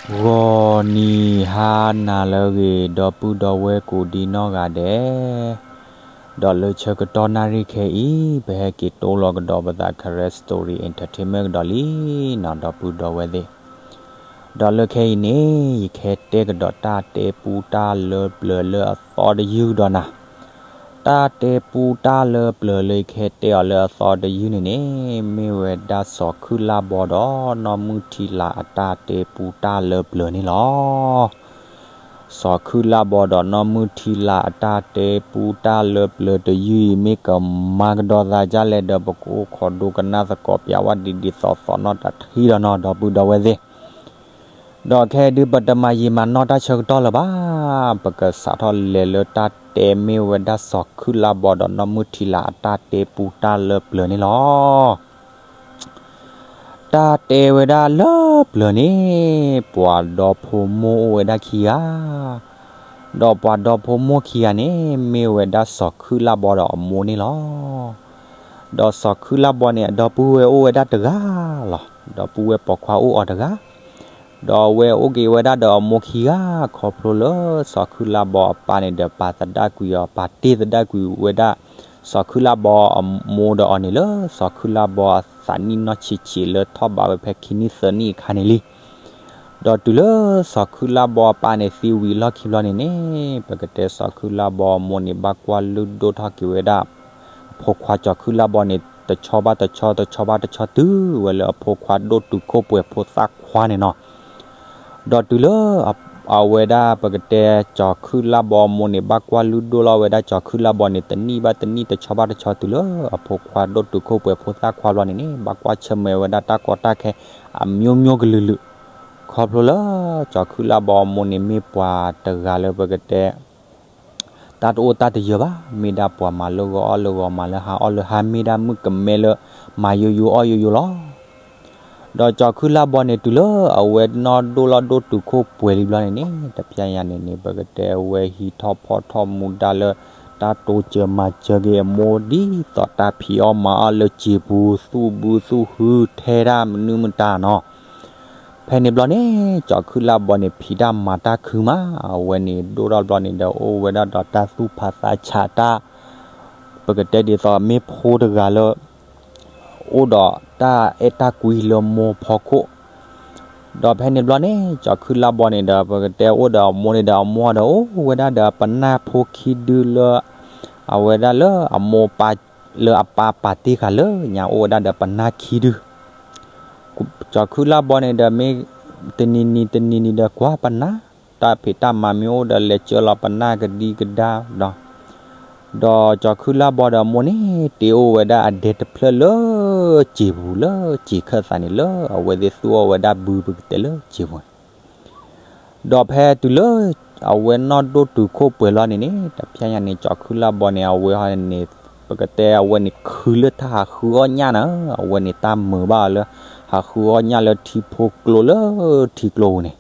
ဂီၤနံၤဟါနၤလၢအဂ့ၤ ဒီပုၢ်ဒီဝဲၢ်ကိးဒံနီၢ်ဂၤဒဲး, ဒီးလၢဆၢကတီၢ်နၣ်ရံၣ်ခဲအံၤ ပဟဲက့ၤတိၢ်လီၤကဒီးပသး Karen Story Entertainment ကဒီးလံနီၤ ဒီပုၢ်ဒီဝဲၢ်သ့ၣ်, ဒီးလၢခဲအံၤန့ၣ် ယကဟဲတဲကဒီးတၢ်တဲပူတၢ်လၢပျၢၤလၢအသီတယုၢ်ဒီးနၤ တၢ်တဲပူတၢ်လၢပျၢၤလၢယကဟဲတဲအီၤလၢအသီတယုၢ်န့ၣ်န့ၣ် မ့ၢ်ဝဲဒၣ်စီၤခုၣ်လၢ်ဘီဒီး နီၢ်မုၢ်ထံလၤအတၢ်တဲပူတၢ်လၢပျၢၤန့ၣ်လီၤ. စီၤခုၣ်လၢ်ဘီဒီးနီၢ်မုၢ်ထံလၤအတၢ်တဲပူတၢ်လၢပျၢၤတယုၢ်အံၤ မ့ၢ်ကမၤကဒီးသးဒ်လဲၣ်ဒီး ပကအိၣ်ခိးဒိကနၣ်သကိးပၠးဝဲဒ်ဒ်သိးသိးနီၢ်တထံၣ်ဒီးနီၤ ဒီပုၢ်ဒီဝဲၢ်သ့ၣ်, ဒီးခဲအံၤဒုးပတမၤယံာ်မၤနီၢ်တၢ်ဆၢကတီၢ်လၢၤဘၣ်, ပကစးထီၣ်လဲၤလၢတၢ်တဲမ့ၢ်ဝဲဒၣ်စီၤခုၣ်လၢ်ဘီဒီးနီၢ်မုၢ်ထံလၤအတၢ်တဲပူတၢ်လၢပျၢၤန့ၣ်လီၤ. တၢ်တဲဝဲဒၣ်လၢပျၢၤန့ၣ် ပှၤဒီဖိမိၢ်အိၣ်ဝဲဒၣ်ခံဂၤ, ဒီးပှၤဒီဖိမိၢ်ခံဂၤန့ၣ် မ့ၢ်ဝဲဒၣ်စီၤခုၣ်လၢ်ဘီဒီးအမိၢ်န့ၣ်လီၤ. ဒီးစီၤခုၣ်လၢ်ဘီန့ၣ် အဒီပုၢ်ဝဲၢ်အိၣ်ဝဲဒၣ်တဂၤလီၤ. ဒီပုၢ်ဝဲၢ်ပိာ်ခွါအိၣ်အီၤတဂၤ, ဒီးအဝဲအိၣ်က့ၤဝဲဒၣ်ဒီးအမိၢ်ခံဂၤ, ခီဖျိလၢစီၤခုၣ်လၢ်ဘီအပၢ်န့ၣ်ဒီး ပာ်သဒၣ်ကွံာ်အီၤ ပာ်တ့ၢ်သဒၣ်ကွံာ်ဝဲဒၣ် စီၤခုၣ်လၢ်ဘီအမိၢ်ဒီးအီၤန့ၣ်လၢ စီၤခုၣ်လၢ်ဘီအသးနံၣ်နီၢ်ဆံးဆံးလၢထီၣ်ဘးဝဲဖဲခံနံၣ်သၢနံၣ်အခါန့ၣ်လံ. ဒီးတုၤလၢစီၤခုၣ်လၢ်ဘီအပၢ်န့ၣ်သံဝံၤအလီၢ်ခံဘျီန့ၣ်န့ၣ် ပကတဲစီၤခုၣ်လၢ်ဘီအမိၢ်န့ၣ် ဘၣ်ကွၢ်လုၢ်ဒိၣ်ထီၣ်က့ၤဝဲဒၣ် အဖိခွါစီၤခုၣ်လၢ်ဘီန့ၣ် တဆီဘၣ်တဆီ တဆီဘၣ်တဆီ တုၤဝဲလၢအဖိခွါဒိၣ်တုၤခိၣ်ပှဲၤဖိသၣ်ခွါန့ၣ်နီၤ. ဒီးတုၤလၢ အဝဲဒၣ်ပကတဲစီၤခုၣ်လၢ်ဘီအမိၢ်န့ၣ် ဘၣ်ကွၢ်လုၢ်ဒိၣ်လီၤဝဲဒၣ်စီၤခုၣ်လၢ်ဘီန့ၣ် တနံၣ်ဘၣ်တနံၣ် တဆီဘၣ်တဆီ တုၤလၢအဖိခွါဒိၣ်တုၤခိၣ်ပှဲၤဖိသၣ်ခွါဘျီန့ၣ်န့ၣ် ဘၣ်ကွၢ်ဆၢၣ်မဲာ်ဝဲဒၣ်တၢ်ကီတၢ်ခဲ အမျိုးမျိုးကလုာ်လုာ်, ခီဖျိလၢစီၤခုၣ်လၢ်ဘီအမိၢ်န့ၣ် မ့ၢ်ပှၤတဂၤလၢပကတဲ တၢ်တအိၣ်တၢ်တယၢၤဘၣ်, မ့ၢ်ဒၣ်ပှၤမၤလၢဂီၤအီၣ်လၢဂီၤ မၤလၢဟါအီၣ်လၢဟါ မ့ၢ်ဒၣ်မုၣ်ကမဲလၢ မၤယိယိအီၣ်ယိယိလီၤ. ဒီးစီၤခုၣ်လၢ်ဘီန့ၣ် တုၤလၢအဝဲနီၢ်ဒိၣ်လီၤဒိၣ်တုၤခိၣ်ပှဲၤလံဘျီန့ၣ်န့ၣ် တဖျဲညါန့ၣ်န့ၣ် ပကတဲအဝဲဟံးထီၣ်ဖီၣ်ထီၣ်မူဒါလၢ တၢ်တိစၢၤမၤစၢၤက့ၤအမိၢ် ဒ်သိးတၢ်ဖံးအီၣ်မၤအီၣ်လၢစံာ်ပူၤ သူၣ်ဘုသူၣ်ဟုထဲဒၣ်မနုၤမတၤနီၤ. ဖဲန့ၣ်ဘျီန့ၣ် စီၤခုၣ်လၢ်ဘီန့ၣ် ဖံးတၢ်မၤတၢ်ခုမး, အဝဲန့ၣ်ဒိၣ်ထီၣ်ဘျီန့ၣ်ဒီး အိၣ်ဝဲဒၣ်ဒီးတၢ်သူၣ်ဖးသးဆးတၢ်, ပကတဲဒ်သိးမ့ၢ်ဖိတဂၤလၢ အိၣ်ဒီးတၢ်အဲၣ်တၢ်ကွံလၢမိၢ်ဖီခိၣ်, ဒီးဖဲန့ၣ်ဘျီန့ၣ် စီၤခုၣ်လၢ်ဘီန့ၣ်ဒီး ပကတဲအိၣ်ဒီးအမိၢ်န့ၣ်ဒီး အမိၢ်ဒီးအိၣ်ဝဲဒၣ်ဒီးပနၢ်ဖိခံဒုလၢ အဝဲဒၣ်လၢအမိၢ်ပၢ် လၢအပၢ်ပာ်တ့ၢ်ဃာ်လၢညါ အိၣ်ဝဲဒၣ်ဒီးပနၢ်ခံဒု စီၤခုၣ်လၢ်ဘီန့ၣ်ဒီး မ့ၢ်တနံၤနံၤတနံၤနံၤဒီးကွၢ်ပနၢ်, တၢ်ဖံးတၢ်မၤမ့ၢ်အိၣ်ဒီးလဲၤစၢလီၤပနၢ်ကဒံကဒါဒီး, ဒီးစီၤခုၣ်လၢ်ဘီဒီးအမိၢ်န့ၣ် တ့အိၣ်ဝဲဒၣ်အဒဲတဖျၢၣ်လၢစံာ်ပူၤ လၢစံာ်ခၢၣ်သးန့ၣ် လၢအဝဲသ့ၣ်သူၣ်အီၣ်ဝဲဒၣ်ဘုပကတဲလၢစံာ်ပူၤန့ၣ် ဒီးဖဲတုၤလၢ အဝဲနီၢ်ဒိၣ်တုၤခိၣ်ပှဲၤလီၤန့ၣ်န့ၣ် တဖျဲညါန့ၣ် စီၤခုၣ်လၢ်ဘီန့ၣ် အဝဲန့ၣ် ပကတဲအဝဲန့ၣ် ခုလၢတၢ်ဟးဃုအီၣ်ညၣ်န့ၣ်, အဝဲန့ၣ်တၢ်မုာ်ဘၣ်အီၤလၢ ဟးဃုအီၣ်ညၣ်လၢထံဖိကျိလၢထံကျိပူၤန့ၣ်,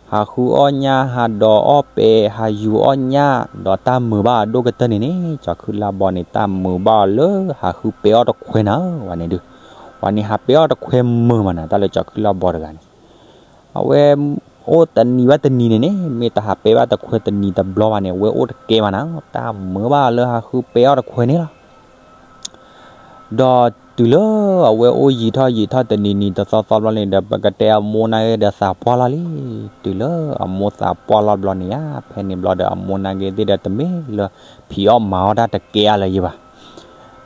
ဟးဃုအီၣ်ညၣ် ဟးဒိးအီၣ်ပဲ ဟးယူၤအီၣ်ညၣ် ဒီးတၢ်မုာ်ဘၣ်အဒိၣ်ကတၢၢ်န့ၣ်န့ၣ် စီၤခုၣ်လၢ်ဘီန့ၣ် တၢ်မုာ်ဘၣ်အီၤလၢ ဟးဃုပဲအီၣ်တခွဲနၤ ဝဲန့ၣ်ဒုး, ဝဲန့ၣ်ဟးပဲအီၣ်တခွဲမုာ်မးနၤ တၢ်လၢစီၤခုၣ်လၢ်ဘီတဂၤန့ၣ် အဝဲ အိၣ်တနံၤဘၣ်တနံၤန့ၣ်န့ၣ် မ့ၢ်တဟးပဲဘၣ်တခွဲတနံၤတဘျီဘၣ်န့ၣ် အဝဲအိၣ်တကဲဘၣ်နၤ တၢ်မုာ်ဘၣ်အီၤလၢဟးဃုပဲအီၣ်တခွဲန့ၣ်လီၤ. ဒီးတုၤလၢအဝဲအိၣ်ယံာ်ထီၣ်ယံာ်ထီၣ်တနံၤနံၤတသီသီဘျီန့ၣ်ဒီး ပကတဲအမိၢ်နာ်က့ဒီးသးပှၢ်လီၤလံ. တုၤလၢအမိၢ်သးပှၢ်လီၤဘျီန့ၣ်ဧါ ဖဲန့ၣ်ဘျီဒီးအမိၢ်နာ်က့သ့ၣ်ဒီးတမ့ၢ်လၢ ဖံးအီၣ်မၤအီၣ်တၢ်တကဲအါလၢၤယံၤဘၣ်.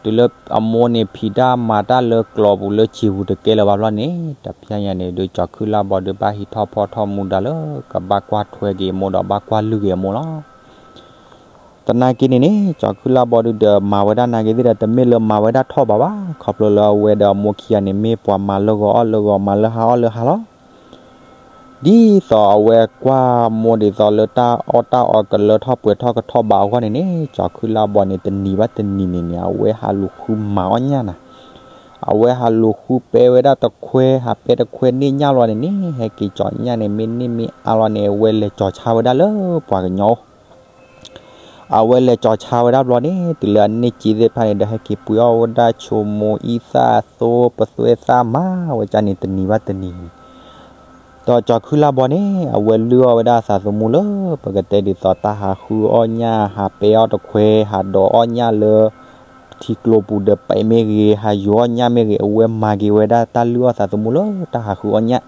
တုၤလၢအမိၢ်န့ၣ်ဖံးတၢ်မၤတၢ်လၢကျိာ်ပူၤလၢစံာ်ပူၤတကဲလၢၤဘၣ်ဘျီန့ၣ် တဖျဲညါန့ၣ်ဒုး စီၤခုၣ်လၢ်ဘီဒုးဘၣ်ဟံးထီၣ်ဖီၣ်ထီၣ်မူဒါလၢ ကဘၣ်ကွၢ်ထွဲက့ၤအမိၢ်ဒီးဘၣ်ကွၢ်လုၢ်က့ၤအမိၢ်လီၤ. သနာ်က့န့ၣ်န့ၣ် စီၤခုၣ်လၢ်ဘီဒုးဒီးမၤဝဲဒၣ်နာ်က့သ့ၣ်ဒီးတမ့ၢ်လၢမၤဝဲဒၣ်ထီၣ်ဘးဘၣ် ခီဖျိလၢအဝဲဒီးအမိၢ်ခံဂၤန့ၣ် မ့ၢ်ပှၤမၤလၢဂီၤအီၣ်လၢဂီၤ မၤလၢဟါအီၣ်လၢဟါလီၤ. ဒ်သိးအဝဲကွၢ်မိၢ်ဒ်သိးလၢတၢ်အီၣ်တၢ်အီကလၢထီၣ်ပှဲၤထီၣ်ကထီၣ်ဘးအဂီၢ်န့ၣ်န့ၣ် စီၤခုၣ်လၢ်ဘီန့ၣ် တနံၤဘၣ်တနံၤန့ၣ်န့ၣ် အဝဲဟးလူၤဃုမၤအီၣ်ညၣ်နၤ အဝဲဟးလူၤဃုပဲဝဲဒၣ်တခွဲ ဟးပဲတခွဲန့ၢ်ညၣ်လီၤန့ၣ်န့ၣ် ဟဲက့ၤကၠီၤညၣ်န့ၣ် မ့ၢ်န့ၢ်မ့ၢ်အါလီၤန့ၣ် အဝဲလဲၤကၠီၤဆါဝဲဒၣ်လၢပှၤကညီအိၣ် အဝဲလဲၤကၠီၤဆါဝဲဒၣ်ဘျီန့ၣ် တုၤလၢအန့ၢ်စ့သ့ၣ်တဖၣ်န့ၣ်ဒီး ဟဲက့ၤပှ့ၤအီၣ်ဝဲဒၣ်ဆိမိၣ်အံသၣ်အသိ ပသွဲသၣ်မၤဝဲကၢ်န့ၣ် တနံၤဘၣ်တနံၤန့ၣ် ဒီးကၠီၤခုလါဘီန့ၣ် အဝဲလုၢ်အီၣ်ဝဲဒၣ်အသးသမူလၢ ပကတဲဒ်သိးတၢ်ဟးဃုအီၣ်ညၣ် ဟးပဲအီၣ်တခွဲ ဟးဒိးအီၣ်ညၣ်လၢ ထံကျိပူၤဒီး ပဲးမ့ၢ်ဂ့ၤ ဟးယူၤအီၣ်ညၣ်မ့ၢ်ဂ့ၤ အဝဲမၤက့ၤဝဲဒၣ်တၢ်လုၢ်အီၣ်သးသမူလၢတၢ်ဟးဃုအီၣ်ညၣ်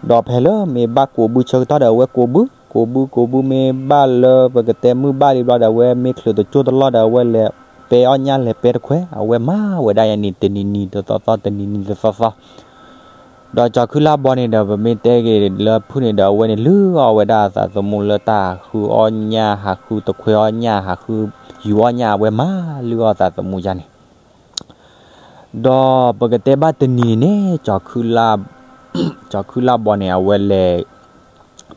ဒီးဖဲလၢမ့ၢ်ဘၣ်ကိးဘုဆၢကတီၢ်ဒီး အဝဲကိးဘု ကိးဘု ကိးဘုမ့ၢ်ဘၣ်လၢပကတဲမုၢ်ဘၣ်လံဘျီဒီး အဝဲမ့ၢ်ချုးတကၠိၢ်တလီၢ်ဒီး အဝဲလဲၤပဲအီၣ်ညၣ် လဲၤပဲတခွဲ အဝဲမၤဝဲဒၣ်ယၤန့ၣ် တနံၤနံၤတသီသီ တနံၤနံၤတသီသီ ဒီးကၠီၤခုလါဘီန့ၣ်ဒီး ပမ့ၢ်တဲက့ၤလၢဖုၣ်န့ၣ်ဒီး အဝဲန့ၣ်လုၢ်အီၣ်ဝဲဒၣ်အသးသမူလၢတၢ်ဟးဃုအီၣ်ညၣ် ဟးဃုတခွဲအီၣ်ညၣ် ဟးဃုယူၤအီၣ်ညၣ် အဝဲမၤလုၢ်အီၣ်သးသမူယၤန့ၣ် ဒီးပကတဲဘၣ်တနံၤန့ၣ် ကၠီၤခုလါဘီန့ၣ် အဝဲလဲၤ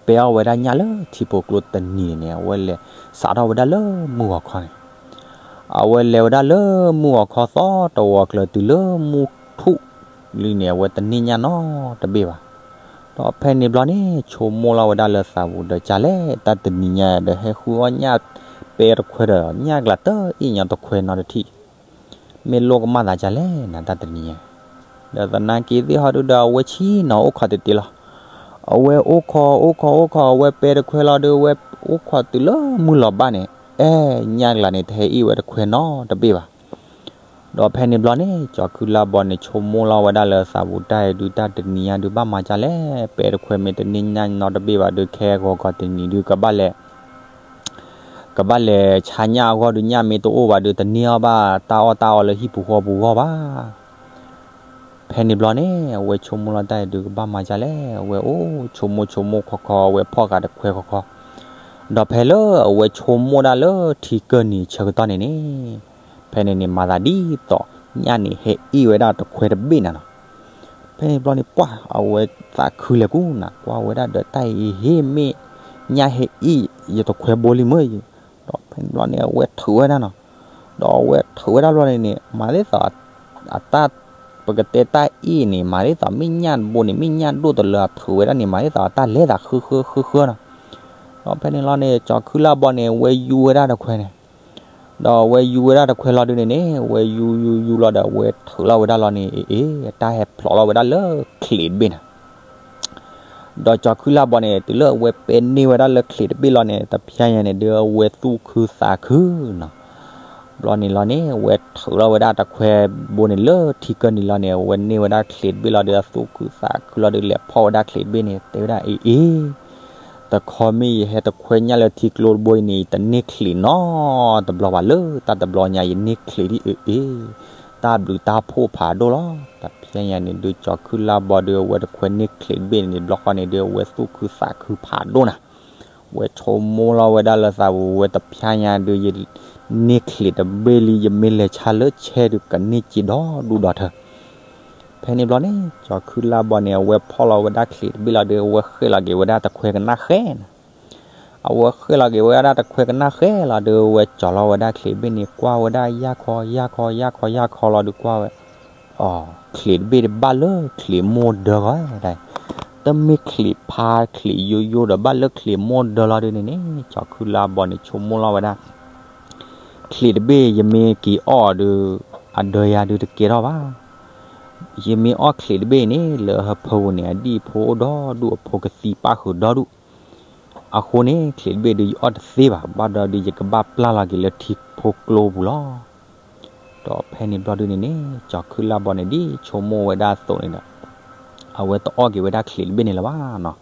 ပဲအီၣ်ဝဲဒၣ်ညၣ်လၢထံဖိကျိတနံၤန့ၣ် အဝဲလဲၤစးထီၣ်ဝဲဒၣ်လၢမုၢ်ဂီၤခီန့ၣ် အဝဲလဲၤဝဲဒၣ်လၢမုၢ်ဂီၤခီသီတဝီၤကျၢၤတုၤလၢမုၢ်ထူၣ်လံန့ၣ် အဝဲတန့ၢ်ညၣ်နီတဘ့ၣ်ဘၣ်. ဒီးဖဲန့ၣ်ဘျီန့ၣ် ဆိကမိၣ်လီၤဝဲဒၣ်လၢသးပူၤဒီး ကလဲၣ်တၢ်တနံၤညါဒီး ဟဲဃုအီၣ်ညၣ်ပဲတခွဲဒီး ညၣ်ကျးတအ့ၣ်ညီတခွဲနီတထံၣ် မ့ၢ်လိၣ်ကမၣ်သးကလဲၣ်နၤတၢ်တနံၤညါ ဒီးသနာ်က့သ့ၣ်ဟီဒုဒီး အဝဲဆံနီၤအိၣ်ခိးတ့ၢ်တ့ၢ်လီၤ. အဝဲအိၣ်ခိး အိၣ်ခိး အိၣ်ခိး အဝဲပဲတခွဲလီၤဒီး အဝဲအိၣ်ခိးတုၤလၢမုၢ်လီၤဘၣ်န့ၣ် အဲ ညၣ်ကျးန့ၣ် တဟဲအ့ၣ်ဝဲတခွဲနီတဘ့ၣ်ဘၣ်. ဒီးဖဲန့ၣ်ဘျီန့ၣ် ကၠီၤခုလါဘီန့ၣ် ဆိကမိၣ်လီၤဝဲဒၣ်လၢသးပူၤ တၢ်အံၤဒု တၢ်တနံၤညါဒု ဘၣ်မၤကလဲၣ် ပဲတခွဲမ့ၢ်တန့ၢ်ညၣ်နီတဘ့ၣ်ဘၣ်ဒု ခဲဂီၤဂီၤတနံၤဒု ကဘၣ်လဲၤ ကဘၣ်လဲၤဆါညၣ်အဂီၢ်ဒု ညၣ်မ့ၢ်တအိၣ်ဘၣ်ဒု တန့ၢ်အီၣ်ဘၣ်တၢ်အီၣ်တၢ်အီလၢဟံၣ်ပူၤဃီပူၤဂီၢ်ဘၣ်. ဖဲန့ၣ်ဘျီန့ၣ် အဝဲဆိကမိၣ်လီၤတၢ်အံၤဒု ကဘၣ်မၤကလဲၣ် အဝဲအိၣ်ဆိကမိၣ်ဆိကမိၣ်ခီခီ အဝဲဖီၣ်ဃာ်တခွဲခီခီ ဒီးဖဲလၢအဝဲဆိကမိၣ်ဒၣ်လၢထံကၢၢ်နံၤဆၢကတီၢ်န့ၣ်န့ၣ် ဖဲန့ၣ်န့ၣ် မၤသးဒ်သိး ညၣ်န့ၣ်ဟဲအ့ၣ်ဝဲဒၣ်တခွဲတဘ့ၣ်နၤနီၤ. ဖဲန့ၣ်ဘျီန့ၣ် ပှၢ် အဝဲသးခုလဲၤကူၣ်နၤ ကွၢ်ဝဲဒၣ်ဒီး တၢ်အံၤဟ့ၣ်မ့ၢ် ညၣ်ဟဲအ့ၣ်ယတခွဲဘိလံမ့ၢ်, ဒီးဖဲန့ၣ်ဘျီန့ၣ် အဝဲထုးဝဲဒၣ်နီၤ. ဒီးအဝဲထုးဝဲဒၣ်ဘျီန့ၣ်န့ၣ် မၤသ့ၣ်သး အတၢ် ပကတဲတၢ်အ့ၣ်န့ၣ် မၤသ့ၣ်သးမ့ၢ်ညၣ်တဘိန့ၣ် မ့ၢ်ညၣ်ဒိၣ်တလၢအထုးဝဲဒၣ်န့ၣ် မၤသ့ၣ်သးတၢ်လဲၤသးဃၢဃၢဃၢဃၢနီၤ. ဒီးဖဲန့ၣ်လီၤန့ၣ် ကၠီၤခုလါဘီန့ၣ် အဝဲယူဝဲဒၣ်တခွဲန့ၣ် ဒီးအဝဲယူဝဲဒၣ်တခွဲလီၤဒုန့ၣ်န့ၣ် အဝဲယူယူယူလီၤဒီး အဝဲထုးလီၤဝဲဒၣ်လီၤန့ၣ် အ့ၣ် အ့ၣ် တၢ်ဟဲဖျိးလီၤဝဲဒၣ်လၢချံးတဘ့ၣ်နၤ. ဒီးကၠီၤခုလါဘီန့ၣ် တုၤလၢအဝဲပဲန့ၢ်ဝဲဒၣ်လၢချံးတဘ့ၣ်လီၤန့ၣ် တဖျါညါန့ၣ်ဒု အဝဲသူၣ်ခုသးခုနီၤ. ဘျီန့ၣ်လီၤန့ၣ် အဝဲထုးလီၤဝဲဒၣ်တခွဲဘိန့ၣ်လၢထံကၢၢ်နံၤလီၤန့ၣ် အဝဲန့ၢ်ဝဲဒၣ်ချံးတဘ့ၣ်လီၤဒီး အသူၣ်ခုသးခုလီၤဒီး လဲၤဖီၣ်ဝဲဒၣ်ချံးတဘ့ၣ်န့ၣ် တဲဝဲဒၣ် အ့ၣ် အ့ၣ် တခီမ့ၢ်ယဟဲတခွဲညၣ်လၢထံကျိတဘိအံၤန့ၣ် ယတန့ၢ်ချံးနီတဘျီဘၣ်လၢတၢ်တဘျီညါ ယန့ၢ်ချံးဒ်အ့ၣ်အ့ၣ် တၢ်ဘျုးတၢ်ဖှိၣ်ဖးဒိၣ်လီၤ. တဖျါညါန့ၣ်ဒု ကၠီၤခုလါဘီဒု အဝဲတခွဲန့ၢ်ချံးတဘ့ၣ်န့ၣ် ဘျီဃီန့ၣ်ဒု အဝဲသူၣ်ခုသးခုဖးဒိၣ်နၤ. ဝဲဆိကမိၣ်လီၤဝဲဒၣ်လၢသးပူၤ ဝဲတဖျါညါဒု ယန့ၢ်ချံးတဘ့ၣ်လံ ယမ့ၢ်လဲၤဆါလၢဆဲဒု ကန့ၢ်စ့ဒီဒူၣ်ဒီထၢ ဖဲန့ၣ်ဘျီန့ၣ် ကၠီၤခုလါဘီန့ၣ် အဝဲဖီၣ်လီၤဝဲဒၣ်ချံးတဘ့ၣ်လီၤဒီး အဝဲဃ့ၢ်လီၤက့ၤဝဲဒၣ်တခွဲကနၣ်ဃဲနၤ. အဝဲဃ့ၢ်လီၤက့ၤဝဲဒၣ်တခွဲကနၣ်ဃဲလီၤဒီး အဝဲကၠီၤလီၤဝဲဒၣ်ချံးတဘ့ၣ်န့ၣ် ကွၢ်ဝဲဒၣ်ယၢ်ခီယၢ်ခီယၢ်ခီယၢ်ခီလီၤဒီး ကွၢ်ဝဲ အီၤ ချံးတဘ့ၣ်တဘၣ်လၢချံးမိၢ်ဒၢဂီၢ်ဒၣ်, တမ့ၢ်ချံးဖါချံးယိယိဒီး ဘၣ်လၢချံးမိၢ်ဒၢလီၤဒုန့ၣ်န့ၣ် ကၠီၤခုလါဘီန့ၣ် ဆိကမိၣ်လီၤဝဲဒၣ် ချံးတဘ့ၣ်ယမ့ၢ်က့ၤအီၣ်ဒီး အဒၢယၤဒုတကဲထီၣ်ဘၣ်. ယမ့ၢ်အီၣ်ချံးတဘ့ၣ်န့ၣ် လၢဟၢဖၢပူၤန့ၣ် အဒံၣ်အဖိအိၣ်ဒီဒူၣ် အဖိကသံပၣ်ဃုာ်ဒီဒူၣ်, အဃိန့ၣ် ချံးတဘ့ၣ်ဒုးယအီၣ်တသ့ဘၣ်, ဘၣ်ဒီးဒုးယကဘၣ်ပျၢ်လီၤက့ၤလၢထံဖိကျိပူၤလီၤ. ဒီးဖဲန့ၣ်ဘျီဒုန့ၣ်န့ၣ် ကၠီၤခုလါဘီန့ၣ် ဒ်ဆိကမိၣ်ဝဲဒၣ်အသိးန့ၣ်ဒီး အဝဲတအီၣ်က့ၤဝဲဒၣ်ချံးတဘ့ၣ်န့ၣ်လၢၤဘၣ်နီၤ.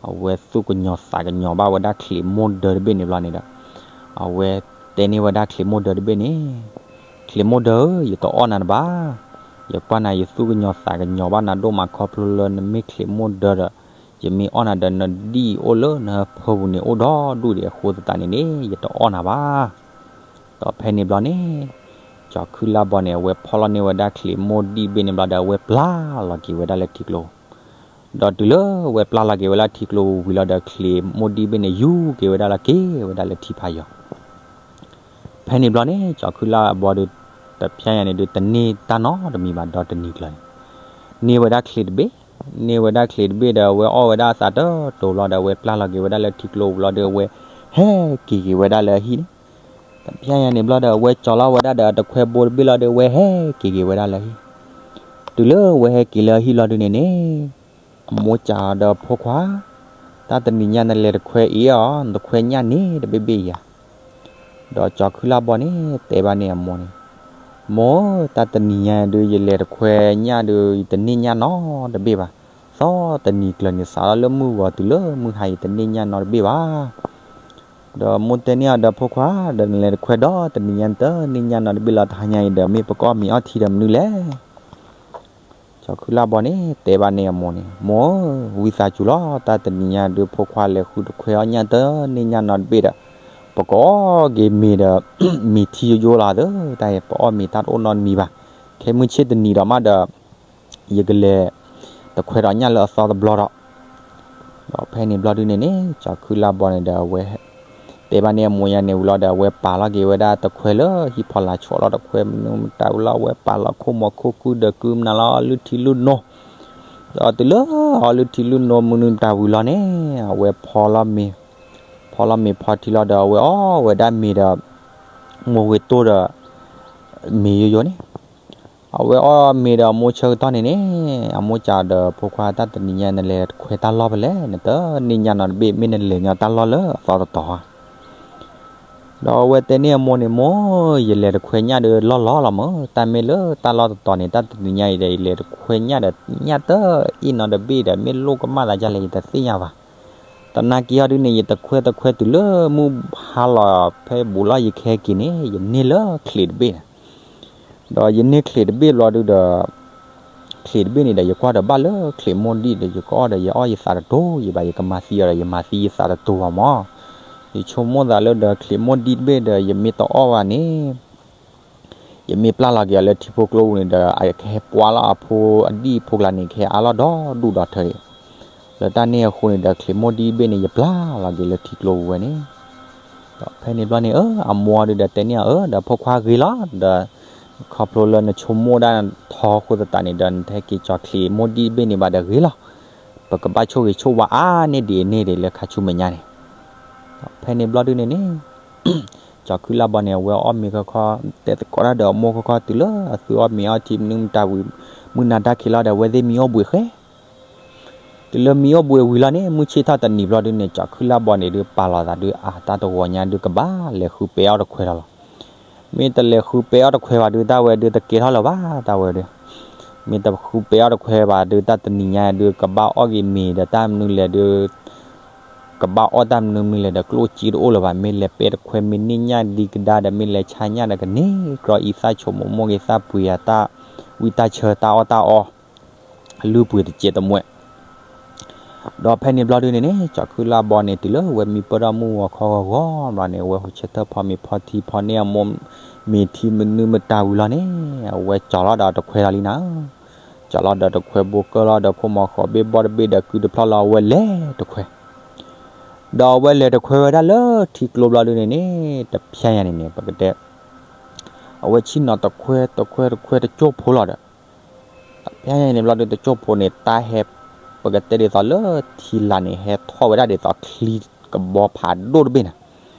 အဝဲသူၣ်ကညီၤသးကညီၤဘၣ်ဝဲဒၣ်ချံးမိၢ်ဒၢတဘ့ၣ်န့ၣ်ဘျီန့ၣ်ဒီး အဝဲတဲန့ၢ်ဝဲဒၣ်ချံးမိၢ်ဒၢတဘ့ၣ်န့ၣ်, ချံးမိၢ်ဒၢဧၢ, ယတအီၣ်နၤတဘၣ်. ယကွၢ်နၤ ယသူၣ်ကညီၤသးကညီၤဘၣ်နၤဒိၣ်မး ခီဖျိလၢနမ့ၢ်ချံးမိၢ်ဒၢဒီး ယမ့ၢ်အီၣ်နၤဒီး နဒံၣ်အိၣ်လၢနဟၢဖၢပူၤန့ၣ် အိၣ်ဒီဒူၣ်ဒံးအဃိသတးန့ၣ်န့ၣ် ယတအီၣ်နၤဘၣ်. ဒီးဖဲန့ၣ်ဘျီန့ၣ် ကၠီၤခုလါဘီန့ၣ် အဝဲဖီၣ်လီၤန့ၢ်ဝဲဒၣ်ချံးမိၢ်ဒံၣ်တဘ့ၣ်န့ၣ်ဘျီဒီး အဝဲပျၢ်လီၤက့ၤဝဲဒၣ်လၢထံကျိ ဒီးတုၤလၢအဝဲပျၢ်လီၤက့ၤဝဲဒၣ်ထံကျိဝံၤလီၤဒီး ချံးမိၢ်ဒံၣ်တဘ့ၣ်န့ၣ် ယူၤက့ၤဝဲဒၣ်လၢက့ၤဝဲဒၣ်လၢထံဖးယိၤ ဖဲန့ၣ်ဘျီန့ၣ် ကၠီၤခုလါဘီဒုး တဖျါညါန့ၣ်ဒုး တန့ၢ်တၢ်နီတမံၤဘၣ်ဒီးတနံၤကျၢၤန့ၣ် န့ၢ်ဝဲဒၣ်ချံးတဘ့ၣ်, န့ၢ်ဝဲဒၣ်ချံးတဘ့ၣ်ဒီး အဝဲအီၣ်ဝဲဒၣ်အသးတတိၤဘျီဒီး အဝဲပျၢ်လီၤက့ၤဝဲဒၣ်လၢထံကျိဝံၤလီၤဒီး အဝဲဟဲက့ၤက့ၤဝဲဒၣ်လၢအဟံၣ်န့ၣ် တဖျါညါန့ၣ်ဘျီဒီး အဝဲကၠီၤလီၤဝဲဒၣ်ဒီးအတခွဲဘိတဘ့ၣ်လီၤဒီး အဝဲဟဲက့ၤက့ၤဝဲဒၣ်လၢအဟံၣ်, တုၤလၢအဝဲဟဲက့ၤလၢအဟံၣ်လီၤဒုးန့ၣ်န့ၣ် အမိၢ်စံးဒီးဖိခွါ, တၢ်တနံၤညါနလဲၤတခွဲအံၤအီၤ, နတခွဲညၣ်န့ၣ်တဘ့ၣ်ဘ့ၣ်ဧါ. ဒီးကၠီၤခုၣ်လၢ်ဘီန့ၣ် တဲဘၣ်န့ၢ်အမိၢ်န့ၣ်, မိၢ်ဧၢ, တၢ်တနံၤညါဒုး ယလဲၤတခွဲညၣ်ဒုး ယတန့ၢ်ညၣ်နီတဘ့ၣ်ဘၣ်. သီတနံၤကျၢၤန့ၣ် စးထီၣ်လၢမုၢ်ဂီၤတုၤလၢမုၢ်ဟါ ယတန့ၢ်ညၣ်နီတဘ့ၣ်ဘၣ်. ဒီးမိၢ်တဲန့ၢ်အီၤဒီး ဖိခွါ, ဒီးနလဲၤတခွဲဒီး တနံၤညါနတန့ၢ်ညၣ်နီတဘ့ၣ်လီၤ, တဟါညါအံၤဒီး မ့ၢ်ပကအီၣ်မ့ၤအီထံဒီးမနုၤလဲၣ်. ကၠီၤခုၣ်လၢ်ဘီန့ၣ် တဲဘၣ်န့ၢ်အမိၢ်န့ၣ်, မိၢ်ဧၢ, ဝံသးစူၤလီၤ, တၢ်တနံၤညါဒုး ဖိခွါလဲၤဃုတခွဲအီၣ်ညၣ် တန့ၢ်ညၣ်နီတဘ့ၣ်ဒီး ပကအီၣ်က့ၤမ့ၤဒီး မ့ၤထံယိယိလီၤသၢ, တၢ်အံၤ ပအီၣ်မ့ၤတၢ်တအိၣ်နီတမံၤဘၣ်. ခဲမုၢ်ဆ့ၣ်တနံၤဒီးမးဒီး ယကလဲၤတခွဲဒီးညၣ်လၢအသီတဘျီဒီး ဒီးဖဲန့ၣ်ဘျီဒုန့ၣ်န့ၣ် ကၠီၤခုၣ်လၢ်ဘီန့ၣ်ဒီး အဝဲ တဲဘၣ်န့ၢ်အမိၢ်ညါန့ၣ်ဝံၤလီၤဒီး အဝဲပာ်လီၤက့ၤဝဲဒၣ်တခွဲလၢဟံၣ်ဖီလာ် ဆိးလီၤတခွဲမနုၤမတၤဝံၤလီၤ, အဝဲပာ်လီၤခိၣ်မီၤခိၣ်ကုၢ်ဒီးကုၢ်မနုၤလီၤ လုၢ်ထံလုၢ်နိ, ဒီးတုၤလၢအီလုၢ်ထံလုၢ်နိမနုၤမတၤဝံၤလီၤန့ၣ် အဝဲဖီလီၤမ့ၤ, ဖီလီၤမ့ၤဖီထံလီၤဒီး အဝဲအီၣ်ဝဲဒၣ်မ့ၤဒီး မိၢ်ဝ့ၤတိၢ်ဒီး မ့ၤယိယိန့ၣ် အဝဲအီၣ်မ့ၤဒီးအမိၢ်ဆၢကတီၢ်န့ၣ်န့ၣ် အမိၢ်စံးဒီး ဖိခွါ, တၢ်တနံၤညါနလဲၤတခွဲတၢ်လီၢ်ဖဲလဲၣ်, နတန့ၢ်ညၣ်နီတဘ့ၣ်, မ့ၢ်နလဲၤညီတၢ်လီၢ်လၢအသီတတီၤဧါ. ဒီးအဝဲတဲန့ၢ်အမိၢ်န့ၣ်, မိၢ်, ယလဲၤတခွဲညၣ်ဒီးလီၢ်လီၢ်လီၤမၢ်, တၢ်မ့ၢ်လၢတၢ်လီၢ်တတီၤန့ၣ် တၢ်တနံၤညါအံၤဒီး ယလဲၤတခွဲညၣ်ဒီး ညၣ်တၢ်အ့ၣ်နီတဘ့ၣ်ဒီး မ့ၢ်လိၣ်ကမၣ်သးဒ်လဲၣ် ယတသ့ၣ်ညါဘၣ်. တနာ်က့ဟီဒုန့ၣ် ယတခွဲတခွဲတုၤလၢမုၢ်ဟါလီၤ ဖဲဘူးလီၤယခဲက့ၤန့ၣ် ယန့ၢ်လၢချံးတဘ့ၣ်န့ၣ် ဒီးယန့ၢ်ချံးတဘ့ၣ်ဘျီဒုဒီး ချံးတဘ့ၣ်န့ၣ်ဒီး ယကွၢ်ဒီးဘၣ်လၢချံးမိၢ်ဒံၣ်ဒီး ယကအီၣ်ဒီးယအီၣ်ယသးတတိၤယံၤဘၣ်, ယကမၤသံအီၤဒီး ယမၤသံယသးတတိၤဘၣ်မၢ်. ယဆိကမိၣ်သးလၢဒီးချံးမိၢ်ဒံၣ်တဘ့ၣ်ဒီး ယမ့ၢ်တအီၣ်ဘၣ်န့ၣ် ယမ့ၢ်ပျၢ်လီၤက့ၤအီၤလၢထံဖိကျိပူၤန့ၣ်ဒီး အကဟဲပှၢ်လီၤအဖိအဒံၣ်ဖိကျါန့ၣ် ကဟဲအါလီၤဒီဒူၣ်ဒီထၢအံၤ. လၢတၢ်န့ၣ်အဃိန့ၣ်ဒီး ချံးမိၢ်ဒံၣ်တဘ့ၣ်န့ၣ် ယပျၢ်လီၤက့ၤလၢထံကျိပူၤဝဲန့ၣ် ဒီးဖဲန့ၣ်ဘျီန့ၣ် အမိၢ်ဒုဒီးတဲန့ၢ်အီၤ, ဒီးဖိခွါဂ့ၤလီၤ, ဒီးခီဖျိလၢနဆိကမိၣ်ဒၣ်ထီဃိသတးန့ၣ်ဒီး နတဟဲက့ၤကၠီၤချံးမိၢ်ဒံၣ်တဘ့ၣ်န့ၣ်ဘၣ်ဒီးဂ့ၤလီၤ. ပကဘၣ်ဆိၣ်ဂ့ၤဆိၣ်ဝါအါန့ၢ်ဒံးအန့ၢ်ဒံးလၢခါဆူမဲာ်ညါန့ၣ်. ဖဲန့ၣ်ဘျီဒုန့ၣ်န့ၣ် ကၠီၤခုၣ်လၢ်ဘီန့ၣ် အဝဲအီၣ်မ့ၤခီခီ တဲသကိးတၢ်ဒီးအမိၢ်ခီခီ တုၤလၢအသုအီၣ်မ့ၤအီထံမနုၤမတၤဝံၤ မုၢ်နၤဒါခံလီၤဒီး အဝဲသ့ၣ်မံအိၣ်ဘှံးဃဲ တုၤလၢမံအိၣ်ဘှံးဝံၤလီၤန့ၣ် မုၢ်ဆ့ၣ်ထီၣ်တနံၤဘျီဒုန့ၣ် ကၠီၤခုၣ်လၢ်ဘီန့ၣ်ဒုး ပာ်လီၤသးဒုး အါ တၢ်တဂီၤညါဒုးကဘၣ်လဲၤဃုပဲအီၣ်တခွဲလီၤလီၤ. မ့ၢ်တလဲၤဃုပဲအီၣ်တခွဲဘၣ်ဒုး တၢ်ဝဲဒုးတကဲထီၣ်လၢၤဘၣ် တၢ်ဝဲဒုး. မ့ၢ်တဃုပဲအီၣ်တခွဲဘၣ်ဒုး တၢ်တနံၤညါဒုး ကဘၣ်အီၣ်ဂ့ၤမ့ၤဒီးတၢ်မနုၤလဲၣ်ဒုး ကဘၣ်အီၣ်တၢ်မနုၤမနုၤလဲၣ်ဒီး ကျိၣ်စ့တအိၣ်လၢၤဘၣ်. မ့ၢ်လဲၤပဲတခွဲ မ့ၢ်န့ၢ်ညၣ်ဒံကဒါဒီး မ့ၢ်လဲၤဆါညၣ်ဒီး ကန့ၢ်ကြီအံသၣ်ဆိမိၣ်မိၢ်ဂ့ၤသၣ်ပှ့ၤဧါ တၢ်ဝံတၢ်ဆၢတၢ်အီၣ်တၢ်အီ လုၢ်ပှ့ၤတစဲးတမှဲ ဒီးဖဲန့ၣ်ဘျီဒုန့ၣ်န့ၣ် ကၠီၤခုၣ်လၢ်ဘီန့ၣ် တုၤလၢအဝဲမံပၢၢ်ထီၣ်မုၢ်ဂီၤခီဂီၤဂီၤဘျီန့ၣ် အဝဲဟူးဆၢထၢၣ်ဖီမ့ၤဖီထံဖီန့ၢ်အမိၢ်မ့ၤထံမနုၤမတၤဝံၤလီၤန့ၣ် အဝဲကၠီၤလီၤဒီးတခွဲလီၤလံနၤ. ကၠီၤလီၤဒီးတခွဲဘိကၢၢ်လီၤဒီးခိၣ်မီၤဃီၤဘ့ၣ်ဘီၣ်တဘ့ၣ်ဒီးကုတဖျီၣ်လီၤ အဝဲလဲၤတခွဲ ဒီးအဝဲလဲၤတခွဲဝဲဒၣ်လၢထံကျိဘျီဒုန့ၣ်န့ၣ် တဖျဲညါန့ၣ်န့ၣ် ပကတဲ အဝဲဆ့ၣ်နီၤတခွဲတခွဲတခွဲတကၠိၢ်ဖိလီၤဒီး တဖျဲညါန့ၣ်ဘျီဒုတကၠိၢ်ဖိန့ၣ် တၢ်ဟဲ ပကတဲဒ်သိးလၢထံလာ်န့ၣ် ဟဲထီၣ်ဝဲဒၣ်ဒ်သိးချံကဘီဖးဒိၣ်တဘ့ၣ်န့ၣ်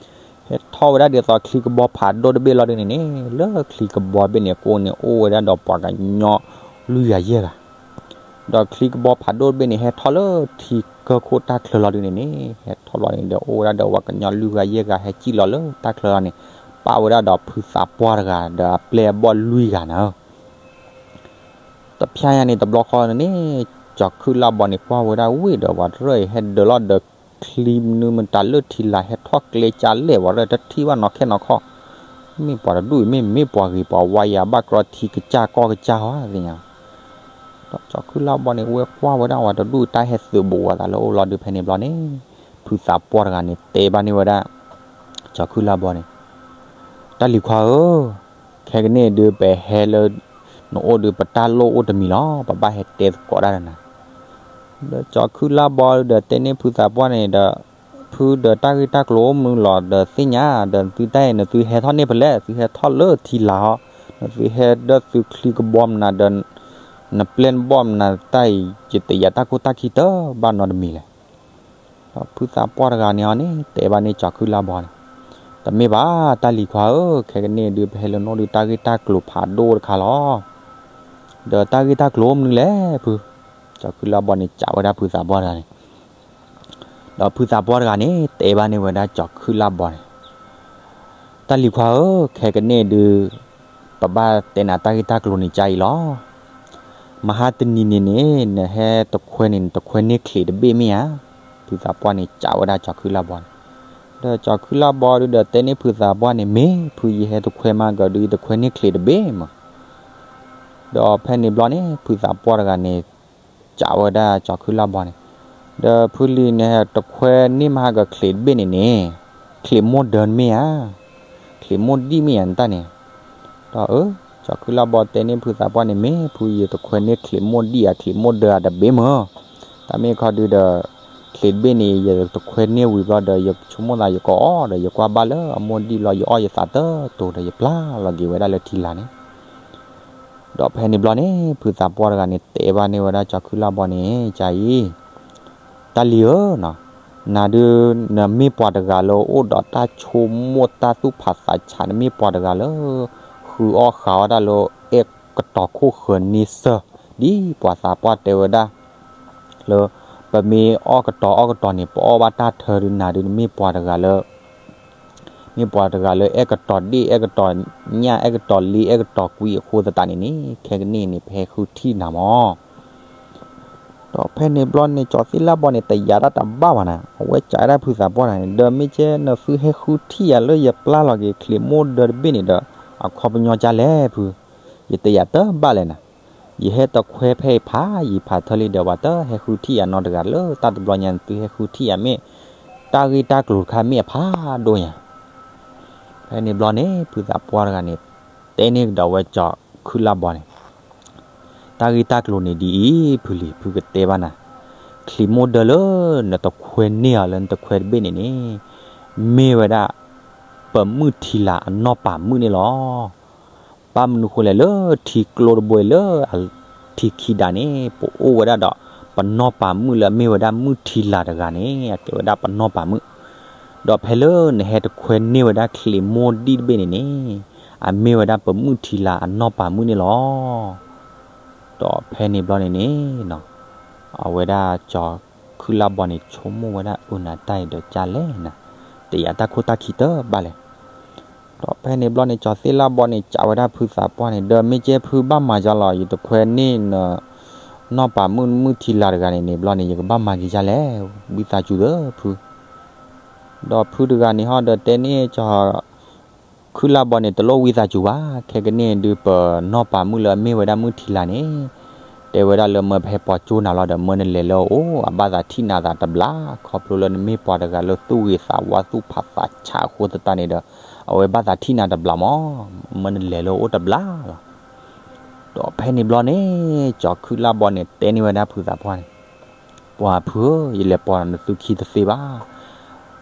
ဟဲထီၣ်ဝဲဒၣ်ဒ်သိးချံကဘီဖးဒိၣ်တဘ့ၣ်လီၤဒုန့ၣ်န့ၣ် လၢချံကဘီဘ့ၣ်န့ၣ်အကိၣ်န့ၣ် အိၣ်ဝဲဒၣ်ဒီးပှၤကညီလွံၢ်ဂၤယဲၢ်ဂၤ ဒီးချံကဘီဖးဒိၣ်တဘ့ၣ်န့ၣ် ဟဲထီၣ်လၢထံကၢၢ်ခိၣ်တၢ်ချၢလီၤဒုန့ၣ်န့ၣ် ဟဲထီၣ်လီၤန့ၣ်ဒီး အိၣ်ဝဲဒၣ်ဒီးပှၤကညီလွံၢ်ဂၤယဲၢ်ဂၤ ဟဲစံၣ်လီၤလၢတၢ်ချၢလီၤန့ၣ် ပၣ်ဝဲဒၣ်ဒီးဖုသးပှၢ်တဂၤဒီးအပျဲၢ်အဘီၣ်လွံၢ်ဂၤန့ၣ် တဖျဲညါန့ၣ်တဘျီဃီန့ၣ်န့ၣ် ကၠီၤခုၣ်လၢ်ဘီန့ၣ် ကွၢ်ဝဲဒၣ်ဝ့ၢ်ဒီး ပှၤတရၢၢ်အံၤ ဟဲဒၢးလီၤဒီးချံမနုၤမတၤလၢထံလာ် ဟဲထီၣ်ကျဲကၢ်လဲၣ် ပှၤတရၢၢ်တထံၣ်ဘၣ်နီၢ်ခဲနီၢ်ခီ မ့ၢ်ပှၤတဒူၣ်အံၤ မ့ၢ်မ့ၢ်ပှၤဂ့ၤ ပှၤဝါယၤဘၣ်ကြီထံကစၢ်ကီၢ်ကစၢ်ဟီသ့ၣ်ညါ ဒီးကၠီၤခုၣ်လၢ်ဘီန့ၣ် ဝဲကွၢ်ဝဲဒၣ်ပှၤတဒူၣ်တၢ်ဟဲသုးဘူးအသးလၢအိၣ်လီၤဒုဖဲန့ၣ်ဘျီန့ၣ် ဖုသးပှၢ်တဂၤန့ၣ် တဲဘၣ်န့ၢ်ဝဲဒၣ် ကၠီၤခုၣ်လၢ်ဘီန့ၣ် တၢ်လံၤခွါဧၢ, ခဲကနံၣ်အံၤဒုး ပဟဲလၢနအိၣ်ဒုး ပတၢ်လိၣ်အိၣ်တမံၤလီၤ. ပဘၣ်ဟဲတဲသကိးတၢ်ဒီးနၤ. ဒီးကၠီၤခုၣ်လၢ်ဘီဒီးတဲန့ၢ်ဖုသးပှၢ်န့ၣ်ဒီး, ဖုဒီးတၢ်ဂ့ၢ်တၢ်ကျိၤအိၣ်မနုၤလီၤဒီးသ့ၣ်ညါ, ဒီးနသုတၢ်အံၤ နသုဟဲထီၣ်န့ၢ်ဖဲလဲၣ်, သုဟဲထီၣ်လၢထံလာ်ဟီ, နသုဟဲဒီးသုချံကဘီမနုၤဒီး နပျဲၢ်နဘီၣ်မနုၤတၢ်အံၤ ယတယာ်တၢ်ခိၣ်တၢ်ခံတဘၣ်နီတမံၤလဲၣ်. ဒီးဖုသးပှၢ်တဂၤန့ၣ်အီၤန့ၣ် တဲဘၣ်န့ၢ်ကၠီၤခုၣ်လၢ်ဘီန့ၣ်, တမ့ၢ်ဘၣ် တၢ်လံၤခွါဧၢ, ခဲကနံၣ်အံၤဒုး ပဟဲလၢနအိၣ်ဒုး တၢ်ဂ့ၢ်တၢ်ကျိၤဖးဒိၣ်တခါလီၤ. ဒီးတၢ်ဂ့ၢ်တၢ်ကျိၤအိၣ်မနုၤလဲၣ်ဖု. ကၠီၤခုၣ်လၢ်ဘီန့ၣ် စံးဝဲဒၣ်ဖုသးပှၢ်တဂၤန့ၣ်, ဒီးဖုသးပှၢ်တဂၤန့ၣ် တဲဘၣ်န့ၢ်ဝဲဒၣ်ကၠီၤခုၣ်လၢ်ဘီန့ၣ်, တၢ်လံၤခွါဧၢ, ခဲကနံၣ်ဒုး ပဘၣ်တဲနၤတၢ်ဂ့ၢ်တၢ်ကျိၤန့ၣ် ကါအံၤလီၤ. မဟါတနံၤန့ၣ်န့ၣ် နဟဲတခွဲန့ၣ် နတခွဲန့ၢ်ချံးတဘ့ၣ်မ့ၢ်ဧါ. ဖုသးပှၢ်န့ၣ်စံးဝဲဒၣ်ကၠီၤခုၣ်လၢ်ဘီန့ၣ်, ဒီးကၠီၤခုၣ်လၢ်ဘီဒုးဒီးတဲန့ၢ်ဖုသးပှၢ်န့ၣ် မ့ၢ်ဖုယဟဲတခွဲမးကဒီး ယတခွဲန့ၢ်ချံးတဘ့ၣ်မး. ဒီးဖဲန့ၣ်ဘျီန့ၣ် ဖုသးပှၢ်တဂၤန့ၣ် စံးဝဲဒၣ်ကၠီၤခုၣ်လၢ်ဘီန့ၣ်, ဒီးဖုလံၤန့ၣ် တခွဲန့ၢ်မးဟါကချံးတဘ့ၣ်န့ၣ်န့ၣ်, ချံးမိၢ်ဒၢမ့ၢ်ဧါ, ချံးမိၢ်ဒံၣ်မ့ၢ်ဧါနတၢ်န့ၣ်. ဒီးအၢ ကၠီၤခုၣ်လၢ်ဘီတဲန့ၢ်ဖုသးပှၢ်န့ၣ် မ့ၢ်ဖုယတခွဲန့ၢ်ချံးမိၢ်ဒံၣ်ဧါ ချံးမိၢ်ဒၢဧါတဘ့ၣ်မး. တၢ်မ့ၢ်ခီဒုးဒီး ချံးတဘ့ၣ်န့ၣ် ယတခွဲန့ၢ်ဝံၤဘျီဒီး ယဆိကမိၣ်သးယကအီၣ်ဒီး ယကွၢ်ဘၣ်လၢအမိၢ်ဒံၣ်ဘျီ ယအီၣ်ယသးတတိၤဒီး ယပျၢ်လီၤက့ၤဝဲဒၣ်လၢထံလာ်န့ၣ်. ဒီးဖဲန့ၣ်ဘျီန့ၣ် ဖုသးပှၢ်တဂၤန့ၣ်တဲဘၣ်န့ၢ်ဝဲဒၣ်ကၠီၤခုၣ်လၢ်ဘီန့ၣ် ကါအံၤ, တၢ်လံၤဧၢနီၤ, နၤဒုး နမ့ၢ်ပှၤတဂၤလၢအိၣ်ဒီးတၢ်ဆိကမိၣ်တၢ်သူၣ်ဖးသးဆး နမ့ၢ်ပှၤတဂၤလၢ ဃုအီၣ်ဃုအီတၢ်လၢ အဲၣ်ကတီၤခိၣ်ဃၢၤန့ဆၢၣ်, ဒ်ပှၤသးပှၢ်တဲဝဲဒၣ် လၢ ပမ့ၢ်အီၣ်ကတီၤအီၣ်ကတီၤန့ၣ် ပအီၣ်ဘၣ်တၢ်ထၢဒုး နၤဒုးနမ့ၢ်ပှၤတဂၤလၢ မ့ၢ်ပှၤတဂၤလၢအဲၣ်ကတီၤဒ့ၣ် အဲၣ်ကတီၤညၣ် အဲၣ်ကတီၤလ့ အဲၣ်ကတီၤကွံအဃိသတးန့ၣ်န့ၣ် ခဲကနံၣ်န့ၣ် ပဟဲဃုထံၣ်နၤမး. ဒီးဖဲန့ၣ်ဘျီန့ၣ် ကၠီၤသ့ၣ်လၢ်ဘီန့ၣ် တယာ်ဒၣ်တဘၣ်ဘၣ်နၤ, အဝဲစံးဒၣ်ဖုသးပှၢ်တဂၤန့ၣ် ဒီးမ့ၢ်ကဲနသုဟဲဃုထံၣ်ယၤလၢယပျၢ်လီၤက့ၤချံးမိၢ်ဒၢတဘ့ၣ်န့ၣ်ဒီး အခီပညီကၢ်လဲၣ်ဖု, ယတယာ်တဘၣ်လဲၣ်နၤ, ယဟဲတခွဲဖဲအံၤဖးယံာ်ဖးထၢလံဒီး ပှၤတဟဲဃုထံၣ်ယၤနီတဂၤလၢ တၢ်တဘျီညါနသုဟဲဃုထံၣ်ယၤမ့ၢ် တၢ်ဂ့ၢ်တၢ်ကျိၤတခါမ့ၢ်အဖးဒိၣ်ညါ. ဖဲန့ၣ်ဘျီန့ၣ် ဖုသးပှၢ်တဂၤန့ၣ် တဲန့ၢ်ကဒီးဝဲကၠီၤခုၣ်လၢ်ဘီန့ၣ် တၢ်ဂ့ၢ်တၢ်ကျိၤန့ၣ်ဒ်အံၤ ဖုလံၤ ဖုကတဲဘၣ်နၤ, ချံးမိၢ်ဒၢလၢနတခွဲန့ၢ်အီၤလၢနတခွဲတဘ့ၣ်န့ၣ်န့ၣ် မ့ၢ်ဝဲဒၣ် ပမုၢ်ထံလာ်အနီၢ်ပာ်မုၣ်န့ၣ်လီၤ. ဘၣ်မနုၤဃိလဲၣ် လၢထံကျိတဘိလၢ ထံခံဒးန့ၣ် ပအိၣ်ဝဲဒၣ်ဒီး ပနီၢ်ပာ်မုၣ်လၢအမ့ၢ်ဝဲဒၣ်မုၢ်ထံလာ်တဂၤန့ၣ် အကဲဝဲဒၣ်ပနီၢ်ပာ်မုၣ်, ဒီးဖဲလၢနဟဲတခွဲန့ၢ်ဝဲဒၣ်ချံးမိၢ်ဒံၣ်တဘ့ၣ်န့ၣ်န့ၣ် အမ့ၢ်ဝဲဒၣ်ပမုၢ်ထံလာ်အနီၢ်ပာ်မုၣ်န့ၣ်လီၤ. ဒီးဖဲန့ၣ်ဘျီန့ၣ်န့ၣ် အဝဲဒၣ်ကၠီၤခုၣ်လၢ်ဘီန့ၣ် ဆိကမိၣ်ဝဲဒၣ်အၢနၤတၢ်အံၤဒီးကၢ်လဲၣ်နၤ, တယာ်တၢ်ခိၣ်တၢ်ခံတဘၣ်လဲၣ်. ဒီးဖဲန့ၣ်ဘျီန့ၣ် ကၠီၤသ့ၣ်လၢ်ဘီန့ၣ် စံးဝဲဒၣ်ဖုသးပှၢ်န့ၣ် ဒီးမ့ၢ်ကဲဖုဘၣ်မၤယါလီၤ ယတခွဲန့ၢ်န နီၢ်ပာ်မုၣ်မုၢ်ထံလာ်တဂၤန့ၣ်န့ၣ် ဘျီန့ၣ် ယကဘၣ်မၤက့ၤယါလဲၣ်, ဝံသးစူၤသၢဖု. ဒီးဖုတဂၤန့ၣ်ဟီဒီးတဲန့ၢ်ကၠီၤ ခုၣ်လၢ်ဘီန့ၣ် တလိၣ်ဝံသးစူၤဘၣ်, ခဲကနံၣ်ဒုးပနီၢ်ပာ်မုၣ်လၢအမ့ၢ်ဝဲဒၣ်မုၢ်ထံလာ်န့ၣ် တဲဝဲဒၣ်လၢမၢဖဲပှၤကၠိနၤလီၤဒီး မၢနလဲၤလၢအအိၣ် အဘၣ်သးထံၣ်နၤသးတဘျီ, ခီဖျိလၢနမ့ၢ်ပှၤတဂၤလၢသူၣ်ဂ့ၤသးဝါသူၣ်ဖးသးဆးအဃိသတးန့ၣ်ဒီး အဝဲဘၣ်သးထံၣ်နၤတဘျီမး, မၢနလဲၤလၢအအိၣ်တဘျီလီၤ. ဒီးဖဲန့ၣ်ဘျီန့ၣ် ကၠီၤခုၣ်လၢ်ဘီန့ၣ် တဲန့ၢ်ဝဲဒၣ်ဖုသးပှၢ်န့ၣ် ပှၤဖုဧၢ, ယလဲၤပိာ်နသုခံတသ့ဘၣ်.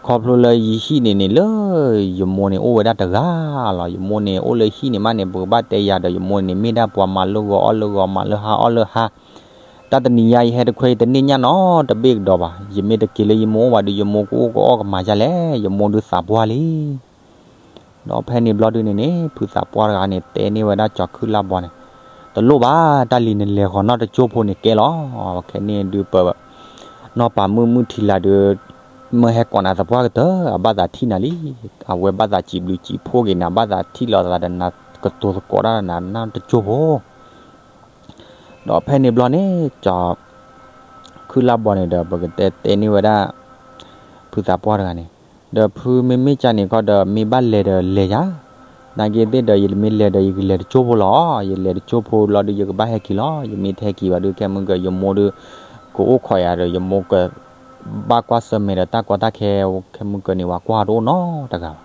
ခီဖျိလၢယဟံၣ်န့ၣ်န့ၣ်လၢ ယမိၢ်န့ၣ်အိၣ်ဝဲဒၣ်တဂၤလီၤ. ယမိၢ်န့ၣ်အိၣ်လၢဟံၣ်န့ၣ်မးန့ၣ် ပကဘၣ်တဲယၤဒီး ယမိၢ်န့ၣ်မ့ၢ်ဒၣ်ပှၤမၤလၢဂီၤအီၣ်လၢဂီၤ မၤလၢဟါအီၣ်လၢဟါ. တၢ်တနံၤညါယဟဲတခွဲ ယတန့ၢ်ညၣ်နီတဘ့ၣ်ကဒီးဘၣ်. ယမ့ၢ်တက့ၤလၢယမိၢ်အိၣ်ဘၣ်ဒီး ယမိၢ်ကအိၣ်ကအီၣ်ကမၤယါလဲၣ်, ယမိၢ်ဒုးသးပှၢ်လံ. ဒီးဖဲန့ၣ်ဘျီဒုန့ၣ်န့ၣ် ဖုသးပှၢ်တဂၤန့ၣ် တဲန့ၢ်ဝဲဒၣ်ကၠီၤခုၣ်လၢ်ဘီန့ၣ်, တလိၣ်ဘၣ်, တၢ်လံၤနလဲၤဃီၤနီၢ်တကၠိဖိန့ၣ်ကဲလီၤ. ခဲန့ၣ်ဒုးပ နီၢ်ပာ်မုၣ်မုၢ်ထံလာ်ဒုး မၢဟဲကိးနၤသပှၢ်ကတၢၢ် အဘၣ်သးထံၣ်နၤလံ. အဝဲဘၣ်သးစံးဘျုးစံးဖှိၣ်က့ၤနၤ ဘၣ်သးထံၣ်လိာ်သးဒီးနၤကတိၤသကိးတၢ်ဒီးနၤနီၢ်တကၠိဖိ ဒီးဖဲန့ၣ်ဘျီန့ၣ် ကၠီၤခုၣ်လၢ်ဘီန့ၣ်ဒီး ပကတဲတဲန့ၢ်ဝဲဒၣ် ဖုသးပှၢ်တဂၤန့ၣ်, ဒီးဖုမ့မ့ၢ်ကၢ်န့ၣ်ခီဒီး မ့ၢ်ဘၣ်လဲၤဒီးလဲၤယၤ, နာ်က့သ့ၣ်ဒီး ယမ့ၢ်လဲၤဒီးယကလဲၤတကၠိဖိလီၤ. ယလဲၤတကၠိဖိလီၤဒုး ယကဘၣ်ဟဲက့ၤလီၤ. ယမ့ၢ်တဟဲက့ၤဘၣ်ဒုး ခဲမုၢ်ကၢၤ ယမိၢ်ဒုး ကအိၣ်ခိးယၤဒီး ယမိၢ်ကဘၣ်ကွၢ်ဆၢၣ်မဲာ်ဒီးတၢ်ကီတၢ်ခဲ ခဲမုၢ်ကၢၤန့ၣ် ပှၤကွၢ်တအိၣ်နီတဂၤဘ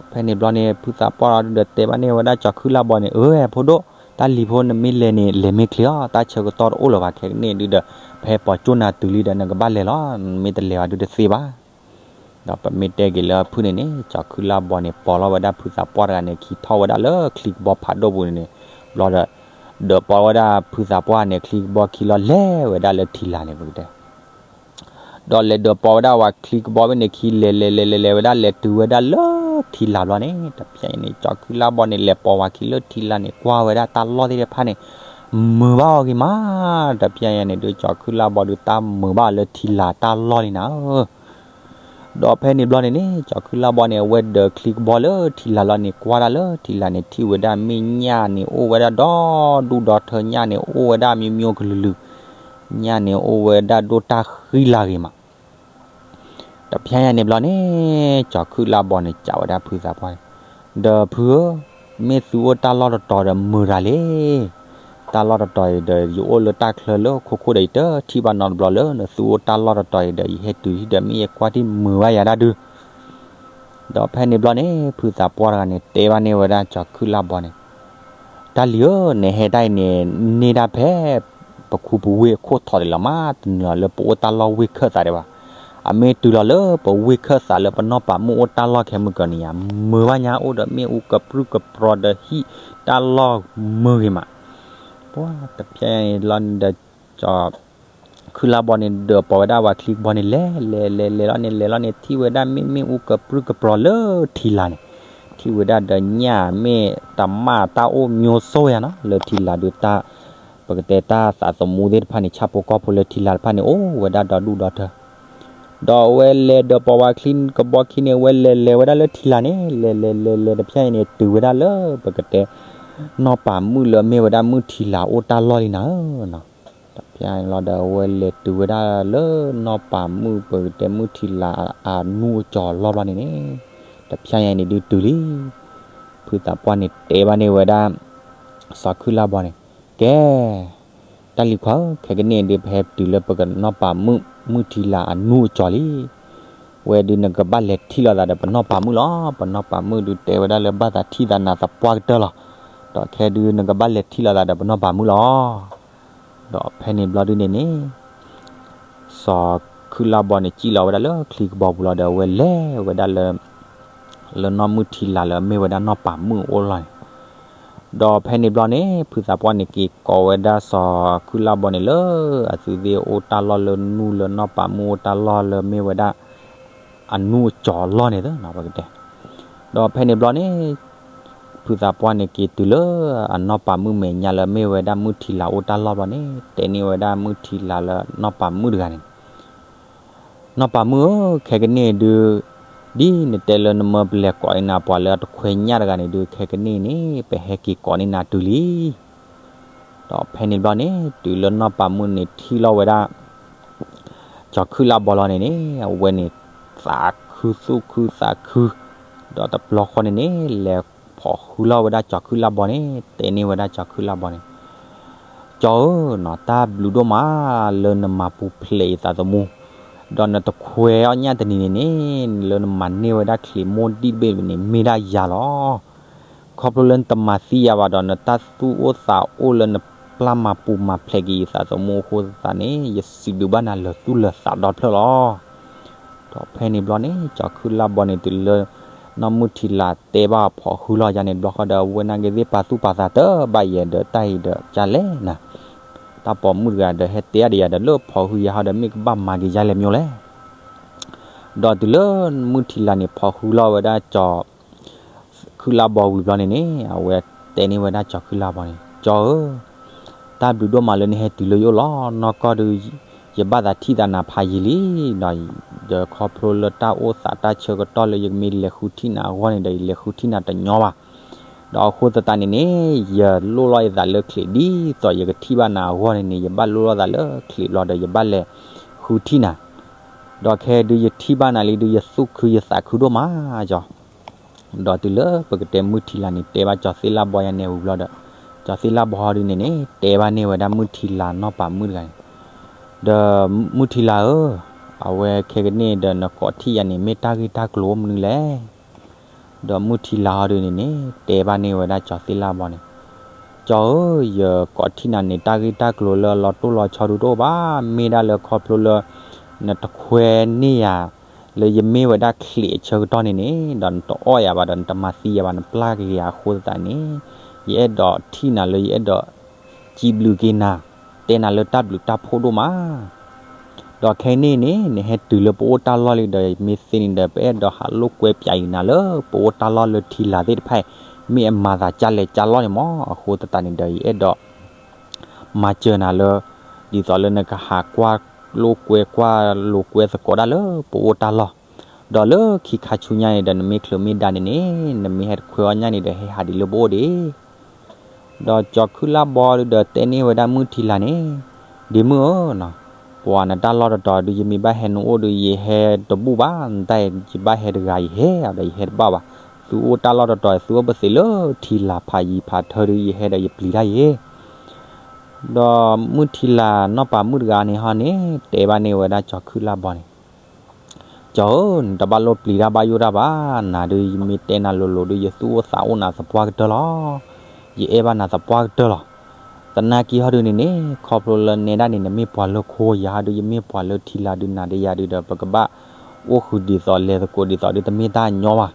ၣ်. ဒီးဖဲန့ၣ်ဘျီန့ၣ် ဖုသးပှၢ်ဒီးတဲဘၣ်န့ၢ်ဝဲဒၣ်ကၠီၤခုၣ်လၢ်ဘီန့ၣ်, အၢ ဖိဒိၣ်, တၢ်လံၤဖိနမ့ၢ်လဲၤန့ၣ် လဲၤမ့ၢ်ချ့အီၤ, တၢ်ဆၢကတီၢ်တအိၣ်လၢၤဘၣ်. ခဲကနံၣ်ဒုးဒီး ဖဲပှၤကၠိနၤတုၤလံဒီး နကဘၣ်လဲၤလီၤ. နမ့ၢ်တလဲၤဘၣ်ဒုးတသ့ဘၣ်. ဒီးပမ့ၢ်တဲက့ၤလၢဖုန့ၣ်န့ၣ် ကၠီၤခုၣ်လၢ်ဘီန့ၣ် ပိာ်လီၤဝဲဒၣ်ဖုသးပှၢ်တဂၤန့ၣ် ခံထီၣ်ဝဲဒၣ်လၢချံကဘီဖးဒိၣ်ပူၤန့ၣ်န့ၣ်, ဘျီဒီး ဒၢးပိာ်ဝဲဒၣ်ဖုသးပှၢ်န့ၣ် ချံကဘီခံလီၤ လဲၤဝဲဒၣ်လၢထံလာ်န့ၣ် ပကတဲ ဒီးလဲၤဒၢးပိာ်ဝဲဒၣ်ဝဲချံကဘီဖဲန့ၣ်ခံ လဲၤလဲၤလဲၤလဲၤလဲၤဝဲဒၣ် လဲၤတုၤဝဲဒၣ်လၢထံလာ်ဘျီန့ၣ် တဖျဲန့ၣ် ကၠီၤခုၣ်လၢ်ဘီန့ၣ် လဲၤပိာ်ဝဲခံလၢထံလာ်န့ၣ် ကွၢ်ဝဲဒၣ်တၢ်လီၢ်သ့ၣ်တဖၣ်န့ၣ် မုာ်ဘၣ်အီၤဂ့ၤမး, တဖျဲညါန့ၣ်ဒုး ကၠီၤခုၣ်လၢ်ဘီဒုး တၢ်မုာ်ဘၣ်လၢထံလာ်တၢ်လီၢ်လံနၤဧၢ. ဒီးဖဲန့ၣ်ဘျီန့ၣ်န့ၣ် ကၠီၤခုၣ်လၢ်ဘီန့ၣ် အဝဲဒၢးချံကဘီလၢထံလာ်လီၤန့ၣ် ကွၢ်ဒၣ်လၢထံလာ်န့ၣ် ထံၣ်ဝဲဒၣ်မ့ၢ်ညၣ်န့ၣ် အိၣ်ဝဲဒၣ်ဒီဒူၣ်ဒီထၢ, ညၣ်န့ၣ်အိၣ်ဝဲဒၣ်မံၤမံၤကလုာ်ကလုာ်, ညၣ်န့ၣ်အိၣ်ဝဲဒၣ်ဒိၣ်တၢ်ဃံလၤဂ့ၤမး. တဖျဲညါန့ၣ်ဘျီန့ၣ် ကၠီၤခုၣ်လၢ်ဘီန့ၣ် စံးဝဲဒၣ်ဖုသးပှၢ်န့ၣ်, ဒီးဖုဧၢ, မ့ၢ်သုအိၣ်တၢ်လီၢ်တတီၤဒီးမုာ်တၢ်လံ. တၢ်လီၢ်တတီၤအံၤဒီး ယအိၣ်လၢတၢ်ချၢလၢခိခိၣ်ဒီး ယတထံၣ်ဘၣ်နီတဘျီလၢနသုအိၣ်တၢ်လီၢ်တတီၤအံၤဒီး ယဟဲတုၤဒီး မ့ၢ်ယကွၢ်ထံၣ်မုာ်ဘၣ်ယၤဒၣ်ဒုး. ဒီးဖဲန့ၣ်ဘျီန့ၣ် ဖုသးပှၢ်တဂၤန့ၣ် တဲဘၣ်န့ၢ်ဝဲဒၣ်ကၠီၤခုၣ်လၢ်ဘီန့ၣ်, တၢ်လံၤဧၢ, နဟဲတၢ်အံၤန့ၣ် န့ၢ်ဒၣ်ဖဲ ပခူပဝ့ၢ်အခိၣ်ထီးဒံးလီၤမး, တနုာ်လီၤလၢပအိၣ်တၢ်လီၢ်ဝ့ၢ်ခၢၣ်သးဒံးဘၣ်. အမ့ၢ်တုၤလီၤလၢပဝ့ၢ်ခၢၣ်သးလၢပနီၢ်ပၤမုၣ်အိၣ်တၢ်လီၢ်ခဲမုၢ်ကၢၤန့ၣ်ယါ, မုာ်ဘၣ်ညါအိၣ်ဒီးမ့ၣ်အူကပြုၢ်ကပြီၤဒီးဟံၣ်တၢ်လီၢ်မုာ်ဂ့ၤမး. ပှၤတဖျဲညါန့ၣ်လီၤန့ၣ်ဒီး ကၠီၤခုၣ်လၢ်ဘီန့ၣ် ဒၢးပိာ်ဝဲဒၣ်ဝဲချံကဘီန့ၣ် လဲၤလဲၤလဲၤလဲၤလီၤန့ၣ် လဲၤလီၤန့ၣ် ထံၣ်ဝဲဒၣ်မ့ၣ်မ့ၣ်အူကပြုၢ်ကပြီၤလၢထံလာ်န့ၣ်, ထံၣ်ဝဲဒၣ်ဒီးညၣ်မ့ၢ်တၢ်မၢ်တၢ်အိၣ်မံၤစိၤယါနီၤ လၢထံလာ်ဒုးတၢ်, ပကတဲတၢ်သးသမူသ့ၣ်တဖၣ်န့ၣ် ဆၣ်ဖိကီၢ်ဖိလၢထံလာ်တဖၣ်န့ၣ် အိၣ်ဝဲဒၣ်ဒီဒူၣ်ဒီထၢ ဒီးအဝဲလဲၤဒၢးပိာ်ဝဲချံကဘီခံန့ၣ် အဝဲလဲၤလဲၤဝဲဒၣ်လၢထံလာ်န့ၣ် လဲၤလဲၤလဲၤလဲၤတဖျဲအံၤန့ၣ် တုၤဝဲဒၣ်လၢပကတဲ နီၢ်ပၤမုၣ်လၢအမ့ၢ်ဝဲဒၣ်မုၢ်ထံလာ်အိၣ်တၢ်လီၢ်လံနၤဧၢနီၤ. တဖျဲလီၤဒီးအဝဲလဲၤတုၤဝဲဒၣ်လၢနီၢ်ပၤမုၣ်ပကတဲမုၢ်ထံလာ်အနူၢ်အကၠီၤလီၢ်ဘျီန့ၣ်န့ၣ် တဖျဲညါန့ၣ်ဒုးတုၤလံ. ဖုသးပှၢ်န့ၣ်တဲဘၣ်န့ၢ်ဝဲဒၣ် စီၤခုၣ်လၢ်ဘီန့ၣ်, ကဲ တၢ်လံၤခွါဧၢ, ခဲကနံၣ်အံၤဒုး ပဟဲတုၤလၢပကနီၢ်ပၤမုၣ် မုၢ်ထံလာ်အနူၢ်အကၠီၤလံ. ဝဲဒုးနကဘၣ်လဲၤထံၣ်လိာ်သးဒီးပနီၢ်ပၤမုၣ်လီၤ. ပနီၢ်ပၤမုၣ်ဒုးတဲဝဲဒၣ်လၢဘၣ်သးထံၣ်သးနၤသပှၢ်ကတၢၢ်လီၤ. ဒီးခဲဒုးနကဘၣ်လဲၤထံၣ်လိာ်သးဒီးပနီၢ်ပၤမုၣ်လီၤ. ဒီးဖဲန့ၣ်ဘျီဒုန့ၣ်န့ၣ် စီၤခုၣ်လၢ်ဘီန့ၣ် စံၣ်လီၤဝဲဒၣ်လၢချံကဘီပူၤလီၤဒီး အဝဲလဲၤဝဲဒၣ်လၢ လၢနီၢ်မုၢ်ထံလာ်လၢအမ့ၢ်ဝဲဒၣ်နီၢ်ပၤမုၣ်အအိၣ်လီၤန့ၣ် ဒီးဖဲန့ၣ်ဘျီန့ၣ် ဖုသးပှၢ်န့ၣ် က့ၤကိးဝဲဒၣ်စီၤခုၣ်လၢ်ဘီန့ၣ်လၢ အသုသ့ၣ်အိၣ်တၢ်လီၢ်လၢနူၢ်လၢနီၢ်ပၤမုၣ်အိၣ်တၢ်လီၢ်လၢမ့ၢ်ဝဲဒၣ် အနူၢ်အကၠီၤလီၢ်န့ၣ်သနီၤ ပကတဲ. ဒီးဖဲန့ၣ်ဘျီန့ၣ် ဖုသးပှၢ်န့ၣ် က့ၤတုၤလၢအနီၢ်ပၤမုၣ်မဲာ်ညါလၢအမ့ၢ်ဝဲဒၣ်မုၢ်ထံလာ်အိၣ်တၢ်လီၢ်ဘျီန့ၣ် တဲန့ၢ်ဝဲဒၣ်မုၢ်ထံလာ်လၢနီၢ်ပၤမုၣ်တဂၤန့ၣ် နီၢ်ပၤမုၣ်ဧၢ, ခဲကနံၣ်အံၤဒုး ဒ်နတဲလၢနမၢပလဲၤကိးန့ၢ်နၤပှၤလၢအတခွဲးညၣ်တဂၤန့ၣ်ဒုး ခဲကနံၣ်အံၤန့ၣ် ပဟဲက့ၤကိးန့ၢ်နၤတုၤလံ. ဒီးဖဲန့ၣ်ဘျီန့ၣ် တုၤလၢနီၢ်ပၤမုၣ်န့ၣ်ထံၣ်လိာ်ဝဲဒၣ် ကၠီၤခုၣ်လၢ်ဘီလီၤန့ၣ်န့ၣ် အဝဲန့ၣ် သးခုသူၣ်ခုသးခု, ဒီးတဘျီဃီန့ၣ်န့ၣ် လဲၤဖိးဟုလိာ်ဝဲဒၣ်ကၠီၤခုၣ်လၢ်ဘီန့ၣ် တဲန့ၢ်ဝဲဒၣ်ကၠီၤခုၣ်လၢ်ဘီန့ၣ် ကၠီၤဧၢ, နီၤ တၢ်ဘျုးဒိၣ်မးလၢနမၤပူၤဖျဲးယသးသမူ, ဒီးနတခွဲးအီၣ်ညၣ်တနံၤန့ၣ်န့ၣ် လၢနမၤန့ၢ်ဝဲဒၣ်ချံးမိၢ်ဒံၣ်တဘ့ၣ်န့ၣ် မ့ၢ်ဒၣ်ယၤလီၤ. ခီဖျိလၢနတမၤသံယၤဘၣ်ဒီး နတၢ်သူၣ်အိၣ်သးအိၣ်လၢနပျၢ်မၤပူၤမၤဖျဲးက့ၤယသးသမူအဃိသတးန့ၣ် ယစံးဘျုးဘၣ်နၤလၢာ်သူၣ်လၢာ်သးဒီဖျၢၣ်လီၤ. ဒီးဖဲန့ၣ်ဘျီန့ၣ် ကၠီၤခုၣ်လၢ်ဘီန့ၣ် တုၤလၢ နီၢ်မုၢ်ထံလာ်တဲဘၣ်အဖိးဟုလိာ်ယၤန့ၣ် တဘျီဃီဒီး အဝဲနာ်က့ၤသ့ၣ်ပာ်သူၣ်ပာ်သးတဘၣ်ယဲၢ်ဒီး တၢ်အံၤဒီးကလဲၣ်နၤ, တၢ်ပိာ်မုၣ်တဂၤဒီး ဟဲတဲအါဒီးယၤဒီး လၢဖိးဟုယၤဟီဒီး မ့ၢ်ကဘၣ်မၤက့ၤယၤလဲၣ်မ့ၢ်လဲၣ်. ဒီးတုၤလၢမုၢ်ထံလာ်န့ၣ် ဖိးဟုလိာ်ဝဲဒၣ်ကၠီၤ ခုၣ်လၢ်ဘီဝံၤဘျီန့ၣ်န့ၣ် အဝဲတဲန့ၢ်ဝဲဒၣ်ကၠီၤခုၣ်လၢ်ဘီန့ၣ် ကၠီၤဧၢ, တၢ်ဘျုးဒိၣ်မးလၢနဟဲတုၤလၢယအိၣ်လီၤ. နီၢ်ကီၢ်ဒုး ယဘၣ်သးထံၣ်သးနၤဖးယံာ်လံ, ဒီးယခီဖျိလၢတၢ်အိၣ်သးတၢ်ဆၢကတီၢ်လၢယကမ့ၢ်လဲၤဃုထံၣ်နၤအဂီၢ်န့ၣ်ဒီး ယလဲၤဃုထံၣ်နၤတညီဘၣ်. ဒီးအဃိသတးန့ၣ်န့ၣ် ယလိၣ်လီၤယသးလၢချံးဒ်သိးယကထံၣ်ဘၣ်နၤအဂီၢ်န့ၣ်န့ၣ် ယဘၣ်လိၣ်လီၤသးလၢချံးဘျီဒီး ယဘၣ်လဲၤဃုထံၣ်နၤ ဒီးခဲဒုးယထံၣ်ဘၣ်နၤလံဒုး ယသူၣ်ခုယသးခုဒိၣ်မးကၠီၤ. ဒီးတုၤလၢပကတဲမုၢ်ထံလာ်န့ၣ် တဲဘၣ်ကၠီၤသ့ၣ်လၢ်ဘီယၤန့ၣ်ဝံၤဘျီဒီး ကၠီၤသ့ၣ်လၢ်ဘီဟီဒုးန့ၣ်န့ၣ် တဲဘၣ်န့ၢ်ဝဲဒၣ်မုၢ်ထံလာ်နီၢ်ပၤမုၣ်တဂၤန့ၣ် ဒီးမုၢ်ထံလာ်ဧၢ, အဝဲခဲကနံၣ်ဒီးနကိးထံၣ်ယၤန့ၣ် မ့ၢ်တၢ်ဂ့ၢ်တၢ်ကျိၤမနုၤလဲၣ်. ဒီးမုၢ်ထံလာ်ဟီဒုးန့ၣ်န့ၣ် တဲဘၣ်န့ၢ်ဝဲဒၣ်ကၠီၤသ့ၣ်လၢ်ဘီန့ၣ်, ကၠီၤဧၢ, ယကိးထံၣ်နၤန့ၣ် တၢ်ဂ့ၢ်တၢ်ကျိၤလၢအလီၤတိၢ်လီၤဆီဒုးတအိၣ်ဘၣ်, မ့ၢ်ဒၣ်လၢခီဖျိလၢ နတခွဲးန့ၢ်ယၤ လၢယမ့ၢ်ဝဲဒၣ်ချံးအဆၢကတီၢ်န့ၣ်န့ၣ် ဒီးနတအီၣ်ယၤဘၣ်ဒီး နတမၤသံယၤဘၣ် နပျၢ်က့ၤယၤအဃိသတးန့ၣ် ယအဲၣ်ဒိးထံၣ်နၤလၢယအဲၣ်ဒိး စံးဘျုးက့ၤနၤ, တဲနၤလၢတၢ်ဘျုးတၢ်ဖှိၣ်ဒိၣ်မး ဒီးခဲအံၤန့ၣ်န့ၣ် နဟဲတုၤလၢပအိၣ်တၢ်လီၢ်လံဒီး မ့ၢ်သ့န့ၣ်ဒီး ပအဲၣ်ဒိးဟးလိာ်ကွဲပၠးအံၤနၤလၢ ပအိၣ်တၢ်လီၢ်လၢထံလာ်သ့ၣ်တဖၣ်အံၤ မ့ၢ်အမၤသးကၢ်လဲၣ်ကၢ်လီၢ်န့ၣ်မး, အဃိသတးန့ၣ်ဒီး ယအဲၣ်ဒိး မၤစၢၤနၤလၢ ဒ်သိးလၢနကဟးကွၢ်လိာ်ကွဲကွၢ်လိာ်ကွဲသကိးဒၣ်လၢပအိၣ်တၢ်လီၢ်, ဒီးလၢခံခါဆူညါန့ၣ်ဒီး နမ့ၢ်ချုးမ့ၢ်ဒါန့ၣ်န့ၣ် နမ့ၢ်ဟဲတခွဲအီၣ်ညၣ်န့ၣ်ဒီး ဟဲဟးဒံးလၢပအိၣ်ဒံး. ဒီးကၠီၤခုၣ်လၢ်ဘီဒီးတဲန့ၢ်ဝဲဒၣ်မုၢ်ထံလာ်န့ၣ်, ဒ့မုၣ်ဧၢ, ပှၤနတၢ်လီၢ်တတီၤဒုး ယမ့ၢ်ဘၣ်ဟဲနအိၣ်ဒီး ယဟဲတဘူၣ်ဘၣ်, နတၢ်ယဘၣ်ဟဲတဂၤ ယဟဲဒီးယဟဲတဘၣ်ဘၣ်. သုအိၣ်တၢ်လီၢ်တတီၤ သုအိၣ်ပသ့းလၢထံလာ်ဖးယံၤဖးထၢဒုး ယဟဲဒီးယပျံၤတၢ်ယဲ ဒီးမုၢ်ထံလာ်နီၢ်ပၤမုၣ်တဂၤန့ၣ်ဟီန့ၣ် တဲဘၣ်န့ၢ်ဝဲဒၣ်ကၠီၤခုၣ်လၢ်ဘီန့ၣ်, ကၠီၤဧၢ, နတဘၣ်လိၣ်ပျံၤတၢ်ဘၣ်ယိၣ်တၢ်ဘၣ်, နၤဒုးယမ့ၢ်တဲနၤလိၤလိၤဒုး ယသူၣ်အိၣ်သးအိၣ်နၤသပှၢ်ကတၢၢ်လီၤ. ယအဲၣ်ဘၣ်နၤသပှၢ်ကတၢၢ်လီၤ. သနာ်က့ဟီဒုးန့ၣ်န့ၣ် ခီဖျိလၢနဲဒၣ်န့ၣ် နမ့ၢ်ပှၤလၢခိ, ယၤဟီဒုး ယမ့ၢ်ပှၤလၢထံလာ်ဒုးနၤဒီးယၤဒုးဒီး ပကဘၣ်အိၣ်ဃုာ်ဒ်သိးလဲၤသကိးဒ်သိးဒုး တမ့ၢ်တၢ်ညီဘၣ်.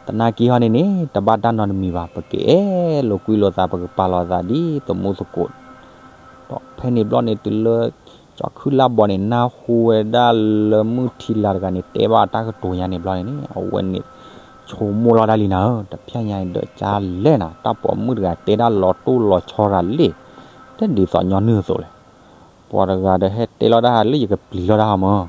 သနာ်က့ဟီန့ၣ်န့ၣ် တဘၣ်တၢ်နီတမံၤဘၣ်, ပကအဲၣ်လိာ်ကွံလိာ်သး ပကပာ်လိာ်သးဒ်သမူသကိး. ဒီးဖဲန့ၣ်ဘျီန့ၣ် တုၤလၢကၠီၤခုၣ်လၢ်ဘီန့ၣ် နၢ်ဟူဝဲဒၣ်လၢမုၢ်ထံလာ်တဂၤန့ၣ် တဲဘၣ်တၢ်ကတိၤညါန့ၣ်ဘျီန့ၣ်န့ၣ် အဝဲန့ၣ် ဆိကမိၣ်လီၤဒၣ်လံနၤဧၢ, တဖျဲညါအံၤဒီးကလဲၣ်နၤ, တၢ်ပိာ်မုၣ်တဂၤတဲဒၣ်လီၤတိၢ်လီၤဆီတဂၤလံ, တဒ်သိးညီနုၢ်အသိးလဲၣ်. ပှၤတဂၤဒီးဟဲတဲလီၤတၢ်ဟးလၢယကပျံၤလီၤတၢ်ဟးမၢ်.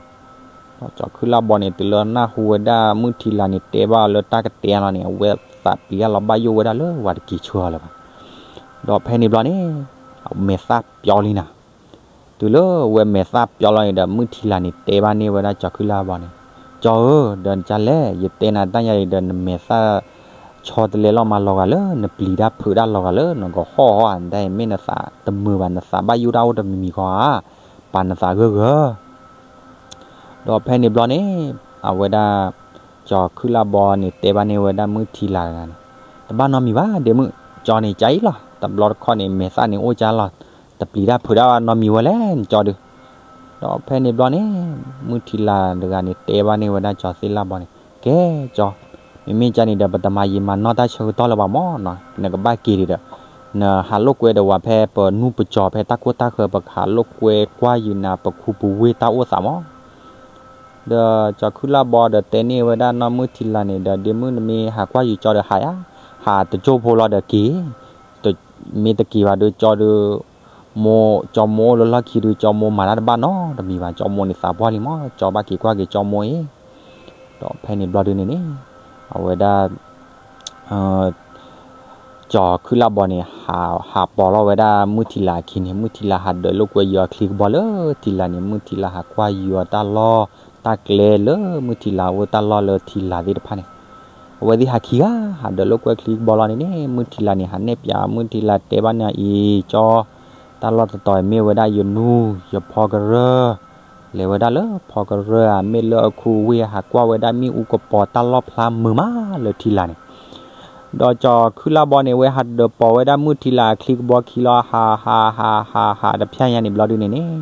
ဒီးကၠီၤခုၣ်လၢ်ဘီန့ၣ် တုၤလၢနၢ်ဟူဝဲဒၣ်မုၢ်ထံလာ်န့ၣ် တဲဘၣ်အီၤလၢတၢ်ကတဲလီၤန့ၣ် အဝဲသးပျံၤတၢ်လီၤဘၣ်ယိၣ်ဝဲဒၣ်လၢဝၤတက့ၤဆှၢအီၤလၢၤဘၣ်. ဒီးဖဲန့ၣ်ဘျီန့ၣ် အမဲာ်သၣ်ပျီလံနၤ. တုၤလၢဝဲမဲာ်သၣ်ပျီလီၤန့ၣ်ဒီး မုၢ်ထံလာ်န့ၣ် တဲဘၣ်န့ၢ်ဝဲဒၣ်ကၠီၤခုၣ်လၢ်ဘီန့ၣ်, ကၠီၤဧၢ, ဒီးနကလဲၣ်, ယတဲနၤတၢ်ညါအံၤဒီး နမဲာ်သၣ်ဆီတလဲလီၤမးလီၤဂာ်လၢ နပျံၤတၢ်ဖုးတၢ်လီၤဂာ်လၢ နကဟီၣ်ဟီၣ်ဧါ, နတၢ်အံၤမ့ၢ်နသးတမုာ်ဘၣ်, နသးဘၣ်ယိၣ်တၢ်အိၣ်တမံၤမံၤဃီဧါ, ပာ်နသးဂၢၢ်ဂၢၢ်. ဒီးဖဲန့ၣ်ဘျီန့ၣ် အဝဲဒၣ် ကၠီၤခုၣ်လၢ်ဘီန့ၣ် တဲဘၣ်န့ၢ်ဝဲဒၣ်မုၢ်ထံလာ်တဂၤန့ၣ်, တဘၣ်နီတမံၤဘၣ် ဒ့မုၣ်, ကၠီၤန့ၣ်ကါအံၤလီၤ, တဘျီတခီၣ်န့ၣ် မဲာ်သၣ်န့ၣ်အိၣ်ကါလီၤ, တပျံၤတၢ်ဖုးတၢ်နီတမံၤဝဲလဲၣ် နကၠီၤဒုး. ဒီးဖဲန့ၣ်ဘျီန့ၣ် မုၢ်ထံလာ်တဂၤန့ၣ် တဲဘၣ်န့ၢ်ဝဲဒၣ်ကၠီၤသ့ၣ်လၢ်ဘီန့ၣ်, ကဲကၠီၤ, မ့မ့ၢ်ကါန့ၣ်ဒီး ပတမၤယံာ်မၤနီၢ်တၢ်ဆၢကတီၢ်လၢၤဘၣ်မၢ်နီၤ, နကဘၣ်က့ၤဒံးဒီး နဟးလိာ်ကွဲဒီးဝဲဖဲပနူၢ်ပစီၤ ဖဲတၢ်ကိၢ်တၢ်ဃၢၤ ပကဟးလိာ်ကွဲကွၢ်ယုာ်နၤ ပခူပဝ့ၢ်တၢ်အိၣ်သးမၢ်. ဒီးကၠီၤခုၣ်လၢ်ဘီဒီးတဲန့ၢ်ဝဲဒၣ်နီၢ်မုၢ်ထံလာ်န့ၣ်ဒီး ဒ့မုၣ်နမ့ၢ်ဟးကွၢ်ယုာ်ကၠီဒီးဟးယါ, ဟးတကၠိဖိလီၤဒီးက့ၤ, မ့ၢ်တက့ၤဘၣ်ဒီးကၠီဒီး မိၢ်, ကၠီမိၢ်အိၣ်လၢလီၢ်ခံဒီး ကၠီမိၢ်မၤတၢ်တဘၣ်နီတမံၤဘၣ်, ကၠီမိၢ်န့ၣ်သးပှၢ်လံမၢ်, ကၠီဘၣ်က့ၤကွၢ်က့ၤကၠီမိၢ်အံၤ. ဒီးဖဲန့ၣ်ဘျီဒုန့ၣ်န့ၣ် အဝဲဒၣ် ကၠီၤခုၣ်လၢ်ဘီန့ၣ် ဟးပိာ်လီၤဝဲဒၣ်မုၢ်ထံလာ်အခံန့ၣ်, မုၢ်ထံလာ်ဟးဒၢးလိာ်ကွဲယုာ်အီၤချံကဘီလၢထံလာ်န့ၣ်, မုၢ်ထံလာ်ဟးကွၢ်ယုာ်အီၤတၢ်လီၢ်တၢ်ကျဲလၢမုၢ်ထံလာ်အိၣ်တၢ်လီၢ်လၢထံလာ်သ့ၣ်တဖၣ်န့ၣ်, အဝဲသ့ၣ်ဟးခံဂၤ ဟးဒၢးလိာ်ကွဲချံကဘီလီၤန့ၣ်န့ၣ်, မုၢ်ထံလာ်န့ၣ် ဟးနဲၣ်ပၠးမုၢ်ထံလာ်တဲဘၣ်န့ၢ်အံၤ, ကၠီ, တၢ်လီၢ်တတီၤအံၤမ့ၢ်ဝဲဒၣ်ယနူ ယဖီကရၢ လဲၤဝဲဒၣ်လၢဖီကရၢဧါ, မ့ၢ်လၢအခူဝ့ၢ်ဧါ, ဟးကွၢ်ဝဲဒၣ်မ့ၣ်အူကပီၤတၢ်လီၢ်ဖျါမုာ်မးလၢထံလာ်န့ၣ်. ဒီးကၠီၤခုၣ်လၢ်ဘီန့ၣ် ဝဲဟးဒၢးပိာ်ဝဲဒၣ်မုၢ်ထံလာ်အချံကဘီခံလီၤ, ဟးဟးဟးဟးဟးတဖျဲညါန့ၣ်ဘျီဒုန့ၣ်န့ၣ်,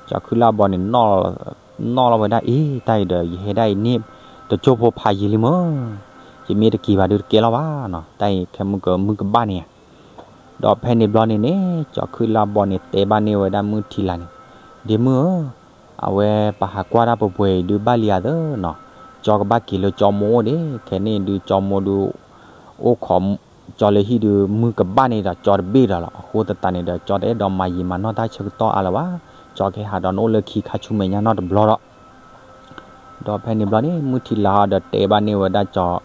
ကၠီၤခုၣ်လၢ်ဘီန့ၣ် နီၣ်လီၤဝဲဒၣ်အံၤ, တၢ်အံၤဒီး ယဟဲဒၣ်အံၤန့ၣ် တကၠိဖိဖးယံာ်လံမၢ်, ယမ့ၢ်တက့ၤဘၣ်ဒုးတကဲလီၤဘၣ်နီၤ, တၢ်အံၤခဲမုၢ်ကမုၢ်ကဘၣ်န့ၣ်ဧါ. ဒီးဖဲန့ၣ်ဘျီန့ၣ်န့ၣ် ကၠီၤခုၣ်လၢ်ဘီန့ၣ် တဲဘၣ်န့ၢ်ဝဲဒၣ်မုၢ်ထံလာ်န့ၣ်, ဒ့မုၣ်ဧၢ, အဝဲပဟးကွၢ်တၢ်ပှဲၤပှဲၤအံၤဒုးဘၣ်လံဧါသၢနီၤ, ကၠီကဘၣ်က့ၤလၢကၠီမိၢ်အိၣ်ဒ့, ခဲန့ၣ်ဒုးကၠီမိၢ်ဒုး အိၣ်ခိးကၠီလၢဟံၣ်ဒုး မုၢ်ကဘၣ်န့ၣ်ဒီးကၠီတဘ့ၣ်ဒီးလီၤ, အဃိသတးန့ၣ်ဒီး ကၠီတအဲၣ်ဒိးမၤယံာ်မၤနီၢ်တၢ်ဆၢကတီၢ်အါလၢၤဘၣ်, ကၠီကဟဲဟးဒီးနအိၣ်လၢခံခါဆူမဲာ်ညါနီတဘျီဒီး ဒီးဖဲန့ၣ်ဘျီန့ၣ် မုၢ်ထံလာ်ဟီဒီးတဲဘၣ်န့ၢ်ဝဲဒၣ်ကၠီၤ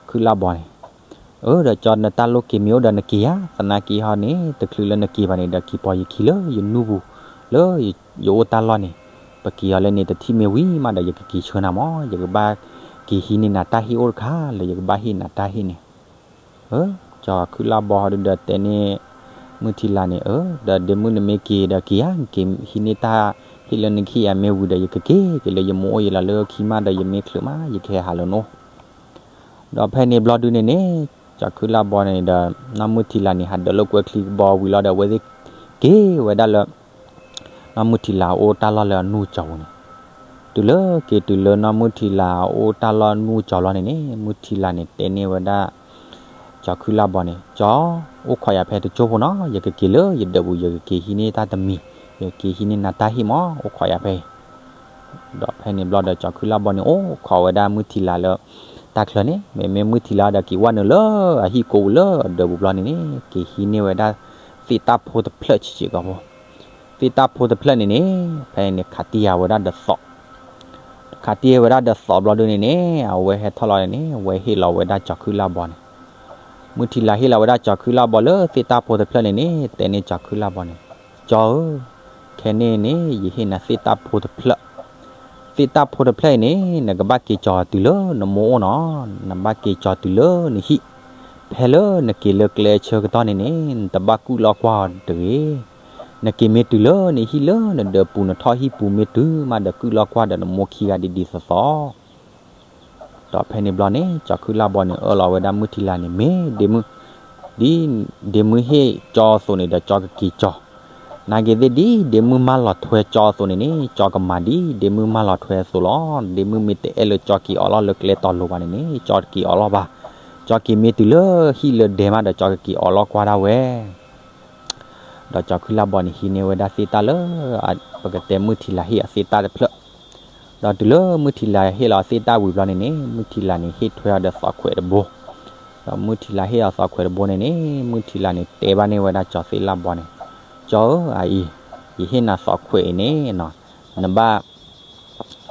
ခုၣ်လၢ်ဘီန့ၣ်, အၢ ဒီးကၠီၤ နတၢ်လိၣ်က့ၤမ့ၢ်အိၣ်ဒီးနက့ၤဧါ, သနာ်က့ဟီန့ၣ် တချုးလၢနက့ၤဘၣ်န့ၣ်ဒီး က့ၤပိာ်ယခံလၢယနူၢ်ပူၤ လၢယအိၣ်တၢ်လီၢ်န့ၣ်, ပက့ၤအီၤလၢန့ၣ် တထံၣ်မ့ၢ်ဝံၤမးဒီး ယကက့ၤဆှၢနၤမၢ်, ယကဘၣ်က့ၤဟံးန့ၢ်နၤတၢ်ဟ့ၣ်အိၣ်တခါ လၢယကဘၣ်ဟ့ၣ်နၤတၢ်ဟ့ၣ်န့ၣ် ကၠီၤခုၣ်လၢ်ဘီဟီဒုဒီးတဲန့ၢ် မုၢ်ထံလာ်န့ၣ်, အၢ ဒီးဒ့မုၣ်နမ့ၢ်က့ၤဒီးက့ၤဧါ, နက့ၤဟံးန့ၢ်တၢ်ဟ့ၣ်လၢနကဟ့ၣ်ယၤမ့ၢ်ဝံၤဒီး ယကက့ၤက့ၤလၢယမိၢ်အိၣ်ယလီၤလၢခံမးဒီး ယမ့ၢ်ချုးမး ယကဟဲဟးလၢနအိၣ်. ဒီးဖဲန့ၣ်ဘျီဒုန့ၣ်န့ၣ် ကၠီၤခုၣ်လၢ်ဘီန့ၣ်ဒီး နီၢ်မုၢ်ထံလာ်န့ၣ် ဟးဒၢးလိာ်ကွဲချံကဘီဝံၤလီၤဒီး အဝဲသ့ၣ်က့ၤဝဲဒၣ်လၢ နီၢ်မုၢ်ထံလာ်အအိၣ်တၢ်လီၢ်လၢအနူၢ်ကၠီၤပူၤန့ၣ်, တုၤလၢက့ၤတုၤလၢနီၢ်မုၢ်ထံလာ်အအိၣ်တၢ်လီၢ်နူၢ်ကၠီၤလီၤန့ၣ်န့ၣ် မုၢ်ထံလာ်န့ၣ် တဲန့ၢ်ဝဲဒၣ် ကၠီၤခုၣ်လၢ်ဘီန့ၣ်, ကၠီၤ, အိၣ်ခိးယၤဖဲတကၠိဖိနီၤ, ယကက့ၤလၢယဒၢးပူၤ ယကက့ၤဟံးန့ၢ်တၢ်တမံၤ, ယကက့ၤဟံးန့ၢ်နၤတၢ်ဟ့ၣ်မၢ်, အိၣ်ခိးယၤဖဲအံၤ. ဒီးဖဲန့ၣ်ဘျီဒီး ကၠီၤခုၣ်လၢ်ဘီန့ၣ် အိၣ်ခိးဝဲဒၣ်မုၢ်ထံလာ်လၢ တၢ်ချၢန့ၣ်, မ့မ့ၢ်မုၢ်ထံလာ်ဒီး က့ၤဝဲနုာ်လၢအဟံၣ်ကိးပူၤလၢအဒၢးပူၤဘျီန့ၣ်န့ၣ် က့ၤဟံးန့ၢ်ဝဲဒၣ် သ့ၣ်တၢ်ဖိတဖျၢၣ်ဆံးဆံးကီၢ်ဖိ, သ့ၣ်တၢ်ဖိတဖျၢၣ်န့ၣ်န့ၣ် ဖဲန့ၣ်ခးတံၢ်ယၤဝဲဒၣ်ဒီးသီး, ခးတံၢ်ဝဲဒၣ်ဒီးသီးဘျီဒုန့ၣ်န့ၣ် အဝဲဟဲထီၣ်လီၤန့ၣ် အဝဲဟ့ၣ်လီၤဝဲဒၣ်ကၠီၤခုၣ်လၢ်ဘီန့ၣ်, မုၢ်ထံလၤဟ့ၣ်လီၤဝဲဒၣ်ကၠီၤခုၣ်လၢ်ဘီလၢသ့ၣ်တၢ်ဖိတဖျၢၣ်န့ၣ်န့ၣ် တဲန့ၢ်ကၠီၤခုၣ်လၢ်ဘီန့ၣ်, ကၠီဧၢ, ခဲန့ၣ်န့ၣ် ယဟ့ၣ်နၤသ့ၣ်တၢ်ဖိတဖျၢၣ်, သ့ၣ်တၢ်ဖိတဖျၢၣ်အံၤန့ၣ် နကဘၣ်က့ၤကၠီၤတုၤလၢနမိၢ်အိၣ်နီၤ, နဘၣ်က့ၤကၠီၤတုၤလၢနဟံၣ်, ဖဲလၢနက့ၤလၢကျဲဆၢကတီၢ်န့ၣ်န့ၣ် နတဘၣ်ကုၣ်လီၤကွၢ်အီၤတဂ့ၤ, နက့ၤမ့ၢ်တုၤလၢနဟံၣ်လၢနဒၢးပူၤ နထီၣ်ဟံၣ်ပူၤမ့ၢ်တုၤမးဒီး ကုၣ်လီၤကွၢ်ဒီးနမိၢ်ခံဂၤဒ်ဒ်သိးသိး ဒီးဖဲန့ၣ်ဘျီန့ၣ် ကၠီၤခုၣ်လၢ်ဘီန့ၣ် အၢၣ်လီၤဝဲဒၣ်မုၢ်ထံလၤန့ၣ် မ့ၢ်ဒ့မုၢ်, ဒ်ဒ့မုၢ်ဟ့ၣ်ကၠီအသိးန့ၣ်ဒီး ကၠီကက့ၤကၠီၤ, နာ်က့ၤသ့ၣ်ဒ်ဒ့မုၢ်မၢလီၤထွဲကၠီအသိးန့ၣ်န့ၣ် ကၠီကမၤဒ်ဒ့မုၢ်မၢလီၤထွဲအသိးလီၤ. ဒ့မုၢ်မ့ၢ်တအဲၣ်လၢကၠီက့ၤအီၣ်လီၢ်လၢကျဲတီၤလိၤဘၣ်န့ၣ်န့ၣ် ကၠီတက့ၤအီၣ်လီၢ်ဘၣ်, ကၠီက့ၤမ့ၢ်တုၤလၢဟံၣ်လၢဒဲမးဒီး ကၠီကက့ၤအီၣ်လီၢ်ကွၢ်ဒၣ်ဝဲ ဒီးကၠီၤခုၣ်လၢ်ဘီန့ၣ် ဟံးန့ၢ်ဝဲဒၣ်သ့ၣ်တၢ်လၢ ပကတဲမုၢ်ထံလၤဟ့ၣ်အီၤသ့ၣ်တၢ်တဖျၢၣ်, ဒီးတုၤလၢမုၢ်ထံလၤဟ့ၣ်လီၤအီၤသ့ၣ်တၢ်ဝံၤဘျီန့ၣ်န့ၣ် မုၢ်ထံလၤန့ၣ် ဟ့ၣ်ထွဲအီၤဒီးသီးခွဲးတဘိ, ဒီးမုၢ်ထံလၤဟ့ၣ်အီၤသီးခွဲးတဘိန့ၣ်န့ၣ် မုၢ်ထံလၤန့ၣ် တဲဘၣ်န့ၢ်ဝဲဒၣ်ကၠီၤသ့ၣ်လၢ်ဘီန့ၣ်, ကၠီဧၢ, အအံၤ, ယဟ့ၣ်နၤသီးခွဲးအံၤန့ၣ် နဘၣ် နဘၣ်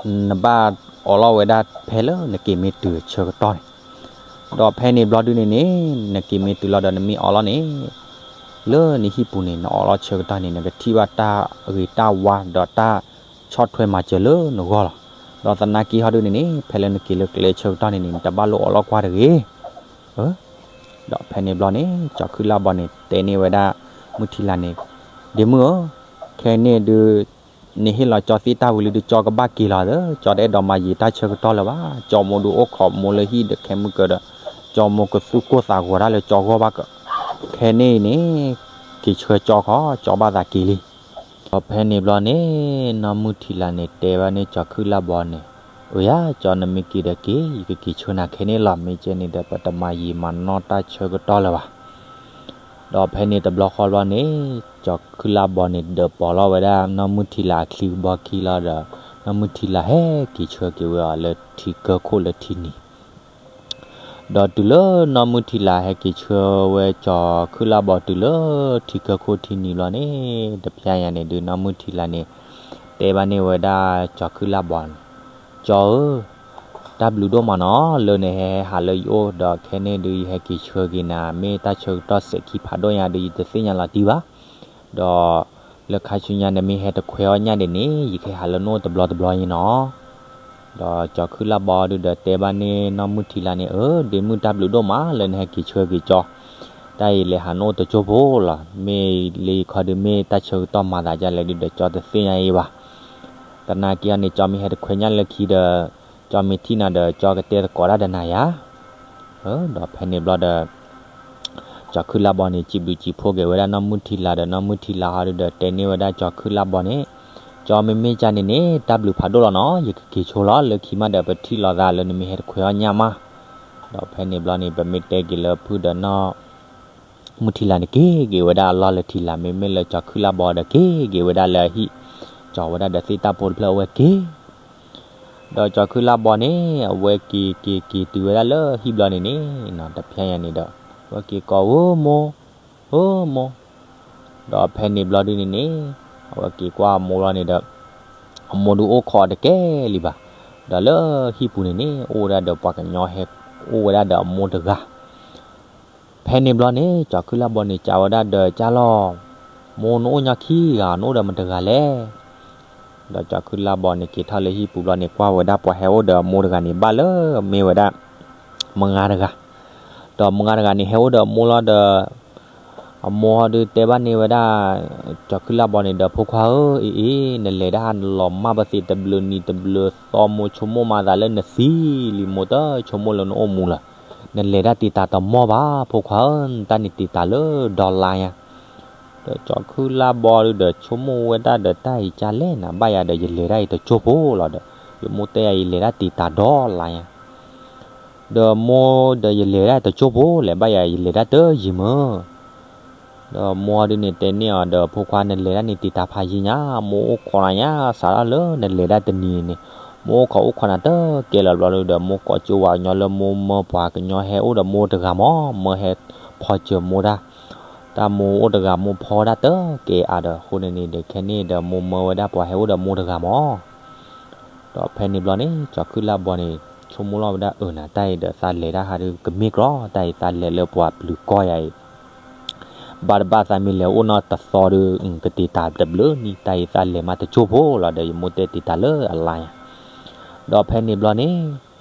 အီၣ်လီၢ်ဝဲဒၣ်ဖဲလၢနက့ၤမ့ၢ်တုၤဆၢကတီၢ်န့ၣ်, ဒီးဖဲန့ၣ်ဘျီဒုန့ၣ်န့ၣ် နက့ၤမ့ၢ်တုၤလီၤဒီးနမ့ၢ်အီၣ်လီၢ်န့ၣ် လၢနဟံၣ်ပူၤန့ၣ် နအီၣ်လီၢ်ဆၢကတီၢ်န့ၣ် နကထံၣ်ဘၣ်တၢ်ဂ့ၤတၢ်ဝါဒီးတၢ်ဆီၣ်ထွဲမၤစၢၤလၢနဂီၢ်လီၤ. ဒီးသနာ်က့ဟီဒုန့ၣ်န့ၣ် ဖဲလၢနက့ၤလၢကျဲဆၢကတီၢ်န့ၣ်န့ၣ် နတဘၣ်လိၣ်အီၣ်လီၢ်ကွၢ်တဂ့ၤ ဒီးဖဲန့ၣ်ဘျီန့ၣ် ကၠီၤခုၣ်လၢ်ဘီန့ၣ် တဲန့ၢ်ဝဲဒၣ် မုၢ်ထံလၤန့ၣ်, ဒ့မုၢ်ဧၢ, ခဲန့ၣ်ဒုး နဟ့ၣ်လီၤကၠီသ့ၣ်တၢ်ဝံၤလံဒီး ကၠီကဘၣ်က့ၤလီၤဒီး ကၠီတအဲၣ်ဒိးမၤယံာ်တၢ်ဆၢကတီၢ်လၢၤဘၣ်. ကၠီမိၢ်ဒုးအိၣ်ခိးမိၢ်လၢဟံၣ်ဒီးခဲမုၢ်ကၢဒီး ကၠီမိၢ်ကသူၣ်ကိၢ်သးဂီၤတၢ်လၢကၠီဂီၢ်ဘၣ်က, ခဲန့ၣ်အံၤန့ၣ် က့ၤဆှၢကၠီခီ ကၠီဘၣ်သးက့ၤလံ. ဒီးဖဲန့ၣ်ဘျီန့ၣ် နီၢ်မုၢ်ထံလၤန့ၣ် တဲဘၣ်န့ၢ်ကၠီၤခုၣ်လၢ်ဘီန့ၣ်, အိၣ်ယၤ ကၠီနမ့ၢ်က့ၤဒီးက့ၤ ယကက့ၤဆှၢနၤခဲန့ၣ်လီၤ. မ့ၢ်ကဲန့ၣ်ဒီး ပတမၤယံာ်မၤနီၢ်တၢ်ဆၢကတီၢ်လၢၤဘၣ်. ဒီးဖဲန့ၣ်တဘျီဃီဘျီန့ၣ် ကၠီၤခုၣ်လၢ်ဘီန့ၣ် ဒၢးပိာ်လီၤဝဲဒၣ်နီၢ်မုၢ်ထံလၤအချံကဘီခံလီၤဒီး နီၢ်မုၢ်ထံလၤဟဲက့ၤဆှၢက့ၤဝဲအီၤလၢထံကၢခိၣ်လၢထံနံၤ ဒီးတုၤလၢနီၢ်မုၢ်ထံလၤဟဲက့ၤဆှၢဝဲကၠီၤခုၣ်လၢ်ဘီ တုၤလၢထံကၢခိၣ်ထံနံၤဘျီန့ၣ် တဖျဲညါန့ၣ်ဒုး နီၢ်မုၢ်ထံလၤန့ၣ် တဲဘၣ်န့ၢ်ဝဲဒၣ်ကၠီၤခုၣ်လၢ်ဘီန့ၣ်, ကၠီဧၢ, တၢ်ဘျုးဒိၣ်မးနီၤ လၢနဟဲဟးလၢယအိၣ်ဒီး ခဲန့ၣ်ဒုး ယဟဲက့ၤဆှၢက့ၤနၤ မ့ၢ်တၢ်ဆၢကတီၢ်စဲးခံဖးဒိၣ်ညါဒုး ယတသ့ၣ်ညါလီၤတံၢ်ဘၣ်. ဒီးလၢခါဆူညါနမ့ၢ်ဟဲတခွဲးအီၣ်ညၣ်ဒံးန့ၣ် ယကဟဲဟးလၢနအိၣ်တဘျီတဘျီအံၤနီၤ. ဒီးကၠီၤခုၣ်လၢ်ဘီဒုးဒီးတဲဘၣ်န့ၢ်နီၢ်မုၢ်ထံလၤန့ၣ်, အၢ ဒ့မုၢ်တၢ်ဘျုးဒိၣ်မးလၢနဟဲက့ၤဆှၢက့ၤကၠီ, တၢ်အံၤလဲၤဟးနအိၣ်တကၠိၢ်ဖိလီၤ. မ့ၢ်လၢယခီဒုးမ့ၢ်တၢ်ဆၢကတီၢ်မၤသးဒ်လဲၣ်ဒုးဒီး ကၠီတသ့ၣ်ညါအံၤဘၣ်. သနာ်က့အီၤန့ၣ် ကၠီမ့ၢ်ဟဲတခွဲးညၣ်လၢခံဒီး ကၠီမ့ၢ်ထံၣ်နၤဒီး ကၠီကတဲသကိးတၢ်ဒီးနၤယၤ ဒီးဖဲန့ၣ်ဘျီဒီး ကၠီၤခုၣ်လၢ်ဘီန့ၣ် စံးဘျုးစံးဖှိၣ်က့ၤဝဲဒၣ်နီၢ်မုၢ်ထံလၤဒီး နီၢ်မုၢ်ထံလၤဟီဒုးဒီး တဲန့ၢ်ဝဲဒၣ်ကၠီၤခုၣ်လၢ်ဘီန့ၣ်, ကၠီမ့မ့ၢ်ကန့ၣ်န့ၣ် တၢ်ဘျုးဖးဒိၣ်လီၤနီၤ, ယကက့ၤဆိလီၤ လၢခံမးဒီး ပထံၣ်လိာ်သးလၢနမ့ၢ်ဟဲတခွဲးအီၣ်ညၣ်မး. ဒီးဖဲန့ၣ်ဘျီန့ၣ် ပမ့ၢ်တဲက့ၤလၢဖုၣ်ဒီးနီၢ် မုၢ်ထံလၤန့ၣ် က့ၤက့ၤဝဲဒၣ်အလီၢ်လၢထံလာ်, မ့မ့ၢ်လၢကၠီၤခုၣ်လၢ်ဘီဒီး က့ၤက့ၤဝဲဒၣ်လၢအဟံၣ်, ကၠီၤဝဲဒၣ်ဒီးသ့ၣ်တၢ်ဖိတဖျၢၣ်အဝဲက့ၤ ဒီးကၠီၤခုၣ်လၢ်ဘီန့ၣ် အဝဲက့ၤက့ၤက့ၤတုၤဝဲဒၣ်လၢဟံၣ်ဘျီန့ၣ်န့ၣ် တဖျဲညါန့ၣ်ဒီး အဝဲက့ၤကိး ဧၢမိၢ်, ဧၢမိၢ်, ဒီးဖဲန့ၣ်ဘျီဒုန့ၣ်န့ၣ် အဝဲက့ၤကွၢ်အမိၢ်လီၤန့ၣ်ဒီး အမိၢ်ဒုးအိၣ်ခိးတကဲလံဘၣ်. ဒီးလၢဟံၣ်ပူၤန့ၣ်န့ၣ် အိၣ်ဝဲဒၣ်ဒီးပှၤကညီဟဲအိၣ်ဝဲဒၣ်ဒီးအမိၢ်တဂၤ ဖဲန့ၣ်ဘျီန့ၣ် ကၠီၤခုၣ်လၢ်ဘီန့ၣ် စံးဝဲဒၣ်ဒီးကၠီၤလီၤ, မိၢ်နအိၣ်ညီခံဂၤ နအိၣ်ဒီးမတဂၤလဲၣ်. ဒီးကၠီၤခုၣ်လၢ်ဘီန့ၣ် က့ၤထီၣ်လၢဟံၣ်ပူၤဘျီန့ၣ် ကွၢ်ဝဲဒၣ်ပှၤဟဲအိၣ်ဒီးအမိၢ်တဂၤန့ၣ် ဘၣ်လၢမ့ၢ်ဝဲဒၣ် မုၢ်ဂၤတဂၤ, ဒီးမုၢ်ဂၤတဂၤန့ၣ် ဟဲအိၣ်ဒီးအမိၢ်လီၤဒီး အမိၢ်ဟီဒုးတဲဘၣ်န့ၢ်ဝဲဒၣ် ကၠီၤခုၣ်လၢ်ဘီန့ၣ်ဒီး ဖိခွါဧၢ, အ့အ့, နလဲၤတၢ်လီၤမၢ်ပသ့ၣ်တဘျုးနံၤတဘျုးသီ မိၢ်ဆိကမိၣ်မၤသးလၢနသံလံ, မိၢ်တဆိကမိၣ်လၢနအိၣ်မူလၢၤ, နလဲၤတၢ်တံာ်တာ်တမီၢ်ဘၣ် ဖိခွါဧၢ, နတၢ်န့ၣ်တံာ်တာ်လၢဒီလါညါ. ဒီးကၠီၤခုၣ်လၢ်ဘီဒုးဒီး ဆိကမိၣ်ဝဲဒၣ်ဒီး တၢ်အံၤကလဲၣ်နၤ, ဘၣ်ယၤဒီး ယလဲၤတၢ်အံၤတကၠိၢ်ဖိလီၤဒီး ယမိၢ်တဲယၤ ယလဲၤတၢ်တံာ်တာ်ဒီလါညါ ဒီးမိၢ်ဒီး ယလဲၤဒၣ်တကၠိၢ်ဖိလဲၣ်, ဘၣ်ယၤ ယလဲၤဒၣ်တယံာ်မး. ဒီးမိၢ်ဒုန့ၣ်တဲန့ၢ်အီၤဒီး ဖိခွါ နလဲၤဒၣ်န့ၣ်တံာ်တာ်ဖးယံာ်ညါ, မိၢ်အိၣ်ခိးနၤညါ, စးထီၣ်လၢနလဲၤဒၣ်တနံၤန့ၣ် မိၢ်အိၣ်ခိးအိၣ်ခိးနၤတကဲလၢၤဘျီဒုဒီး မိၢ်ကိးကၠိဝၤကညီလၢမိၢ်မၢပှၤကညီဟဲအိၣ်ဒီးမိၢ်တဂၤမး, မၢဟဲဖီစၢၤမိၢ်တၢ် တၢ်မိၢ်အိၣ်တဂၤမိၢ်ဖီဝဲဒၣ်တကဲအါဒီး အဃိန့ၣ်န့ၣ်ဒီး ခဲန့ၣ်ဒီးမိၢ်မၢဝဲဒၣ်ပှၤဟဲအိၣ်ဒီးမိၢ်တဂၤမး. ဒီးဖဲန့ၣ်ဘျီန့ၣ် ကၠီၤခုၣ်လၢ်ဘီန့ၣ် ဆိကမိၣ်လီၤဝဲဒၣ်အၢနၤ တၢ်အံၤဒီးသးလဲၤတၢ်ဟးဒုးကမ့ၢ်ကြီ တၢ်အံၤသးလဲၤလၢပှၤပျုၤကီၢ်ယၤအံၤ ဘၣ်တဘၣ်သးမ့ၢ်လဲၤအိၣ်နီတသီဒုး ကတ့ၤတၢ်တဘျုးနံၣ် တၢ်အံၤသးလဲၤမးတကၠိၢ်ဖိလီၤဒီး ယမိၢ်တဲတ့ၤတၢ်လၢအလါညါ. ဒီးဖဲန့ၣ်ဘျီန့ၣ်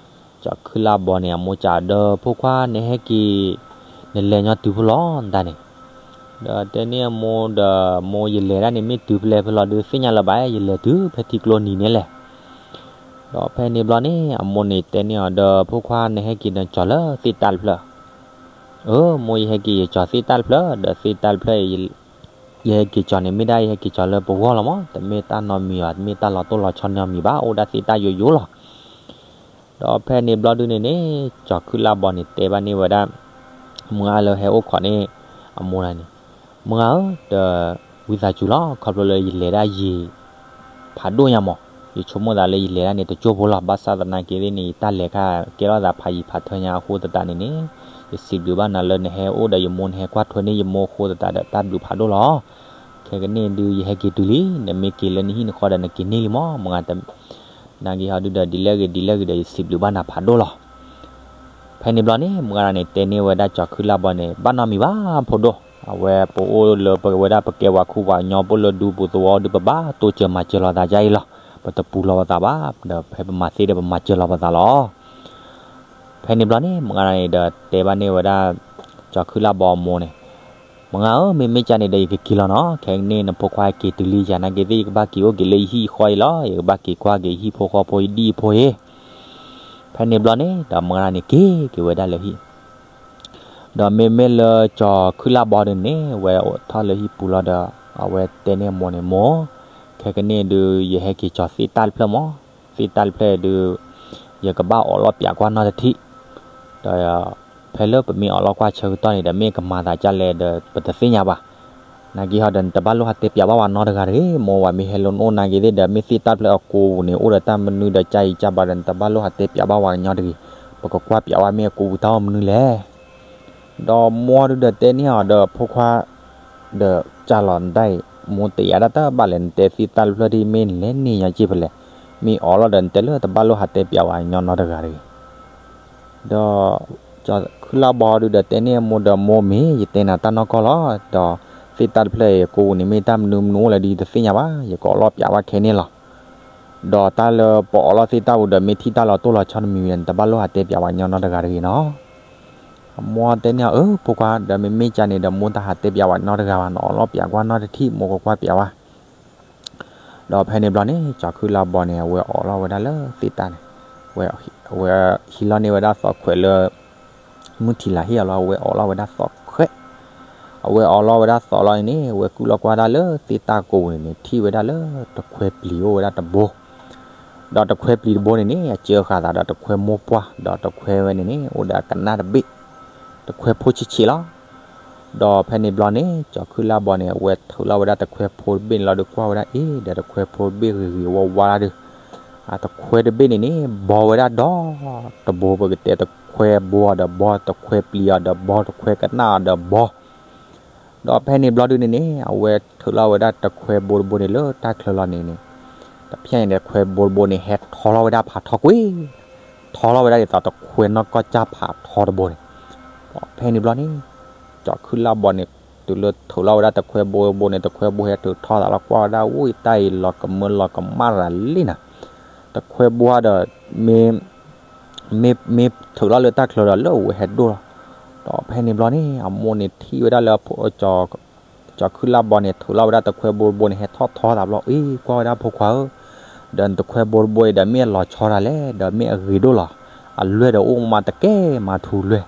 ကၠီၤခုၣ်လၢ်ဘီန့ၣ် အမိၢ်ကးဒီး ဖိခွါနဟဲက့ၤ နလဲၤညီတုၤဖိလီၤ နတၢ်န့ၣ် ဒီးတဲန့ၢ်အမိၢ်ဒီး မိၢ်ယလဲၤဒၣ်န့ၣ် မ့ၢ်တုၤဖဲလဲၣ်ဖဲလဲၣ်ဒုး သ့ၣ်ညါလၢၤဘၣ် ယလဲၤတုၤဖဲထံကျိနံၤန့ၣ်လဲၣ်. ဒီးဖဲန့ၣ်ဘျီန့ၣ် အမိၢ်န့ၣ်တဲန့ၢ်အီၤဒီး ဖိခွါနဟဲက့ၤနကၠီၤလၢသ့ၣ်တၢ်တဖျၢၣ်. အၢ မိၢ်ယဟဲက့ၤယကၠီၤသ့ၣ်တၢ်တဖျၢၣ် ဒီးသ့ၣ်တၢ်တဖျၢၣ် ယဟဲက့ၤကၠီၤန့ၣ် မ့ၢ်ဒၣ်ယဟဲက့ၤကၠီၤလၢပဂီၢ်လီၤမး တမ့ၢ်တၢ်နီတမံၤဘၣ် တမ့ၢ်တၢ်လီၤတိၢ်လီၤဆီနီတမံၤဘၣ် အိၣ်ဒၣ်သ့ၣ်တၢ်ယိယိလီၤ. ဒီးဖဲန့ၣ်ဘျီဒုန့ၣ်န့ၣ် ကၠီၤခုၣ်လၢ်ဘီန့ၣ် တဲဘၣ်န့ၢ်ဝဲဒၣ် မုၢ်ဂၤလၢဟဲအိၣ်ခိးန့ၣ် အမိၢ်န့ၣ် မုၢ်ဂၤဧၢ ဒီး ဝံသးစူၤလီၤ ခီဖျိလၢယလဲၤဒၣ်ယံာ် ဖးဒိၣ်ညါမး ယဆိကမိၣ်သးလၢယလဲၤဒၣ်န့ၣ် တကၠိၢ်ဖိလီၤ ဘၣ်ဆၣ်သနာ်က့သ့ၣ်န့ၣ် ယတၢ်လဲၤခါကဲထီၣ်သးဖးယံာ်ဖးထၢညါအဃိသတးန့ၣ်န့ၣ် ယစံးဘျုးဘၣ်နၤလၢနဟဲအိၣ်ဒီးယမိၢ် နဟဲကွၢ်ထွဲန့ၢ်ယမိၢ်အဃိသတးဒီး တၢ်ဘျုးဖးဒိၣ်လီၤ. ခဲကနံၣ်ဒုး ယဟဲက့ၤတုၤလံ နမ့ၢ်က့ၤလၢနဟံၣ်နဃီဒီး နက့ၤန့ၢ်လံမး မုၢ်ဂၤ နာ်က့ဟီဒုဒီး ဒ်လဲၣ်ဂ့ၤဒ်လဲၣ်ဂ့ၤဒီး ယစံးဘျုးဘၣ်နၤဖးဒိၣ်လီၤ. ဖဲန့ၣ်ဘျီန့ၣ် မုၢ်ဂၤန့ၣ် တဲန့ၢ်ဝဲဒၣ်ကၠီၤခုၣ်လၢ်ဘီန့ၣ် ဘၣ်နီတမံၤဘၣ်ဖိဒိၣ် အဝဲပအိၣ်လၢပဝဲဒၣ်ပကဲပှၤခူပှၤကညီ ပအိၣ်လၢဒူပူၤသဝီဒုး ပဘၣ်တိစၢၤမၤစၢၤလီၤသးဒ်အံၤလီၤ. ပတပူၤလီၤပသးဘၣ် ဒီးဖဲပမၤသ့ဒီးပမၤစၢၤလီၤပသးလီၤ. ဖဲန့ၣ်ဘျီန့ၣ် မုၢ်ဂၤန့ၣ်ဒီးတဲဘၣ်န့ၢ်ဝဲဒၣ် ကၠီၤခုၣ်လၢ်ဘီအမိၢ်န့ၣ် မုၢ်ဂၤဧၢ မ့မ့ၢ်ကန့ၣ်ဒီး ယကက့ၤလီၤနီၤ ခဲကနံၣ်နဖိခွါက့ၤတုၤလံ ယၤနာ်က့သ့ၣ် ယကဘၣ်က့ၤအိၣ်က့ၤလၢယဟံၣ်ယဃီအံၤလီၤ ယကဘၣ်က့ၤကွၢ်က့ၤယဟံၣ်ဖိဃီဖိ ယဒံၣ်ယဖိအံၤ. ဖဲန့ၣ်ဘျီန့ၣ် ဒီးမုၢ်ဂၤန့ၣ်က့ၤက့ၤဝဲဒၣ်လၢဟံၣ် ဒီးမ့မ့ၢ်လၢကၠီၤခုၣ်လၢ်ဘီဒုန့ၣ် ဝဲအိၣ်ထီၣ်လၢဟံၣ်ပူၤလီၤဒီး အဝဲတဲန့ၢ်အမိၢ်န့ၣ် မိၢ် ခဲကနံၣ်ဒုး ယဟဲက့ၤကၠီၤသ့ၣ်တၢ်တဖျၢၣ်မး သ့ၣ်တၢ်တဖျၢၣ်ဒုး ယကဘၣ်အိးလီၤပၠးကွၢ်နီတထံၣ် ဒီး ဖဲလၢပမ့ၢ်အိးလီၤကွၢ်ဆၢကတီၢ်န့ၣ်ဒီး မ့ၢ်ကမၤသးဒ်လဲၣ်ဒီး ပတသ့ၣ်ညါဘၣ်. နာ်က့ဟီဒီး နတဘၣ်လိၣ်ဟးတဲပၠးဘၣ်ဝဲနီတဂၤတဂ့ၤ မိၢ်ဝဲမ့ၢ်ဟဲလၢနအိၣ်နာ်က့သ့ၣ်ဒီး မ့ၢ်သ့ၣ်တၢ်တဖျၢၣ်အကိပူၤန့ၣ် အိၣ်ဒီးတၢ်မနုၤဒီး ကၢ်အံၤကၢ်ဘါဒီး နတဘၣ်လိၣ်ဟးတဲပၠးဘၣ်ဝဲကညီတဂ့ၤ ပကကွၢ်ပၠးဝဲမ့ၢ်အကိပူၤတၢ်အိၣ်မနုၤလဲၣ်. ဒီးမိၢ်ဒုဒီးတဲန့ၢ်အီၤဒီး ဖိခွါ ဒီးကၢ်လီၤနတၢ်အံၤ မိၢ်တယာ်ဒၣ်တၢ်ဘၣ်လဲၣ် နတဲသ့ၣ်တၢ်တဖျၢၣ်ဒ်မ့ၢ်နလဲၤန့ၢ်ညီက့ၢ်ဖဲလဲၣ်. မ့ၢ်အိးလီၤဒီး နတဲလၢတဘၣ်လိၣ်ဟးတဲပၠးဝဲကညီနီတဂၤတဂ့ၤ ဒီး ကၠီၤခုၣ်လၢ်ဘီဒုဒီးတဲန့ၢ်အမိၢ်ဒီး မိၢ်မ့ၢ် ယတဲနၤတၢ်နီၢ်ကီၢ်လီၤ. ဒီးသ့ၣ်တၢ်တဖျၢၣ်အံၤ အကိပူၤန့ၣ် မ့ၢ်တၢ်မနုၤမနုၤအိၣ်လဲၣ်ဒုး ယတသ့ၣ်ညါဘၣ် ယကအိးလီၤပၠးဝဲခဲန့ၣ်လီၤ. ဒီးတၢ်လၢပအိးလီၤသ့ၣ်တၢ်ပူၤဒီး မ့ၢ်ထံၣ်တၢ်လီၤတိၢ်လီၤဆီတမံၤဒီး နတဘၣ်လိၣ်ဟးတဲပၠးဝဲကညီနီတဂၤတဂ့ၤနီၤ. အမိၢ်တဲန့ၢ်အီၤ အၢ ဖိခွါ ဒီးမ့မ့ၢ်ကန့ၣ်ဒီး မိၢ်တဟးတဲပၠးဝဲနီတဂၤဘၣ် နအိးလီၤပၠးကွၢ်နီတထံၣ် မိၢ်ကကွၢ်ပၠးဝဲ ဒီးဖဲန့ၣ်ဘျီန့ၣ် ကၠီၤခုၣ်လၢ်ဘီန့ၣ် အဝဲအိးလီၤဝဲဒၣ်လၢသ့ၣ်တၢ်န့ၣ် အဝဲဟံးလီၤန့ၢ်ဝဲဒၣ်သီးခွဲးလၢ မုၢ်ထံးလၢဟ့ၣ်အီၤလီၤ အဝဲအိးလီၤဝဲဒၣ်သီးခွဲး အဝဲအိးလီၤဝဲဒၣ်သီးလီၤန့ၣ်န့ၣ် အဝဲကုၢ်လီၤကွၢ်ဒၣ်လၢသ့ၣ်တၢ်ကိပူၤန့ၣ်န့ၣ် ထံၣ်ဝဲဒၣ်လၢတခွဲပျံၤအိၣ်ဝဲဒၣ်တဘိ ဒီးတခွဲပျံၤတဘိန့ၣ်န့ၣ် အစၢဃာ်သးဒီးတခွဲမိၢ်ပှၢ် ဒီးတခွဲဝဲန့ၣ်န့ၣ် အိၣ်ဒီးအကနၣ်တဘ့ၣ် တခွဲဖိဆံးဆံးလီၤ. ဒီးဖဲန့ၣ်ဘျီန့ၣ် ကၠီၤခုၣ်လၢ်ဘီန့ၣ် အဝဲထုးလီၤဝဲဒၣ်တခွဲဖိတဘ့ၣ်န့ၣ်လီၤဒီးကွၢ်ဝဲဒၣ်အ့ၣ် ဒီးတခွဲဖိတဘ့ၣ်ဂ့ၤဂ့ၤဝါဝါဒၣ်ဒီး အတခွဲတဘ့ၣ်န့ၣ်န့ၣ် ဘီဝဲဒၣ်ဒီတဘိ ပကတဲတခွဲဘိအီၤဒီးဘီ တခွဲပျံၤအီၤဒီးဘီ တခွဲကနၣ်အီၤဒီးဘီ ဒီးဖဲန့ၣ်ဘျီဒုန့ၣ်န့ၣ် အဝဲထုးလီၤဝဲဒၣ်တခွဲဘိတဘိန့ၣ်လၢတၢ်ချၢလီၤန့ၣ်န့ၣ် တဖဲန့ၣ်တခွဲဘိတဘိန့ၣ် ဟဲထီလီၤဝဲဒၣ်ဖးထီကွံာ် ထီလီၤဝဲဒၣ်ဒ်သိးတခွဲနီၢ်ကီၢ်ကၢ်ဖးထီတဘိန့ၣ် ဒီးဖဲန့ၣ်ဘျီန့ၣ် ကၠီၤခုၣ်လၢ်ဘီန့ၣ် တုၤလၢထုးလီၤဝဲဒၣ်တခွဲဘိတဘိန့ၣ် တခွဲဘိဟဲထုးထီၣ်သးလီၤကွၢ်ဝဲဒၣ် အိၣ်တၢ်အံၤလီၤကမၢလီၤကမၣ်ရၤလံနၤ တခွဲဘိဒီး မ့ၢ် မ့ၢ်ထုးလီၤလၢတၢ်ချၢဒီးလၢအဝဲဟဲဒိၣ်လီၤ. ဒီးဖဲန့ၣ်ဘျီန့ၣ် အမိၢ်န့ၣ်ထံၣ်ဝဲဒၣ်လၢ ကၠီၤခုၣ်လၢ်ဘီန့ၣ် ထုးလီၤဝဲဒၣ်တခွဲဘိတဘိန့ၣ် ဟဲထီၣ်ထီသးဘျီ အ့ ကွၢ်ဝဲဒၣ်ဖိခွါဧၢ, ဒီးနတခွဲဘိတဘိအံၤဒီး မ့ၢ်အလီၤဆီတၢ်လဲၣ်, ဒီးမ့ၢ်အဂ့ၤဒိၣ်လီၤ. အလွဲၢ်ဒီးအိၣ်မးတကဲမၤထူလွဲၢ်.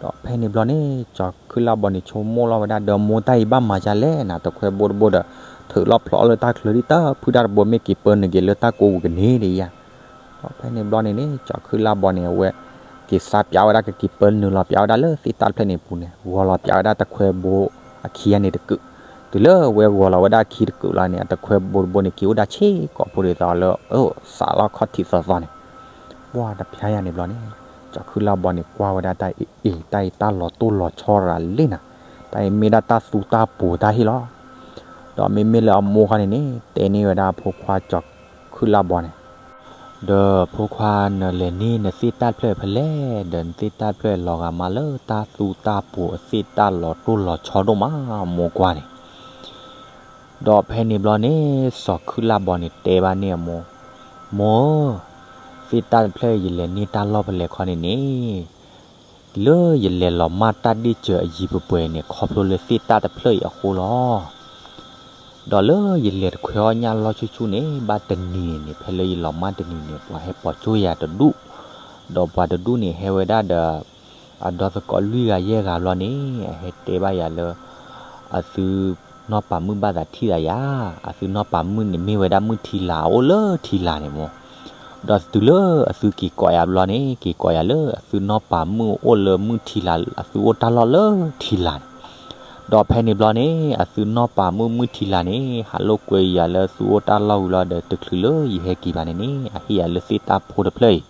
ဒီးဖဲန့ၣ်ဘျီန့ၣ် ကၠီၤခုၣ်လၢ်ဘီန့ၣ် ဆိကမိၣ်လီၤဝဲဒၣ် ဒီးမိၢ်တၢ်အံၤဘၣ်မၤဒ်လဲၣ်နၤ, တခွဲဘိတဘိဒီး ထုးလီၤဖျိးလၢတၢ်ချၢဒ်တၢ်ဖုၣ်တၢ်တဘိ မ့ၢ်က့ၤပၢနုာ်က့ၤလၢတၢ်ကိးပူၤကန့ၢ်ဒ်ယၤ ဒီးဖဲန့ၣ်ဘျီန့ၣ်န့ၣ် ကၠီၤခုၣ်လၢ်ဘီန့ၣ် အဝဲက့ၤစါပၠးဝဲဒၣ် ကက့ၤပၢနုာ်လီၤပၠးဝဲဒၣ်လၢသ့ၣ်တၢ်တဖျၢၣ်န့ၣ်အပူၤန့ၣ် ဂီၤလီၤပၠးဝဲဒၣ်တခွဲဘိအခံဂၤန့ၣ်တကုာ်, တုၤလၢအဝဲဂီၤလီၤဝဲဒၣ်အခံတကုာ်လီၤန့ၣ် အတခွဲဘိတဘိန့ၣ် က့ၤအိၣ်ဒၣ်ဆ့ကိာ်ဖိဒ်သိးလၢ အၢ စးလီၤခီၣ်ထံးသီသီန့ၣ်, ပှၢ်တဖျါယၤန့ၣ်ဘျီန့ၣ် ကၠီၤခုၣ်လၢ်ဘီန့ၣ် ကွၢ်ဝဲဒၣ်တၢ်အံၤ အ့ တၢ်အံၤတၢ်လီၤတိၢ်လီၤဆီရၤလံနၤ, တၢ်အံၤမ့ၢ်ဒၣ်တၢ်သူတၢ်ပူၤတၢ်ဟ့ၣ်လီၤ. ဒီးမ့မ့ၢ်လၢအမိၢ်ခီန့ၣ်န့ၣ် တဲန့ၢ်ဝဲဒၣ်ဖိခွါကၠီၤခုၣ်လၢ်ဘီန့ၣ်, ဒီးဖိခွါ နလဲၤန့ၢ်နသ့ၣ်တၢ်တဖျၢၣ်ဖဲလဲၣ်, ဒီးနသ့ၣ်တၢ်တဖျၢၣ်လီၤဂာ်မးလၢတၢ်သူတၢ်ပူၤအသ့ၣ်တၢ်လီၤတိၢ်လီၤဆီဒိၣ်မး မိၢ်ကွၢ်န့ၣ်. ဒီးဖဲန့ၣ်ဘျီန့ၣ် စီၤခုၣ်လၢ်ဘီန့ၣ်တဲဘၣ်န့ၢ်အမိၢ်, မိၢ်ဧၢ, သ့ၣ်တၢ်တဖျၢၣ်ယလဲၤန့ၢ်တၢ်လီၢ်ဖဲလဲၣ်ခီန့ၣ်န့ၣ် လၢယလဲၤလီၤမၢ်တၢ်ဒ့ၣ်စၢၤအယံၤပှဲၤပှဲၤန့ၣ် ခီဖျိလၢသ့ၣ်တၢ်တဖျၢၣ်အံၤအဃိလီၤ. ဒီးလၢယလဲၤတခွဲအီၣ်ညၣ်လီၢ်ဆူၣ်ဆူၣ်န့ၣ် ဘၣ်တနံၤန့ၣ် ဖဲလၢယလီၤမၢ်တနံၤန့ၣ် ပှၤဟဲပိာ်ကၠိယၤတဒူၣ်, ဒီးပှၤတဒူၣ်န့ၣ်ဟဲဝဲဒၣ်ဒီး အဒီသကိးလွံၢ်ဂၤယဲၢ်ဂၤဘျီန့ၣ် အဟဲတဲဘၣ်ယၤလၢ အသုနီၢ်ပၤမုၣ်ဘၣ်သးထံၣ်သးယၤ, အသုနီၢ်ပၤမုၣ်န့ၣ်မ့ၢ်ဝဲဒၣ်မုၢ်ထံလာ် အအိၣ်လၢထံလာ်န့ၣ်မိၢ်. ဒီးတုၤလၢအသုက့ၤကိးယၤဘျီန့ၣ် က့ၤကိးယၤလၢအသုနီၢ်ပၤမုၣ်အိၣ်လၢမုၢ်ထံလာ် အသုအိၣ်တၢ်လီၢ်လၢထံလာ်န့ၣ်. ဒီးဖဲန့ၣ်ဘျီန့ၣ် အသုနီၢ်ပၤမုၣ်မုၢ်ထံလာ်န့ၣ် ဟးလိာ်ကွဲယၤလၢသုအိၣ်တၢ်လီၢ်ဝံၤလီၤဒီး တချုးလၢယဟဲက့ၤဘၣ်န့ၣ်န့ၣ် အဟ့ၣ်ယၤလၢသ့ၣ်တၢ်ဖိတဖျၢၣ်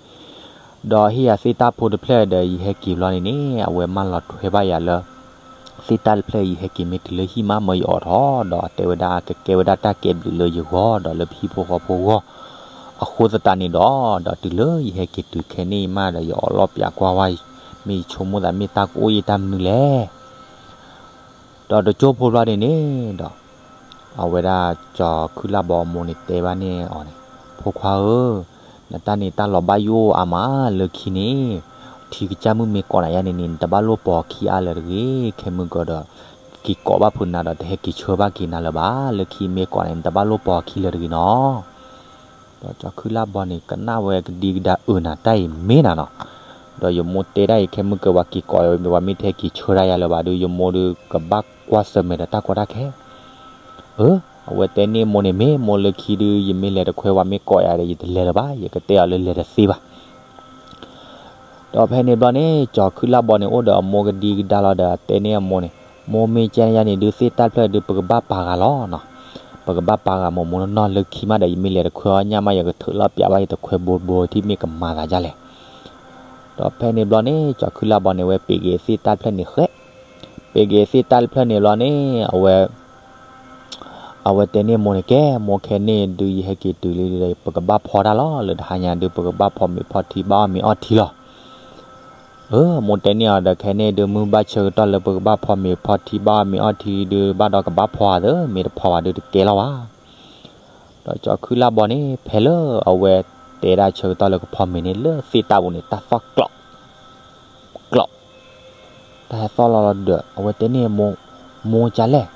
အံၤ, ဒီးဟ့ၣ်ယၤသ့ၣ်တၢ်ဖိတဖျၢၣ်ဒီး ယဟဲက့ၤဘျီန့ၣ်န့ၣ် အဝဲမၢလီၤထွဲဘၣ်ယၤလၢ သ့ၣ်တၢ်တဖျၢၣ်အံၤ ယဟဲက့ၤမ့ၢ်တုၤလၢဟံၣ်မး မၢယအိးထီၣ် ဒီးတဲဝဲဒၣ်ကကဲဝဲဒၣ်တၢ်ကဲဘျုးလၢယဂီၢ် ဒီးလၢပဟံၣ်ဖိဃီဖိဂီၢ် အဃိသတးန့ၣ်ဒီး ဒီးတုၤလၢယဟဲက့ၤတုၤခဲန့ၣ်အံၤမးဒီး ယအိးလီၤပၠးကွၢ်ဝဲ မ့ၢ်ယဆိကမိၣ်သးမ့ၢ်တၢ်ကအိၣ်ယံၤတၢ်မနုၤလဲၣ်. ဒီးတကၠိဖိဘျီန့ၣ်န့ၣ်ဒီး အဝဲဒၣ်ကၠီၤခုၣ်လၢ်ဘီအမိၢ်န့ၣ်တဲဘၣ်န့ၢ်အီၤန့ၣ်, ဖိခွါဧၢ, နတၢ်န့ၣ်တၢ်လီၤဘၣ်ယိၣ်အါမး, လၢခံန့ၣ် ထံကစၢ်မုၣ်မ့ၢ်ကိးနၤယါန့ၣ်န့ၣ် နတဘၣ်လိၣ်ပိာ်အခံအါလၢၤတဂ့ၤ, ခဲမုၢ်ကီးဒီး က့ၤကိးဘၣ်ဖုးနၤဒီး တဟဲက့ၤဆှၢဘၣ်က့ၤနၤလၢၤဘၣ်, လၢခံမ့ၢ်ကိးန့ၣ် နတဘၣ်လိၣ်ပိာ်အခံလၢၤတဂ့ၤနီၤ. ဒီးကၠီၤခုၣ်လၢ်ဘီန့ၣ် ကနၣ်ဝဲကဒံကဒါအၢနၤတၢ်အံၤမ့ၢ်နၤနီၤ, ဒီးယမိၢ်တဲဒၣ်အံၤ ခဲမုၢ်ကီးပှၤက့ၤကိးဝဲ ပှၤမ့ၢ်တဟဲက့ၤဆှၢဒၣ်ယါလၢၤဘၣ်ဒီး ယမိၢ်ဒီးကဘၣ်ကွၢ်ဆၢၣ်မဲာ်ဒီးတၢ်ကီတၢ်ခဲ အၢ, အဝဲတဲန့ၢ်မိၢ်န့ၣ် မ့ၢ်မိၢ်လၢခံဒုး ယမ့ၢ်လဲၤတခွဲဝဲမ့ၢ်ကိးယၤဒီး ယတလဲၤလၢၤဘၣ်, ယကတဲအီၤလၢလဲၤတသ့ဘၣ်. ဒီးဖဲန့ၣ်ဘျီန့ၣ် ကၠီၤခုၣ်လၢ်ဘီန့ၣ် အိၣ်ဒီးအမိၢ်ကဒံကဒါလီၤဒီး တဲန့ၢ်အမိၢ်န့ၣ်, မိၢ်မ့ၢ်ကဲယါန့ၣ်ဒုး သ့ၣ်တၢ်တဖျၢၣ်ဒုး ပကဘၣ်ပာ်ဂၤလီၤနီၤ, ပကဘၣ်ပာ်ဂၤမိၢ်မိၢ်နီၢ်နီၢ် လၢခံမးဒီး ယမ့ၢ်လဲၤတခွဲအီၣ်ညၣ်မး ယကထုးလီၤပၠးဘၣ် ယတခွဲဘိတဘိထံၣ်မ့ၢ်ကမၤသးဒ်လဲၣ်. ဒီးဖဲန့ၣ်ဘျီန့ၣ် ကၠီၤခုၣ်လၢ်ဘီန့ၣ် ဝဲပ့ၤက့ၤသ့ၣ်တၢ်တဖျၢၣ်န့ၣ်ဃဲ, ပ့ၤက့ၤသ့ၣ်တၢ်တဖျၢၣ်န့ၣ်ဘျီန့ၣ် အဝဲ အဝဲတဲန့ၢ်မိၢ်န့ၣ် ကဲ မိၢ်ခဲန့ၣ်ဒုး ယဟဲက့ၤတုၤလံဒီး ပကဘၣ်ဖီတၢ်လီၤ, လၢတဟါညါဒုး ပကဘၣ်ဖီမ့ၤဖီထံ ဘၣ်အီၣ်မ့ၤအီထံလီၤ. အၢ မိၢ်တဲန့ၢ်အီၤဒီး ခဲန့ၣ်ဒုး မုၢ်ဘၣ်ဆၢကတီၢ်လၢပကဘၣ်ဖီမ့ၤဖီထံ ဘၣ်အီၣ်မ့ၤအီထံဒုး ဘၣ်ဒီးကဘၣ်ဖီဧါသၢ, မ့ၢ်တဖီဘၣ်ဒုးတကဲလီၤဘၣ်. ဒီးကၠီၤခုၣ်လၢ်ဘီန့ၣ် ဖဲလၢအဝဲတဲဒၣ်ဆၢကတီၢ်လၢကဖီမ့ၤန့ၣ် လၢသ့ၣ်တၢ်ပူၤန့ၣ် တၢ်သီၣ်ကျီး ကျီး တၢ်ဟဲသီၣ်လီၤလီၤဒီး အဝဲတဲန့ၢ်မိၢ်, မိၢ်ကလဲၣ်,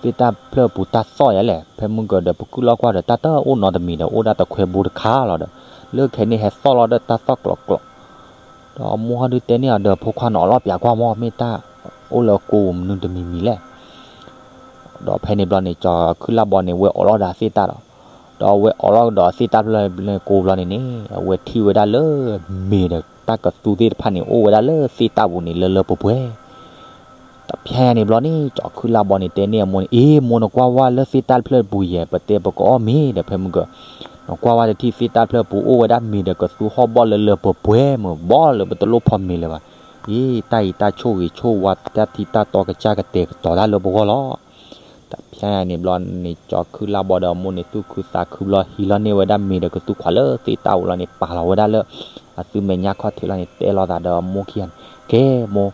သ့ၣ်တၢ်ဖျၢၣ်ပူၤတၢ်သီၣ်ယၤလဲၣ်, ဖဲမုၢ်ကီးဒီး ပကုၢ်လီၤကွၢ်ဒီး တၢ်တအိၣ်နီတမံၤဒီး အိၣ်ဒၣ်တခွဲဘိတခါလီၤဒီး လၢခဲန့ၣ်ဟဲသီၣ်လီၤဒီးတၢ်သီၣ်ကျီးကျီး. ဒီးမိၢ်ဟီဒုးတဲန့ၢ်အီၤဒီး ဖိခွါန့ၣ် အိးလီၤပၠးကွၢ်မး မ့ၢ်တၢ်အိၣ်လၢကိးမနုၤတမံၤမံၤလဲၣ်. ဒီးဖဲန့ၣ်ဘျီန့ၣ် ကၠီၤခုၣ်လၢ်ဘီန့ၣ် ဝဲအိးလီၤဒီးသ့ၣ်တၢ်ဒီး ဒီးအဝဲအိးလီၤကဒီးသ့ၣ်တၢ်ဖျၢၣ်န့ၣ်ကိးဘျီန့ၣ်န့ၣ် အဝဲထံၣ်ဝဲဒၣ်လၢ မ့ၤဒီးတၢ်ကသူသ့ၣ်တဖၣ်န့ၣ် အိၣ်ဝဲဒၣ်လၢသ့ၣ်တၢ်ပူၤန့ၣ် လၢလၢပှဲၤပှဲၤ. တဖျဲညါန့ၣ်ဘျီန့ၣ် ကၠီၤခုၣ်လၢ်ဘီန့ၣ် တဲန့ၢ်အမိၢ်န့ၣ် အ့ မိၢ်နကွၢ်ဝဲလၢသ့ၣ်တၢ်ဖျၢၣ်ပူၤယဲၢ် ပတဲပကအီၣ်မ့ၤဒီး ဖဲမုၢ်ကီး နကွၢ်ဝဲတထံၣ်သ့ၣ်တၢ်ဖျၢၣ်ပူၤ အိၣ်ဝဲဒၣ်မ့ၤဒီးကသူဟီၣ်ဘီၣ်လၢလၢပှဲၤပှဲၤ မ့ၢ်ဘီလၢပတလိၣ်ဖီမ့ၤလၢၤဘၣ်. အ့ တၢ်အံၤတၢ်ဆိၣ်ဂ့ၤဆိၣ်ဝါ တၢ်ထံတၢ်တီကစၢ်ကတဲာ်ကတီၤတၢ်လၢပဂီၢ်လီၤ. တဖျဲညါန့ၣ်ဘျီန့ၣ် ကၠီၤခုၣ်လၢ်ဘီဒီးအမိၢ်န့ၣ် သူၣ်ခုသးခုဘျီ ဟံးလီၤန့ၢ်ဝဲဒၣ်မ့ၤဒီးကသူခွးလၢသ့ၣ်တၢ်ပူၤလီၤန့ၣ် ပာ်လီၤဝဲဒၣ်လၢ အသုမဲာ်ညါခီၣ်ထံးလီၤန့ၣ် တဲလိာ်သးဒီးအမိၢ်ခံဂၤန့ၣ် ကဲမိၢ်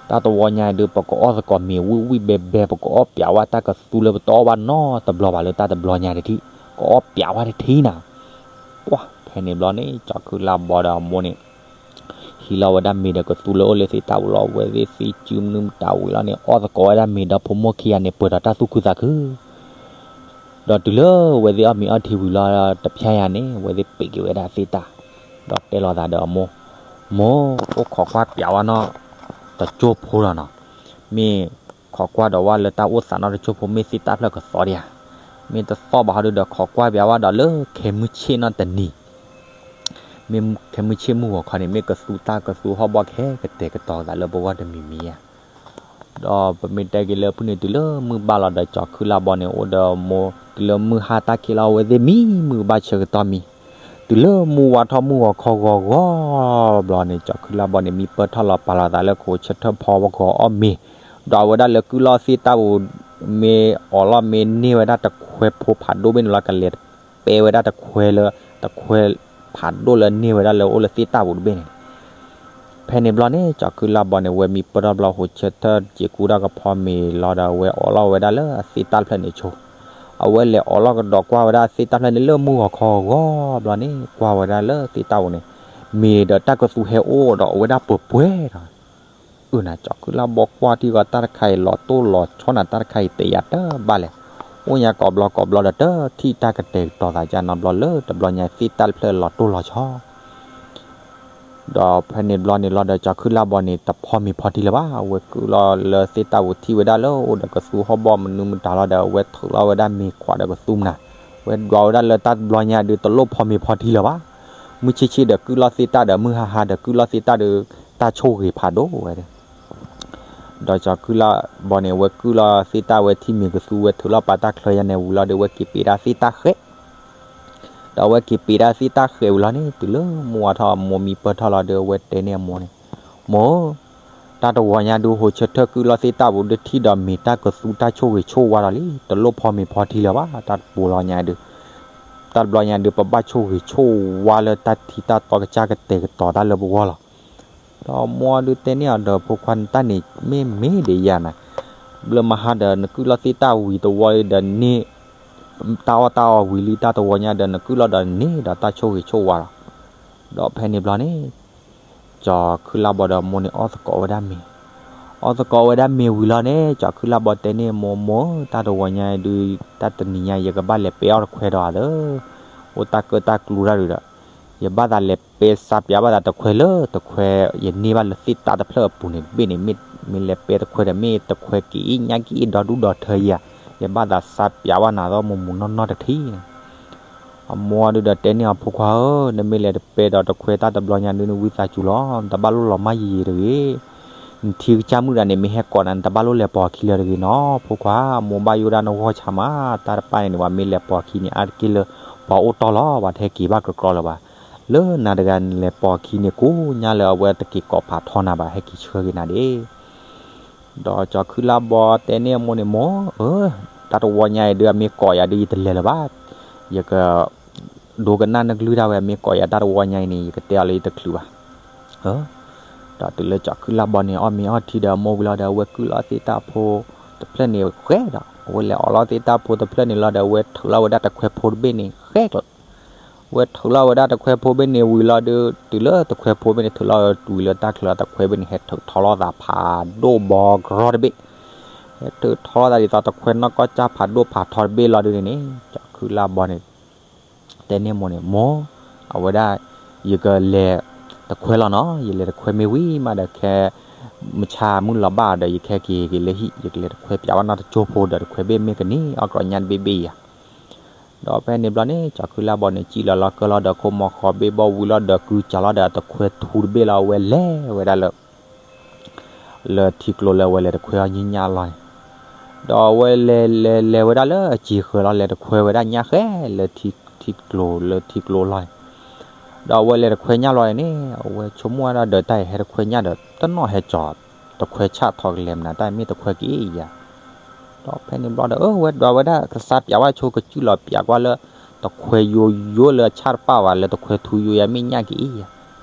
တၢ်တဝီညါဒုး ပကအီၣ်သကိးမ့ၤဝံၣ်ဝံၣ်ဘဲဘဲ ပကအီၣ်ပၠးဝဲတၢ်ကသူလၢပတအီၣ်ဘၣ်နီတဘျီဘၣ်လၢတၢ်တဘျီညါတထံၣ် ကအီၣ်ပၠးဝဲတထံၣ်နၤ. ပှၢ် ဖဲန့ၣ်ဘျီန့ၣ် ကၠီၤခုၣ်လၢ်ဘီဒီးအမိၢ်န့ၣ် ဟံးလီၤဝဲဒၣ်မ့ၤဒီးကသူလၢအိၣ်လၢသ့ၣ်တၢ်ပူၤလီၤ. ဝဲသ့ၣ်သံစုမနုၤမတၤဝံၤလီၤန့ၣ် အီၣ်သကိးဝဲဒၣ်မ့ၤဒီးဖိမိၢ်ခံဂၤန့ၣ် ပှဲၤဒီးတၢ်သူၣ်ခုသးခု ဒီးတုၤလၢဝဲသ့ၣ်အီၣ်မ့ၤအီထံဝံၤလီၤ တဖျဲညါန့ၣ် ဝဲသ့ၣ်ပ့ၤက့ၤဝဲဒၣ်သ့ၣ်တၢ် ဒီးတဲလိာ်သးဒီးအမိၢ်, မိၢ် အိၣ်ခိးကွၢ်ပၠးဝဲနီၢ်တကၠိဖိလီၤနီၤ. မ့ၢ်ခိးကွၢ်ဒီးဝဲလၢတၢ်အိၣ်သးနီၢ်တကၠိဖိ မ့ၢ်သ့ၣ်တၢ်ဖျၢၣ်ကသီဒံးဧါ. မ့ၢ်တသီၣ်ဘၣ်ဟီဒုဒီး ခိးကွၢ်ပၠးဝဲဒီးလၢခဲမုၢ်ဆ့ၣ်နီၢ်တနံၤ မ့ၢ်ခဲမုၢ်ဆ့ၣ်မုၢ်ဂီၤခီန့ၣ် မ့ၢ်ကသူတၢ်ကသူဟီၣ်ဘီၣ်ခဲကတဲာ်ကတီၤသးလၢပဂီၢ်တမံၤမံၤဧါ. ဒီးပမ့ၢ်တဲက့ၤလၢဖုၣ်န့ၣ် တုၤလၢမုၢ်ဘၣ်လီၤဒီး ကၠီၤခုၣ်လၢ်ဘီန့ၣ် အိၣ်ဒီးမိၢ် တုၤလၢမုၢ်ဟါတၢ်ခံလီၤ အဝဲသ့ၣ်မံမုၢ်ကဘၣ်ဆၢကတီၢ်မံ. တုၤလၢမုၢ်ဝါထီၣ်မုၢ်ဂီၤခီဂီၤဂီၤဘျီန့ၣ် ကၠီၤခုၣ်လၢ်ဘီန့ၣ် မံပၢၢ်ထီၣ်လီၤပာ်လီၤသးလၢခိးဆၢထၢၣ်ဖီဝဲဂီၤအီၣ်မ့ၤ ဒီးအဝဲဒၣ်လၢကုၢ်လီၢ်သ့ၣ်တၢ်ပူၤ မ့ၢ်အိးလီၢ်မ့ၢ်န့ၢ်ဝဲဒၣ်တခွဲဖိဖးဒိၣ်ဘ့ၣ်န့ၣ်လီၤ ကလဲၤပဲဝဲဒၣ်တခွဲလၢ တခွဲဖးဒိၣ်လၢန့ၢ်ဝဲဒၣ်လၢအိၣ်လၢသ့ၣ်တၢ်ပူၤတဘ့ၣ်န့ၣ် ဖဲန့ၣ်ဘျီန့ၣ် ကၠီၤခုၣ်လၢ်ဘီန့ၣ် ဝဲမံပၢၢ်ထီၣ်ဘျီ ဟူးဆၢထၢၣ်စ့းကူထီၣ်ကဖီမ့ၤလီၤဒီး ဝဲအိးလီၢ်ဝဲဒၣ်လၢသ့ၣ်တၢ်တဖျၢၣ်န့ၣ်ဆိ အဝဲလဲၤအိးလီၢ်ကဒီးကွၢ်ဝဲဒၣ်သ့ၣ်တၢ်တဖျၢၣ်န့ၣ်လၢမုၢ်ဂီၤခီဂီၤဘျီန့ၣ် ကွၢ်ဝဲဒၣ်လၢသ့ၣ်တၢ်ပူၤန့ၣ် မ့ၤဒီးတၢ်ကသူဟဲအိၣ်ဒီးအဝဲဒၣ်ပှဲၤပှဲၤဒီး အၢၣ်နၤ ကၠီၤခုၣ်လၢ်ဘီကွၢ်ထံဂီၤ တၢ်တခါအံၤလီၤတိၢ်လီၤဆီနၤ တၢ်တခါအံၤတယာ်တဘၣ်လဲၣ်. အိၣ်ညါကိးဘျီကိးဘျီဒီး တထံၣ်တၢ်ကတဲာ်ကတီၤသးကနီတဘျီလၢ တဘျီညါသ့ၣ်တၢ်တဖျၢၣ်လီၤတိၢ်လီၤဆီ ဒီးဖဲန့ၣ်ဘျီန့ၣ်လီၤဒီး ကၠီၤခုၣ်လၢ်ဘီန့ၣ် တဖီမ့ၤဖီထံလၢၤဘၣ်. အဝဲကုၢ်လီၤလၢသ့ၣ်တၢ်ပူၤထံၣ်ဝဲဒၣ်လၢအိၣ်ဒီးကသူဟီၣ်ဘီၣ်မနုၤမတၤလီၤဒီး အဝဲထုးလီၤဝဲဒၣ်မ့ၤခွးဒီးကသူမနၤ ဝဲဒွးဝဲဒၣ်လၢတၢ်တဘျီညါဒုး တလိၣ်ဖီမ့ၤဖီထံလၢၤဘၣ်. မုၢ်ဆ့ၣ်ဆ့ၣ်ဒီးကုၢ်လီၤသ့ၣ်တၢ်ဒီး မုၢ်ဟါဟါဒီးကုၢ်လီၤသ့ၣ်တၢ်ဒီး တၢ်ဆိၣ်ဂ့ၤဖးဒိၣ်ဝဲ ဒီးကၠီၤခုၣ်လၢ်ဘီန့ၣ် အဝဲကုၢ်လီၤသ့ၣ်တၢ်ဝဲထံၣ်မ့ၤကသူဝဲထုးလီၤပာ်တၢ်ချၢယါန့ၣ်ဝံၤလီၤဒီး အဝဲက့ၤပ့းဒၣ်သ့ၣ်တၢ်ဃဲး ဒီးအဝဲက့ၤပ့းဒၣ်သ့ၣ်တၢ်ဃဲးဝံၤလီၤန့ၣ် တုၤလၢမိၢ်ဝါထီၣ်အမိၢ်မံပၢၢ်ထီၣ်လီၤဒီး အဝဲတဲန့ၢ်အမိၢ်န့ၣ် မိၢ်ဧၢ, တၢ်တဝီညါဒုးဟူးဆၢထၢၣ်ကုၢ်လီၤသ့ၣ်တၢ်ပူၤဒုးထံၣ်ဒီးမ့ၤတၢ်ကသူတၢ်ဆိၣ်ဂ့ၤဆိၣ်ဝါဒီးလံ တလိၣ်ဖီမ့ၤဖီထံလၢၤဘၣ်. တၢ်တဘျီညါဒုး တၢ်တဘျီညါဒုး ပဘၣ်ဆိၣ်ဂ့ၤဆိၣ်ဝါလၢတၢ်ထံတၢ်တီကစၢ်ကတဲာ်ကတီၤတၢ်လၢပဂီၢ်လီၤ. ဒီးမိၢ်ဒုးတဲန့ၢ်အီၤဒီး ဖိခွါန့ၣ် တၢ်န့ၣ်မ့ၢ်မ့ၢ်ဒ်ယၤနၤ, ဘျၢမဟါဒီးနကုၢ်လီၤသ့ၣ်တၢ်ဝံၤတဝီလံဒီးန့ၢ် တၢ်အီၣ်တၢ်အီဝံၤလံ တၢ်တဝီညါဒီးနကုၢ်လီၤဒီးန့ၢ်ဒီးတၢ်ဆိၣ်ဂ့ၤဆိၣ်ဝါလီၤ. ဒီးဖဲန့ၣ်ဘျီန့ၣ် ကၠီၤခုၣ်လၢ်ဘီဒီးမိၢ်န့ၣ်အီၣ်သကိးဝဲဒၣ်မ့ၤ, အီၣ်သကိးဝဲဒၣ်မ့ၤဝံၤလီၤန့ၣ် ကၠီၤခုၣ်လၢ်ဘီတဲန့ၢ်မိၢ် မိၢ်ဧၢ, တၢ်တဝီညါဒုး တၢ်တနံၤညါ ယကဘၣ်လဲၤပဲအီၣ်တခွဲဒီးဧါဒီး အိၣ်တၢ်ကၢၣ်တၢ်ကျူတၢ်ဒုးဒီး ယဘၣ်သးလဲၤပဲစးပၠးဘၣ်သးတခွဲလၢတခွဲ ယန့ၢ်ဘၣ်လၢသ့ၣ်တၢ်တဖျၢၣ်အပူၤန့ၣ်တဘ့ၣ်န့ၣ် မ့ၢ်လဲၤပဲတခွဲဒီး မ့ၢ်တခွဲက့ၤအ့ၣ်ညၣ်က့ၤအ့ၣ်ဒီဒူၣ်ဒီထၢယၤ, ယဘၣ်သးစးပၠးဘၣ်နၤဒီးမုၢ်မုၢ်နီၢ်နီၢ်တထံၣ်န့ၣ် အမိၢ်ဒုးဒီးတဲန့ၢ်အီၤ ဖိခွါဧၢ, နမ့ၢ်လဲၤတပဲဒီးတခွဲတၢ်တဘျီညါဒုး နဝံသးစူၤလီၤ, နတဘၣ်လိၣ်လီၤမၢ်ယံာ်ယံာ်တဂ့ၤ. နထံကစၢ်မုၣ်တဂၤန့ၣ် မ့ၢ်ဟဲကိးနၤ နတဘၣ်လိၣ်လဲၤပိာ်အခံလၢၤတဂ့ၤနီၤ ဖိခွါ, မိၢ်ဘၣ်ယိၣ်ဒၣ်နဂီၢ်ဆါမး, တၢ်တပၣ်န့ၣ်န့ၣ် ပှၤမ့ၢ်လဲၤပိာ်အခံန့ၣ် အါတက့ၢ်လၢ ပှၤအိၣ်တီၢ်လီၤ, ပှၤတဟဲက့ၤဘၣ်ကြီကြီလၢၤဘၣ်. လၢနၤတဂၤနလဲၤပိာ်အခံန့ၣ် ကိးညါလၢအဝဲတက့ၤကိးဖးထီနၤဘၣ်, ဟဲက့ၤဆှၢက့ၤနၤဒၣ် ဒီးကၠီၤခုၣ်လၢ်ဘီတဲန့ၢ်အမိၢ်န့ၣ် မိၢ်ဧၢ, တၢ်တဝီညါအံၤဒုး အမ့ၢ်ကိးယၤဒုး ယတလဲၤလၢၤဘၣ်. ယက ဒိကနၣ်နကလုၢ်ဒၣ်ဝဲ အမ့ၢ်ကိးယၤတၢ်တဝီညါအံၤန့ၣ် ယကတဲအီၤလၢယတချုးဘၣ်. ဒီးတုၤလၢကၠီၤခုၣ်လၢ်ဘီန့ၣ် အီၣ်မ့ၤအီထံဒီးအမိၢ်ဝံၤလီၤဒီး အဝဲကုၢ်လီၤသ့ၣ်တၢ်ဖိတဖျၢၣ်န့ၣ်ဃဲဒီး အဝဲလဲၤအိးလီၤသ့ၣ်တၢ်ဖိတဖျၢၣ်န့ၣ်လီၤဒီး အဝဲထုးလီၤဝဲဒၣ်တခွဲဖိတဘ့ၣ်န့ၣ်ဃဲကျိၤ ဝဲထုးလီၤဝဲဒၣ်တခွဲဖိဘ့ၣ်န့ၣ်ဝံၤလီၤဒီး တုၤလၢတခွဲဖိဘ့ၣ်န့ၣ် ထုးလီၤဝံၤလၢတၢ်ချၢ တခွဲဘ့ၣ်န့ၣ် ဟဲထုးထီလီၤသးဖးဒိၣ်ဘီကြီတဘ့ၣ်, ဟဲထုးထီလီၤသးဒ်သိးတခွဲနီၢ်ကီၢ်ကၢ်ဖးဒိၣ်ဖးထီတဘ့ၣ်လီၤဒုးန့ၣ်န့ၣ် ကၠီၤခုၣ်လၢ်ဘီန့ၣ် တဲန့ၢ်မိၢ်န့ၣ် မိၢ်, အဝဲဒၣ် ယကလဲၤတခွဲလီၤနီၤ, ယလဲၤတခွဲမ့ၢ်ဝံၤမးဒီးခဲ မုၢ်ဆါမုၢ်လီၤဘၣ်ဒီး ယကဟဲက့ၤက့ၤလၢဟံၣ် ယကလဲၤတခွဲပၠးဘၣ်နီၢ်တကၠိဖိဒီး တခွဲဘ့ၣ်မ့ၢ်ကန့ၢ်အီၣ်ကြီညၣ်တဘ့ၣ်ဘ့ၣ်ယၤ ဒီးဖဲန့ၣ်ဘျီန့ၣ် ကၠီၤခုၣ်လၢ်ဘီန့ၣ် စံၣ်လီၤလီၤကၢၢ်လီၤဒီး ခိၣ်မီၤဃီဘ့ၣ်ဘီၣ်ဝံၤလီၤဒီး ကုကၠီၤလီၤဒီး တခွဲထူတဘ့ၣ်လီၤ အဝဲလဲၤဝဲဒၣ်လၢ လၢထံကျိလၢအဝဲလဲၤတခွဲအီၣ်ညၣ်အလီၢ်န့ၣ်, ဒီးအဝဲလဲၤလဲၤလဲၤဝဲဒၣ်လၢအစ့ၤဃၢၤလီၤ လဲၤတခွဲဝဲဒၣ်ညၣ်ဃဲလၢထံကျိလၢထံကျိအလီၢ်န့ၣ်, ဒီးအဝဲလဲၤတခွဲညၣ်လီၤန့ၣ် အဝဲဆိကမိၣ်ဝဲဒၣ်ဒီး တၢ်အံၤဟဲတခွဲညၣ်ဒီး တနီၣ်ဟဲကၠီၤ တခွဲဆၣ်ထီၣ်ကလဲာ်မနုၤ တၢ်အံၤမ့ၢ်တခွဲက့ၤအ့ၣ်ယၤ ဒီးဖဲန့ၣ်ဘျီဒီး အဝဲဒွးဝဲဒၣ်ကစးပၠးဝဲဆိ ကစံၣ်လီၤပၠးကွၢ်လၢ တခွဲယိယိလၢအဆၣ်တပၣ်ဘၣ် လၢတခွဲထူယိယၤမ့ၢ်ညၣ်က့ၤအ့ၣ်ယၤ,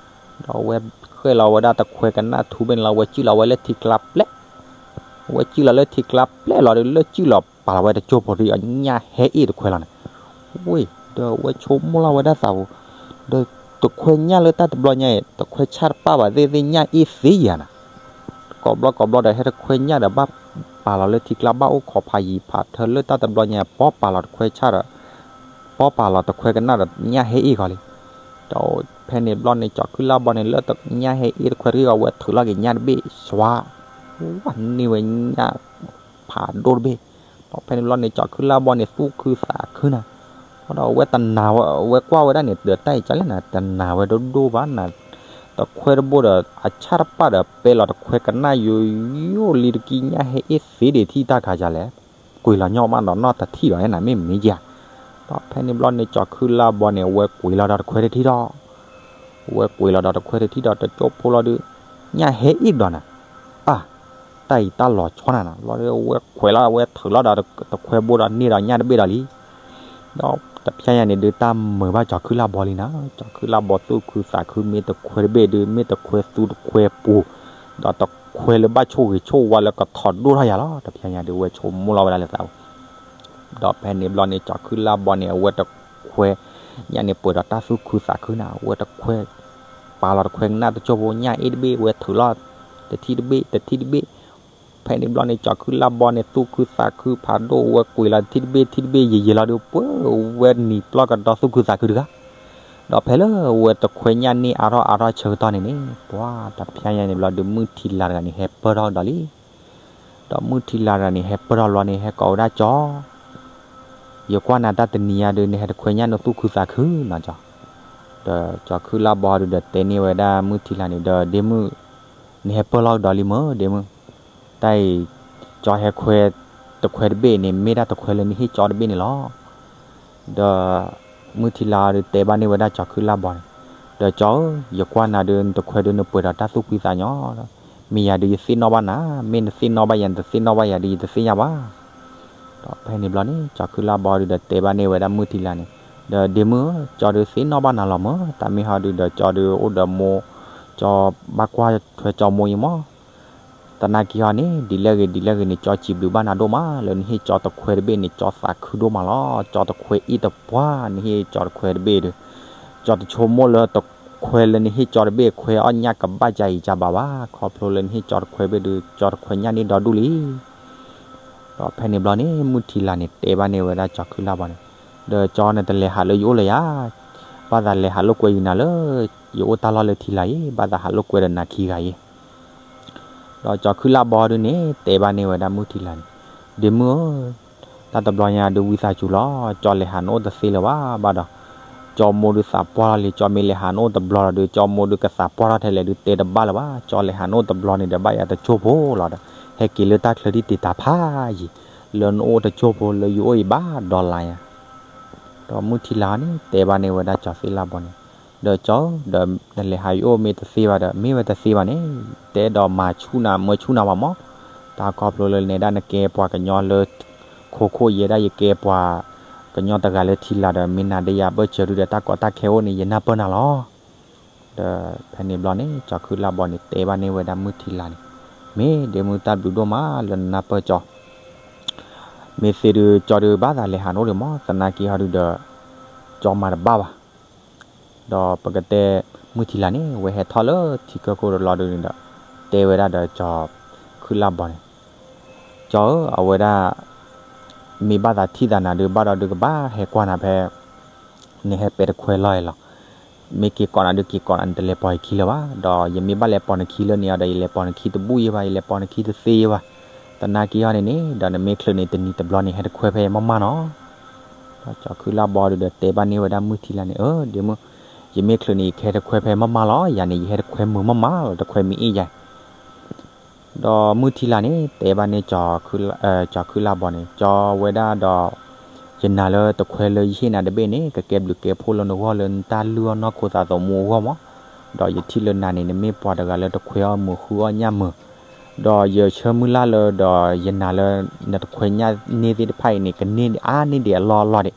ဒီးအဝဲဃဲလီၤဝဲဒၣ်တခွဲကနၣ်ထူဘ့ၣ်န့ၣ်လီၤ အဝဲစံၣ်လီၤဝဲလၢထံကျါပျဲၢ်, အဝဲစံၣ်လီၤလၢထံကျါပျဲၢ်လီၤဒီး လၢစံၣ်လီၤပာ်လီၤဝဲတကၠိဖိဒီး အညၣ်ဟဲအ့ၣ်တခွဲလီၤန့ၣ်, ဝ့ၢ် ဒီးအဝဲဆိကမိၣ်လီၤဝဲဒၣ်သးပူၤ ဒီးတခွဲညၣ်လၢတၢ်တဘျီညါအံၤ တခွဲဆၣ်တပၣ်ဘၣ်သ့ၣ်သ့ၣ်ညၣ်အ့ၣ်သ့ယၤနၤ, ကိးဘျီကိးဘျီဒီး ဟဲတခွဲညၣ်ဒီး ဘၣ်ပာ်လီၤလၢထံကျါ ဘၣ်အိၣ်ခိးဖးယံၤဖးထၢလၢတၢ်တဘျီညါ ပီပာ်လီၤတခွဲဆၣ်ဒီး ပီပာ်လီၤတခွဲကနၣ်ဒီး ညၣ်ဟဲအ့ၣ်ဃီလံ. ဒီးဖဲန့ၣ်ဘျီန့ၣ် ကၠီၤခုၣ်လၢ်ဘီန့ၣ် လၢညၣ်ဟဲအ့ၣ်တခွဲတဂ့ၤဂီၤ ဝဲထုးလီၤက့ၤညၣ်တဘ့ၣ် စွါ ဝဲန့ၢ်ဝဲညၣ်ဖးဒိၣ်တဘ့ၣ်, ဒီးဖဲန့ၣ်ဘျီန့ၣ် ကၠီၤခုၣ်လၢ်ဘီန့ၣ် သူၣ်ခုသးခုနၤ, ဒီးအဝဲတနာ်ဝဲ အဝဲကွၢ်ဝဲဒၣ်န့ၣ် ဒီးတၢ်အံၤကလဲၣ်နၤ တနာ်ဝဲဒိၣ်ဒိၣ်ဘၣ်နၤ, တခွဲတဘိဒီး အဆၣ်တပၣ်ဒီး ပဲလီၤတခွဲကနၣ်ယိယိလံတကံၢ် ညၣ်ဟဲအ့ၣ်သ့ဒံး ထံၣ်တၢ်ခါယလဲၣ် ကွံာ်လီၤညီမးဒီးနီၢ်တထံၣ်ဒီးနၤ မ့ၢ်မ့ၢ်ယၤ, ဒီးဖဲန့ၣ်ဘျီန့ၣ် ကၠီၤခုၣ်လၢ်ဘီန့ၣ် အဝဲကွံာ်လီၤဒီးတခွဲတထံၣ်ဒီး အဝဲကွံာ်လီၤဒီးတခွဲတထံၣ်ဒီး တကၠိဖိလီၤဒီး ညၣ်ဟဲအ့ၣ်ဒီးနၤ, အၢ တၢ်အံၤတၢ်လီၤဆီနၤနီၤ, ဘျီဒီးဝဲခွဲးလီၤ ဝဲထုးလီၤဒီးတခွဲဘိဒီးန့ၢ်ဒီးညၣ်တဘ့ၣ်ဒီးလံ. ဒီးတဖျဲညါန့ၣ်ဒုး တၢ်မုာ်ဘၣ်ကၠီၤခုၣ်လၢ်ဘီလံနီၤ, ကၠီၤခုၣ်လၢ်ဘီသူၣ်ခုသးခု မ့ၢ်တခွဲတဘ့ၣ်ဒုး မ့ၢ်တခွဲသူတခွဲပူၤ, ဒီးတခွဲလၢဘၣ်ဆိၣ်ဂ့ၤဆိၣ်ဝါလၢကထီၣ်ဒိၣ်ထီၣ်ယၤလီၤ. တဖျဲညါဒုး ဝဲဆိကမိၣ်လီၤဝဲဒၣ်လၢသးပူၤ ဒီးဖဲန့ၣ်ဘျီန့ၣ် ကၠီၤခုၣ်လၢ်ဘီန့ၣ် အဝဲတခွဲညၣ်န့ၣ် ပှဲၤဒီးတၢ်သူၣ်ခုသးခုနၤ, အဝဲတခွဲ ပာ်လီၤတခွဲကနၣ်တစိၢ်ဖိ ညၣ်အ့ၣ်တဘ့ၣ် ဝဲထုးလီၤ တထံၣ်တဘ့ၣ် တထံၣ်တဘ့ၣ်. ဖဲန့ၣ်ဘျီန့ၣ် ကၠီၤခုၣ်လၢ်ဘီန့ၣ် သူၣ်ခုသးခုဖးဒိၣ် ဝဲကွံာ်လီၤတထံၣ်တဘ့ၣ် ထံၣ်တဘ့ၣ် ယံာ်ယံာ်လီၤဒုး ပှဲၤဝဲနံၤပျီၢ်ကဒီသူၣ်ခုသးခုတဂၤ ဒီးဖဲလၢဝဲတခွဲညၣ်န့ၢ်အါထီၣ်အါထီၣ်ဆၢကတီၢ်န့ၣ်န့ၣ် ပှၤတဖျဲညါန့ၣ်ဘျီဒုး မုၢ်ထံလာ်တဂၤန့ၣ် ဟဲပၢၢ်ထီၣ်ဒီးလံ. ဒီးမုၢ်ထံလာ်တဂၤန့ၣ် ဟဲပၢၢ်ထီၣ်ဘျီန့ၣ် ဟဲကိးဝဲဒၣ်ကၠီၤ ယကွၢ်နၤတၢ်တနံၤညါဒုး နဟဲတခွဲညၣ်နသူၣ်ခုသးခုနီၤကၠီၤ. ဒီးကၠီၤခုၣ်လၢ်ဘီဒုးဒီးတဲန့ၢ်ဝဲဒၣ်မုၢ်ထံလာ်န့ၣ် ဒီးဒ့မုၢ် နဟဲပၢၢ်လီၤကဒီးလံမ့ၢ်ဒ့မုၢ်, တၢ်အံၤ ကၠီၤဟဲခွဲတခွဲတဘ့ၣ်န့ၣ် မ့ၢ်ဒၣ်တခွဲလၢနဟ့ၣ်ကၠီၤတဘ့ၣ်န့ၣ်လီၤ. ဒီးမုၢ်ထံလာ်ဒုးတဲဘၣ်န့ၢ်ဝဲဒၣ်ကၠီၤခုၣ်လၢ်ဘီန့ၣ်, ဒီးကၠီၤဧၢ, ယကွၢ်နၤဒုး နတခွဲဒုးနပှဲၤဒီးတၢ်သူၣ်ဖှံသးညီ, မ့ၢ်ယၤဒုးယသ့ၣ်နီၣ်ဘၣ်နၤ, မ့ၢ်နသ့ၣ်နီၣ်ဘၣ်ယၤ နတသ့ၣ်နီၣ်ဘၣ်ယၤဒုး ယတသ့ၣ်ညါဘၣ်. ဒီးဖဲန့ၣ်ဘျီန့ၣ် ကၠီၤခုၣ်လၢ်ဘီဒုးဒီးတဲဘၣ်န့ၢ်ဝဲဒၣ်မုၢ်ထံလာ်န့ၣ်, ဒီးဒ့မုၢ်ဧၢ, ကၠီၤဒုးသ့ၣ်နီၣ်ဘၣ်နၤလီၤမ့ၢ်, တၢ်မ့ၢ်ဟီဒုးဒီးကၠီၤဒုးအိၣ်ဒီးမိၢ်, ကၠီၤဘၣ်ကွၢ်ထွဲကၠီၤမိၢ်အံၤမ့ၢ် သနာ်က့ဟီန့ၣ် ဒ်လဲၣ်ဂ့ၤဒ်လဲၣ်ဂ့ၤန့ၣ် ကၠီၤစံးဘျုးဘၣ်နၤဒိၣ်မး လၢနဟ့ၣ်ကၠီၤတခွဲတဘ့ၣ်န့ၣ် ကၠီၤသးခုဒိၣ်မးလီၤ. ကၠီၤတခွဲအ့ၣ်တပှၢ် နဟ့ၣ်ကၠီၤတခွဲတဘ့ၣ်ဒီး ကၠီၤတဆိကမိၣ်လၢတခွဲလၢနဟ့ၣ်ကၠီၤတဘ့ၣ် ခွဲအီၣ်ညၣ်ကဘၣ်ကၢအံၤကၢဘၣ်ဘၣ်, ခီဖျိလၢနဟ့ၣ်ကၠီၤတခွဲဘ့ၣ်ဒီး ကၠီၤတခွဲညၣ်န့ၢ်ဒီဒူၣ်လံ. ဒီးဖဲန့ၣ်ဘျီန့ၣ် မုၢ်ထံလာ်န့ၣ်တဲဘၣ်န့ၢ်ဝဲဒၣ်ကၠီၤခုၣ်လၢ်ဘီန့ၣ်, ဒီးကၠီၤနတလဲၤဟးလၢယအိၣ်လၢၤယၤ, ဘၣ်သးလဲၤဟးလိာ်ကွဲယနၤလၢ ယအိၣ်တၢ်လီၢ်လၢထံလာ်အံၤ, ဘၣ်သးဟးလိာ်ကွဲဒီးနၤခံဂၤအံၤ ဒီးကၠီၤခုၣ်လၢ်ဘီဒုန့ၣ် တဲဘၣ်န့ၢ်ဝဲဒၣ်မုၢ်ထံလာ်န့ၣ်, ဒ့မုၢ်ဧၢ, တၢ်တဘျီညါဒုးဝံသးစူၤလီၤ, ကၠီၤလဲၤဟးနအိၣ်တသ့လၢၤဘၣ်, ဘၣ်ဒီး ကၠီၤမိၢ်ဒုးသးပှၢ်ထီၣ်လံ, ကၠီၤမ့ၢ်လဲၤဟးနအိၣ်တဘျီဒီး ကၠီၤမိၢ်ဒုးကသးပှၢ်ထီၣ်ထဲလဲၣ်ဒုးတဲတဘၣ်လၢၤဘၣ်, ကၠီၤလဲၤဟးနအိၣ်တဘျီန့ၣ်ဒီး ဘၣ်ယၤတစိၢ်ဖိလီၤဒီး ဟဲက့ၤလၢတၢ်ချၢတံၢ်တံာ်တာ်ဖးယံၤ, လၢနအိၣ်တစိၢ်ဖိလၢယအိၣ်အံၤဘၣ်ဒီးလါယၤ ဒီးမုၢ်ထံလာ်န့ၣ် တဲဘၣ်န့ၢ်ဝဲဒၣ်ကၠီၤသ့ၣ်လၢ်ဘီန့ၣ်, ဒီးကၠီၤဧၢ, ဒီးနလဲၤဟးယအိၣ်မ့ၢ်တသ့ဘၣ်ဒီး မ့ၢ်ဝဲတသ့ဘၣ်န့ၣ်, တဲဒီးမၤဆူၣ်နၤမၢဆူၣ်နၤဘၣ်မၢ်, တၢ်ခီဖျိလၢနဲဒၣ်နကဲပှၤကညီလၢ ခိခိၣ်ယဲဒၣ် ယကဲပှၤကညီတဂၤလၢထံလာ်ဒီး မ့ၢ်နၤဒီးယၤဘၢၣ်စၢၤဒုဒီး တၢ်ကီတၢ်ခဲအိၣ်န့ၣ် ယနၢ်ပၢၢ်နၤလီၤ. ဒီးဖဲန့ၣ်ဘျီန့ၣ် ကၠီၤခုၣ်လၢ်ဘီန့ၣ် တဲဘၣ်န့ၢ်ဝဲဒၣ်မုၢ်ထံလာ်န့ၣ်, မ့ၢ်ဒ့မုၢ် တၢ်ဘျုးဒိၣ်မးလၢနနၢ်ပၢၢ်ကၠီၤ, မ့ၢ်သ့ဒုး ကၠီၤဒုးဘၣ်သးလဲၤဟးနအိၣ်ဒံးမၢ်, သနာ်က့ဟီဒုဒီး ကၠီၤမၤတဘၣ်ဘၣ် ဒီးပကတဲ မုၢ်ထံလာ်န့ၣ် ဝဲဟဲထီၣ်လၢထံကၢၢ်ခိၣ်တလီၤဒုန့ၣ်ဒီး တဲဝဲဒၣ်ဒီးကၠီၤခုၣ်လၢ်ဘီန့ၣ်, ကၠီၤဧၢ, အဝဲဒၣ် မ့ၢ်ဘၣ်သးထံၣ်သးနၤဒုး ဘၣ်ဒီးဒုးကဘၣ်ဟဲကွၢ်နၤဖဲ နဟဲပဲတခွဲလီၢ်အံၤလီၤ. မ့ၢ်က့ၤကိးနၤဒုးက့ၤကိးနၤ နတလဲၤပိာ်ယခံလၢၤဘၣ်, ဒီးယမ့ၢ်ဘၣ်လဲၤပိာ်နခံလၢန့ၣ်အီၤဒီး ယလဲၤပိာ်နခံတဘူၣ်ယဲဘၣ်, ယလဲၤပိာ်နခံတသ့ယဲဘၣ်. သနာ်က့ဟီန့ၣ်န့ၣ် ဒီးနမ့ၢ်ချုးန့ၣ် တနံၤတဘျီန့ၣ် ဟဲတခွဲဖဲမးမးနီၤ. ဒီးကၠီၤခုၣ်လၢ်ဘီဒုဒီးတဲဘၣ်န့ၢ်ဝဲဒၣ်မုၢ်ထံလာ်န့ၣ်, အၢ ဒ့မုၢ်, ယမ့ၢ်ချုးန့ၣ် ယကဟဲတခွဲဖဲမးမးလီၤ, ယၤန့ၣ် ယဟဲတခွဲမုာ်မးမးလီၤ, တခွဲမ့ၢ်အ့ၣ်ယၤ ဒီးမုၢ်ထံလာ်န့ၣ် တဲဘၣ်န့ၢ် ကၠီၤခုၣ်လၢ်ဘီန့ၣ်, ကၠီၤဝဲဒၣ်ဒီး ယနာ်လၢတခွဲလၢယဟ့ၣ်နၤတဘ့ၣ်န့ၣ် ကကဲဘျုးကဲဖှိၣ်လၢနဂီၢ်လၢနတၢ်လုၢ်အီၣ်နီၢ်ခိသးသမူအဂီၢ်မး, ဒီးယထံၣ်လၢနၤန့ၣ် နမ့ၢ်ပှၤတဂၤလၢတခွဲအီၣ်မုာ်ဃုအီၣ်ညၣ်မုာ်, ဒီးယဆၢမုၢ်လၢ်လၢဒီးယနာ်လၢ နတခွဲညၣ်န့ၢ်သ့ၣ်တဖၣ်အံၤန့ၣ် ကန့ၢ်အါန့ၢ်ဒံးအလီၢ်အလီၢ်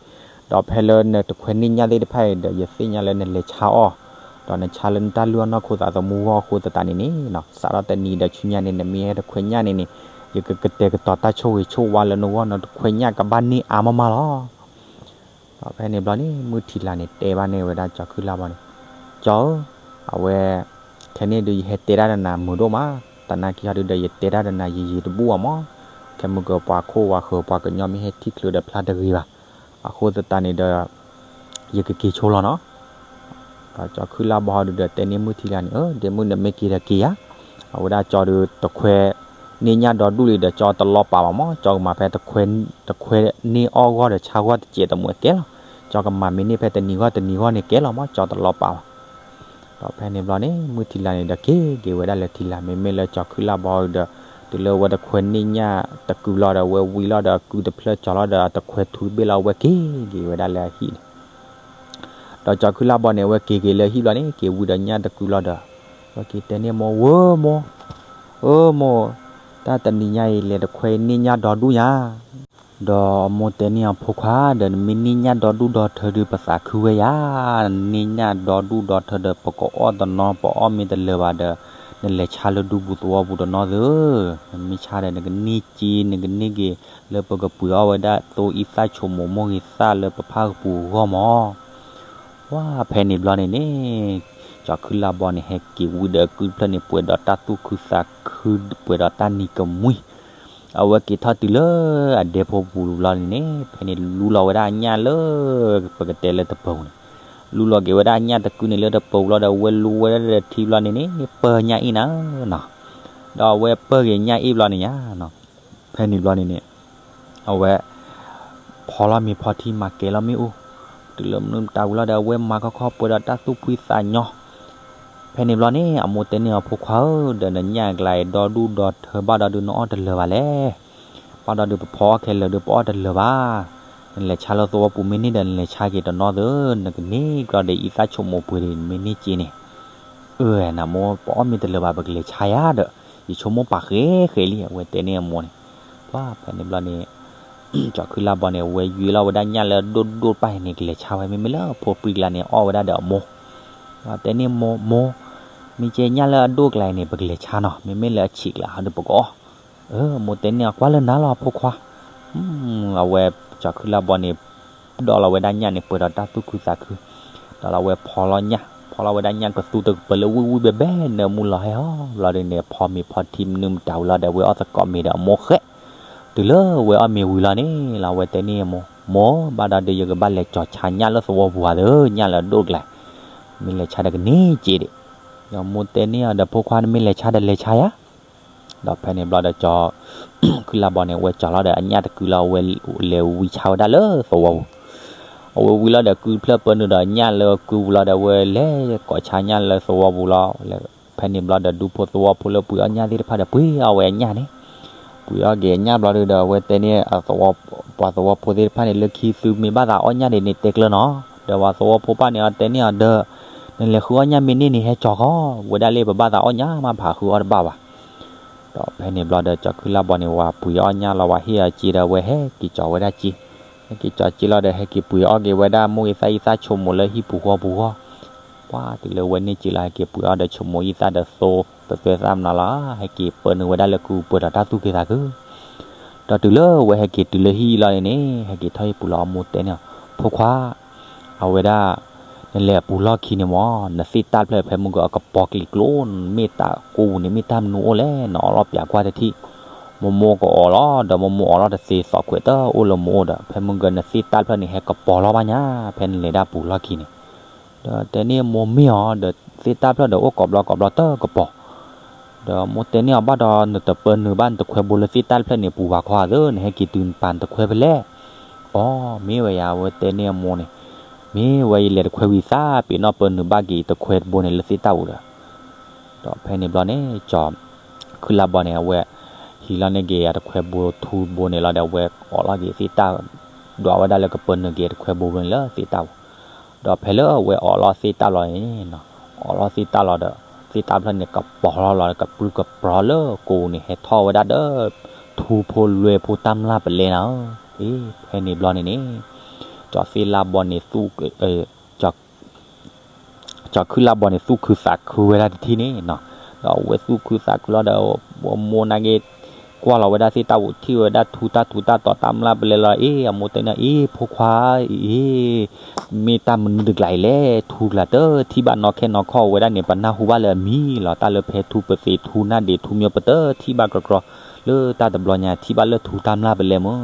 ဒံး, ဒီးဖဲလၢနတခွဲန့ၢ်ညၣ်သ့ၣ်တဖၣ်အံၤဒီး ယသ့ၣ်ညါလၢနလဲၤဆါအီၣ်, ဒီးနဆါလၢနတၢ်လုၢ်အီၣ်နီၢ်ခိသးသမူအဂီၢ်အဃိသတးန့ၣ်န့ၣ် စးထီၣ်တနံၤဒီးဆူညါန့ၣ် နမ့ၢ်ဟဲတခွဲညၣ်န့ၣ်န့ၣ် ယကကတဲာ်ကတီၤတၢ်ဆိၣ်ဂ့ၤဆိၣ်ဝါလၢနဂီၢ် နတခွဲညၣ်ကဘၣ်န့ၢ်အါမးမးလီၤ. ဒီးဖဲန့ၣ်ဘျီန့ၣ် မုၢ်ထံလာ်န့ၣ် တဲဘၣ်န့ၢ်ဝဲဒၣ်ကၠီၤခုၣ်လၢ်ဘီန့ၣ်, ကၠီၤဧၢ, အဝဲ ခဲန့ၣ်ဒုးယဟဲတဲတၢ်ဒီးနၤမုာ်ဒိၣ်မး, သနာ်က့ဟီဒုဒီးယတဲတၢ်ဒီးနၤယံာ်ယံာ်တဘူၣ်ဘၣ်မး, ခဲမုၢ်ကပှၤခိၣ်ဝၤဃၢၤပှၤကညီမ့ၢ်ဟဲထံၣ်ချုးဒီးဖျါတဂ့ၤဘၣ်, အဃိသတးန့ၣ်ဒီး ယကက့ၤဆိလီၤနီၤ. ဒီးကၠီၤခုၣ်လၢ်ဘီဒုဒီးတဲန့ၢ်မုၢ်ထံလာ်န့ၣ်, အၢ ဒ့မုၢ် နမ့ၢ်က့ၤဒီးက့ၤဧါ, အဝဲဒၣ်ကၠီၤဒုးတခွဲ န့ၢ်ညၣ်ဒီဒူၣ်လံဒီး ကၠီၤတလီၤပာ်ဘၣ်မး, ကၠီၤကမၤဖဲတခွဲ တခွဲန့ၢ်အီၣ်ဂီၢ်ဒီးဆါဂီၢ်တစဲးတမှဲၤကဲလီၤ, ကၠီၤကမၤမ့ၢ်န့ၢ်ဖဲတနံၤဂီၢ်တနံၤဂီၢ်န့ၣ်ကဲလီၤမး, ကၠီၤတလီၤပာ်ဘၣ်. ဒီးဖဲန့ၣ်ဘျီန့ၣ် မုၢ်ထံလာ်န့ၣ်ဒီးက့ၤက့ၤဝဲဒၣ်လၢထံလာ်, မ့မ့ၢ်လၢကၠီၤခုၣ်လၢ်ဘီဒုဒီး တုၤလၢဝဲတခွဲန့ၢ်ညၣ်တကုာ်လီၤဒီး ဝဲဝံၤလီၤဒီးကုာ်တဖျၢၣ်ကၠီၤလီၤဒီး တခွဲထူတဘ့ၣ်လီၤ ဝဲက့ၤက့ၤဝဲဒၣ်လၢအဟံၣ်န့ၣ် ဒီးကၠီၤခုၣ်လၢ်ဘီန့ၣ် အဝဲက့ၤက့ၤလၢဟံၣ်ဘျီန့ၣ် က့ၤဝံၤဒီးညၣ်တကုာ်လီၤဒီး အဝဲက့ၤတဲန့ၢ်မိၢ်, ဝၢမိၢ်, အၢမိၢ်, တၢ်တနံၤညါအံၤ လဲၤတခွဲအံၤန့ၢ်ညၣ်ဒီဒူၣ်ညါ. ဒီးအမိၢ်တဲန့ၢ်အီၤ ဖိခွါဒီး နမ့ၢ်န့ၢ်ညၣ်ဒီဒူၣ်ဒီထၢဒီး ပသးခုဝဲယၤ, နန့ၢ်ညၣ်ဒီဒူၣ်ဒီထၢဒီး ပကအီၣ်တနီၤ ပအီၣ်မ့ၢ်တလၢာ်ဘၣ်ဒီး နလဲၤဆါလၢဒူပူၤသဝီပူၤတနီၤသု, နမ့ၢ်ဆါဒီး နကန့ၢ်စ့ နကန့ၢ်က့ၤ လၢပကပှ့ၤအီၣ်ဝဲဒၣ်သိအံသၣ်ဆိမိၣ်မိၢ်ဂ့ၤသၣ်လၢပဖၣ်ကပူၤအဂီၢ်မၢ်. ပှၤဖဲန့ၣ်ဘျီန့ၣ်န့ၣ် ကၠီၤခုၣ်လါဘီန့ၣ် ဟဲက့ၤဝံဒီးအကုၢ်တဖျၢၣ်န့ၣ် ပှဲၤဒီးတၢ်သူၣ်ခုသးခု ပှဲၤဒီးတၢ်နံၤကမှံ, အဝဲက့ၤထီၣ်တုၤလၢအဒဲဖိပူၤဘျီန့ၣ်န့ၣ် ဖဲန့ၣ်လူလီၤဝဲဒၣ်အညၣ်လၢ ပကတဲလၢတပၢၤပူၤန့ၣ်, လူလီၤက့ၤဝဲဒၣ်အညၣ်တကုၢ်န့ၣ်လၢတပၢၤပူၤလီၤဒီး အဝဲလူဝဲဒၣ်ဒီးထံဘျီန့ၣ်န့ၣ် ပၢၢ်ညၣ်အ့ၣ်နၤနီၤ, ဒီးအဝဲပၢၢ်က့ၤညၣ်အ့ၣ်ဘျီန့ၣ်ညါနီၤ, ဖဲန့ၣ်ဘျီန့ၣ်န့ၣ် အဝဲ ဖီလီၤမ့ၤဖီထံမၤကဲၤလီၤမ့ၣ်အူ, တုၤလၢမနုၤမတၤဝံၤလီၤဒီး အဝဲမၤခီခီပှဲၤဒီးတၢ်သူၣ်ဖှံသးညီ, ဖဲန့ၣ်ဘျီန့ၣ် အမိၢ်တဲန့ၢ်အီၤ ဖိခွါဧၢ, ဒီးနညၣ်အကျါအံၤဒီဒူၣ်ဒီထၢဘၣ်ဒီးဒုး နအီၣ်တလၢာ်ဘၣ်လဲၣ်, ဘၣ်ဒီးဒုး ပဖီအီၣ်ခဲလၢာ်ဒုး ပအီၣ်တလၢာ်ဘၣ်, နလဲၤဆါလၢသဝီပူၤမ့ၢ်န့ၢ်ဒီး နလဲၤဆါက့ၤတနီၤသု, နကန့ၢ်ကဒီးအံသၣ်ဆိမိၣ်ပှ့ၤဒီး နမ့ၢ်န့ၢ်စ့န့ၣ် အၢ နမိၢ် ပအီၣ်မ့ၢ်တလၢာ်ဘၣ် ပကလဲၤဆါယၤဒီး ယဆိကမိၣ်ပာ်ဃဲဃဲလံ အဝဲတဲန့ၢ်အမိၢ်န့ၣ်, ပှၤဖဲန့ၣ်ဘျီန့ၣ် ကၠီၤခုၣ်လါဘီန့ၣ် အဝဲယွ့လီၤဝဲဒၣ်ညၣ်လၢအဒိၣ်ဒိၣ်တဖၣ်အံၤန့ၣ် ကလဲၤဆါဝဲ မ့မ့ၢ်လၢဖိပြံကျါန့ၣ် အီၣ်ဝဲဒၣ်ဒီးအမိၢ်, တဲန့ၢ်မိၢ်, မိၢ်, မ့ၢ်ကဲညၣ်လၢအဒိၣ်ကျါအံၤန့ၣ် ပကလဲၤဆါနီၤ, မ့မ့ၢ်လၢအဆံးကျါဟီဒုးပကအီၣ်, အမိၢ်တဲန့ၢ်အီၤ ကွၢ်လၢနၤလီၤ ဖိခွါ, အဝဲ ကၠီၤခုၣ်လါဘီန့ၣ် ဒီးလီၤဝဲဒၣ်ညၣ်န့ၣ် ပှဲၤဒီးတၢ်သူၣ်ခုသးခု, ဒီးလီၤဝဲဖီလီၤညၣ် ဖီလီၤဝဲဒၣ်ညၣ်ကသူတကပၤလၢဝံၣ်ဝံၣ်ဘဲဘဲ နၢမူလီၤဟဲဟီ ဘျီဒုန့ၣ် ဖီမ့ၤဖီထံမနုၤမတၤဝံၤလီၤဒီး အဝဲအီၣ်သကိးမ့ၤဒီးအမိၢ်ဃဲ, တုၤလၢအဝဲအီၣ်မ့ၤဝံၤလီၤန့ၣ် လီၤအဝဲတဲန့ၢ်မိၢ်, မိၢ်, ဘၣ်ဒီးဒုး ယကဘၣ်လဲၤကၠီၤဆါညၣ်လၢသဝီပူၤဧါသၢ, ညၣ်လၢအဒိၣ်ကျါ, မ့ၢ်လဲၤဆါဒီးကန့ၢ်စ့ဒံး, ဒီးမိၢ်တဲန့ၢ်အီၤဒီး ဖိခွါ နမ့ၢ်လဲၤဆါဒီးလဲၤဆါယၤ ဒီးဖဲန့ၣ်ဘျီဒီး ကၠီၤခုၣ်လါဘီန့ၣ် အဝဲကၠီၤလီၤဒီးအညၣ်တကုၢ်လီၤ အဝဲလဲၤဝံဆါဝဲဒၣ်လၢသဝီပူၤ, အဝဲဝံလီၤဒီးကုၢ်တဖျၢၣ်ပၢနုာ်ဒီးညၣ်လၢကုၢ်ပူၤလီၤဒီး အဝဲလဲၤကိးဆါညၣ်လၢသဝီပူၤလီၤ, ဖဲန့ၣ်ဘျီဒီး ဒူဖိသဝီဖိလၢပှ့ၤအီၣ်ညၣ်သ့ၣ်တဖၣ်ဒီး ပှ့ၤအီၣ်ဝဲအညၣ်န့ၣ်, ပှ့ၤအီၣ်က့ၤအညၣ်ဘျီဒုဒီး အဝဲတဲန့ၢ် ပှၤသဝီဖိသ့ၣ်တဖၣ်န့ၣ် လၢခံသုမ့ၢ်ဘၣ်သးအီၣ်ညၣ်ဒ်န့ၣ် တဲကျၢၤနီၤ, ဒီးပှၤသဝီဖိပၢ်န့ၣ် အတဲန့ၢ်အီၤဒီး နလဲၤဃုအီၣ်ညၣ်မ့ၢ်န့ၢ်န့ၣ် ဟဲကၠီၤဃီ, ဝဲဒၣ်လၢပဘၣ်သးအီၣ်ညၣ်မး ပဟးဃုအီၣ်တဘၣ်ဘၣ် ဒီးဖဲန့ၣ်ဘျီဒီး ကၠီၤခုၣ်လါဘီန့ၣ် ဝဲပှ့ၤအီၣ်ညၣ်လီၤ ဝဲဟ့ၣ်အီၤစ့ဒီး ဝဲဟဲက့ၤကၠီၤဝဲဒၣ်စ့, ဟဲက့ၤကၠီၤစ့လီၤဒီး ဟဲက့ၤပှ့ၤအီၣ်က့ၤဝဲဒၣ်မိၢ်ဂ့ၤသၣ်အံသၣ်ဆိမိၣ်လၢဟံၣ်ပူၤဃီပူၤဃီ, ပှၤတုၤလၢဝဲန့ၢ်စ့လီၤ ဟဲက့ၤပှ့ၤအီၣ်ဒီးဆိမိၣ်အံသၣ်ဒီးသိ ပသၢသၣ်မနုၤလီၤ, ဟဲက့ၤပၢနုာ်ဝဲဒၣ်လၢကုၢ်ပှဲၤဒီးတၢ်သူၣ်ခုသးခု, ဒီးတုၤလၢဝဲဟဲက့ၤတုၤလၢဟံၣ်လီၤန့ၣ်န့ၣ် ဟဲက့ၤထီၣ်ဟံၣ်ပူၤလီၤ အမိၢ်တဲန့ၢ်အီၤ ဖိခွါ အဝဲဒၣ် နလဲၤအပူၤလီၢ်ခံန့ၣ်မၢ် နသ့ၣ်တၢ်တဖျၢၣ်ဖဲမုၢ်ကီးအကပီၤကျံၤကျိ မ့ၢ်တၢ်ကိးပူၤန့ၣ် မ့ၢ်တၢ်မနုၤအိၣ်လဲၣ် နအီၣ်လီၤပၠးကွၢ်တထံၣ်, မိၢ်မိၢ်ကအီၣ်လီၤ ဒီးမိၢ်မိၢ်အီၣ်လီၤတသ့ သီၣ်ခွဲးတအိၣ်လၢမိၢ်အိၣ်ဒီး ဖဲမုၢ်ကီးနသ့ၣ်တၢ်တဖျၢၣ်န့ၣ် ဟဲကပီၤလီၤဘၣ်ညါ ဖဲနလဲၤဒၣ်ပူၤလီၢ်ခံန့ၣ်, ဒီးတဲန့ၢ်မိၢ်မ့ၢ်အီၤ ဒီးသ့ၣ်တၢ်တဖျၢၣ်ဒီးအိၣ်ကိးဘျီကိးဘျီတကပီၤ ဒီးမိၢ်တဲန့ၢ်အီၤ ဘၣ်ဒီးနတပၢနုာ်ဘၣ်နတခွဲဘိလၢသ့ၣ်တၢ်တဖျၢၣ်န့ၣ် ပူၤဝဲခီဧါသၢ နဟဲက့ၤတုၤနပာ်နတခွဲဖဲလဲၣ်, အီ မ့ၢ်ဝဲယၤ အဝဲတဲန့ၢ်အမိၢ်န့ၣ်, မ့ၢ်ဝဲယလဲၤတခွဲဝံၤသး ပ့ၤနီၣ်ပၢနုာ်ဘၣ်က့ၤတခွဲတဘိန့ၣ်လၢသ့ၣ်တၢ်ပူၤဒီး, ဒီးဖဲန့ၣ်ဘျီန့ၣ် ကၠီၤခုၣ်လါဘီန့ၣ် အဝဲ ဟံးလီၤန့ၢ်က့ၤအတခွဲဘိထူဘိန့ၣ်လီၤဒီး အဝဲအီၣ်လီၤက့ၤသ့ၣ်တၢ်, ဒွးဝဲဒၣ်လၢကပၢနုာ်က့ၤတခွဲဘိဘိန့ၣ်လၢသ့ၣ်တၢ်ပူၤ ဒီးဖဲလၢအဝဲအီၣ်လီၤသ့ၣ်တၢ်လီၤန့ၣ်, အီၣ်လီၤသ့ၣ်တၢ်လီၤဒီး သ့ၣ်တၢ်ဖျၢၣ်န့ၣ် ကပီၤလီၤလီၤ ကပြုၢ်ကပြီၤလၢကိးန့ၣ် ဟဲထီၣ်ဝဲဒၣ်ဒီး ထူဖိလွဲဖိတၢ်မျၢ်ပလဲနၤဧၢ, အ့ ဖဲန့ၣ်ဘျီန့ၣ်န့ၣ်, ကၠီၤသ့ၣ်လါဘီန့ၣ် ကၠီၤခုၣ်လါဘီန့ၣ် သူၣ်ခုသးခုဝဲဒၣ်တထံၣ်န့ၣ်နီၤ, ဒီးအဝဲသူၣ်ခုသးခုလီၤဒီး မိၢ်နာ်က့ ကွၢ်လီၤဝဲဒၣ်သ့ၣ်တၢ်ပူၤ ထံၣ်ဝဲဒၣ်ထူတၢ်ထူတၢ်တီၤတၢ်မျၢ်ပလဲလီၤ, အ့ အမိၢ်တဲန့ၢ် အ့ ဖိခွါ အ့ မ့ၢ်တၢ်မနုၤတကျါအံၤလဲၣ်, ထူကျါတထံၣ်ဘၣ် နီၢ်ခဲနီၢ်ခီၣ်ဝဲဒၣ်န့ၣ် ပနၢ်ဟူဘၣ်လၢအမံၤလီၤ, တၢ်လၢဖဲထူပသ့ထူနၢ်ဒ့ထူမၠိပတထံၣ်ဘၣ်ကြီကြီ, လၢတၢ်တဘျီညါထံၣ်ဘၣ်လၢထူတၢ်မျၢ်ပလဲမၢ်,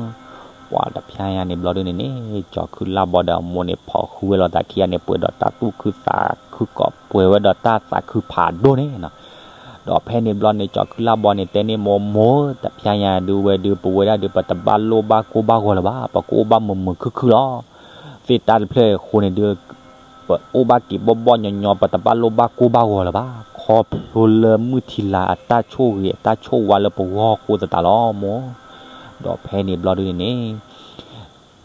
ပှၤတဖျါညါန့ၣ်ဘျီဒုန့ၣ်န့ၣ် ကၠီၤခုၣ်လါဘီဒီးအမိၢ်န့ၣ် ဖီၣ်ဃုဝဲလိာ်သးခံဂၤန့ၣ် ပှဲၤဒီးတၢ်သူၣ်ခုသးခုကီး ပှဲၤဝဲဒီးတၢ်သးခုဖးဒိၣ်န့ၣ်နီၤ, ဒီးဖဲန့ၣ်ဘျီန့ၣ် ကၠီၤခုၣ်လါဘီန့ၣ် တဲန့ၢ်မိၢ် မိၢ်ဧၢ တဖျါညါဒုဝဲဒု ပဝဲဒၣ်ဒု ပတဘၣ်လိၣ်ဘၣ်ကိၢ်ဘၣ်ဂီၤလၢၤဘၣ်, ပကအိၣ်ဘၣ်မုာ်မုာ်ခုၣ်ခုၣ်လီၤ, သ့ၣ်တၢ်တဖျၢၣ်အဃိန့ၣ်ဒု ပအိၣ်ဘၣ်က့ၤဘီၣ်ဘီၣ်ညီညီ ပတဘၣ်လိၣ်ဘၣ်ကိၢ်ဘၣ်ဂီၤလၢၤဘၣ်, ခီဖျိလၢမုၢ်ထံလာ်အတၢ်ဆိၣ်ဂ့ၤအတၢ်ဆိၣ်ဝါလၢပဂီၢ်အဃိသတးလီၤမိၢ်, ဒီးဖဲန့ၣ်ဘျီဒုန့ၣ်န့ၣ်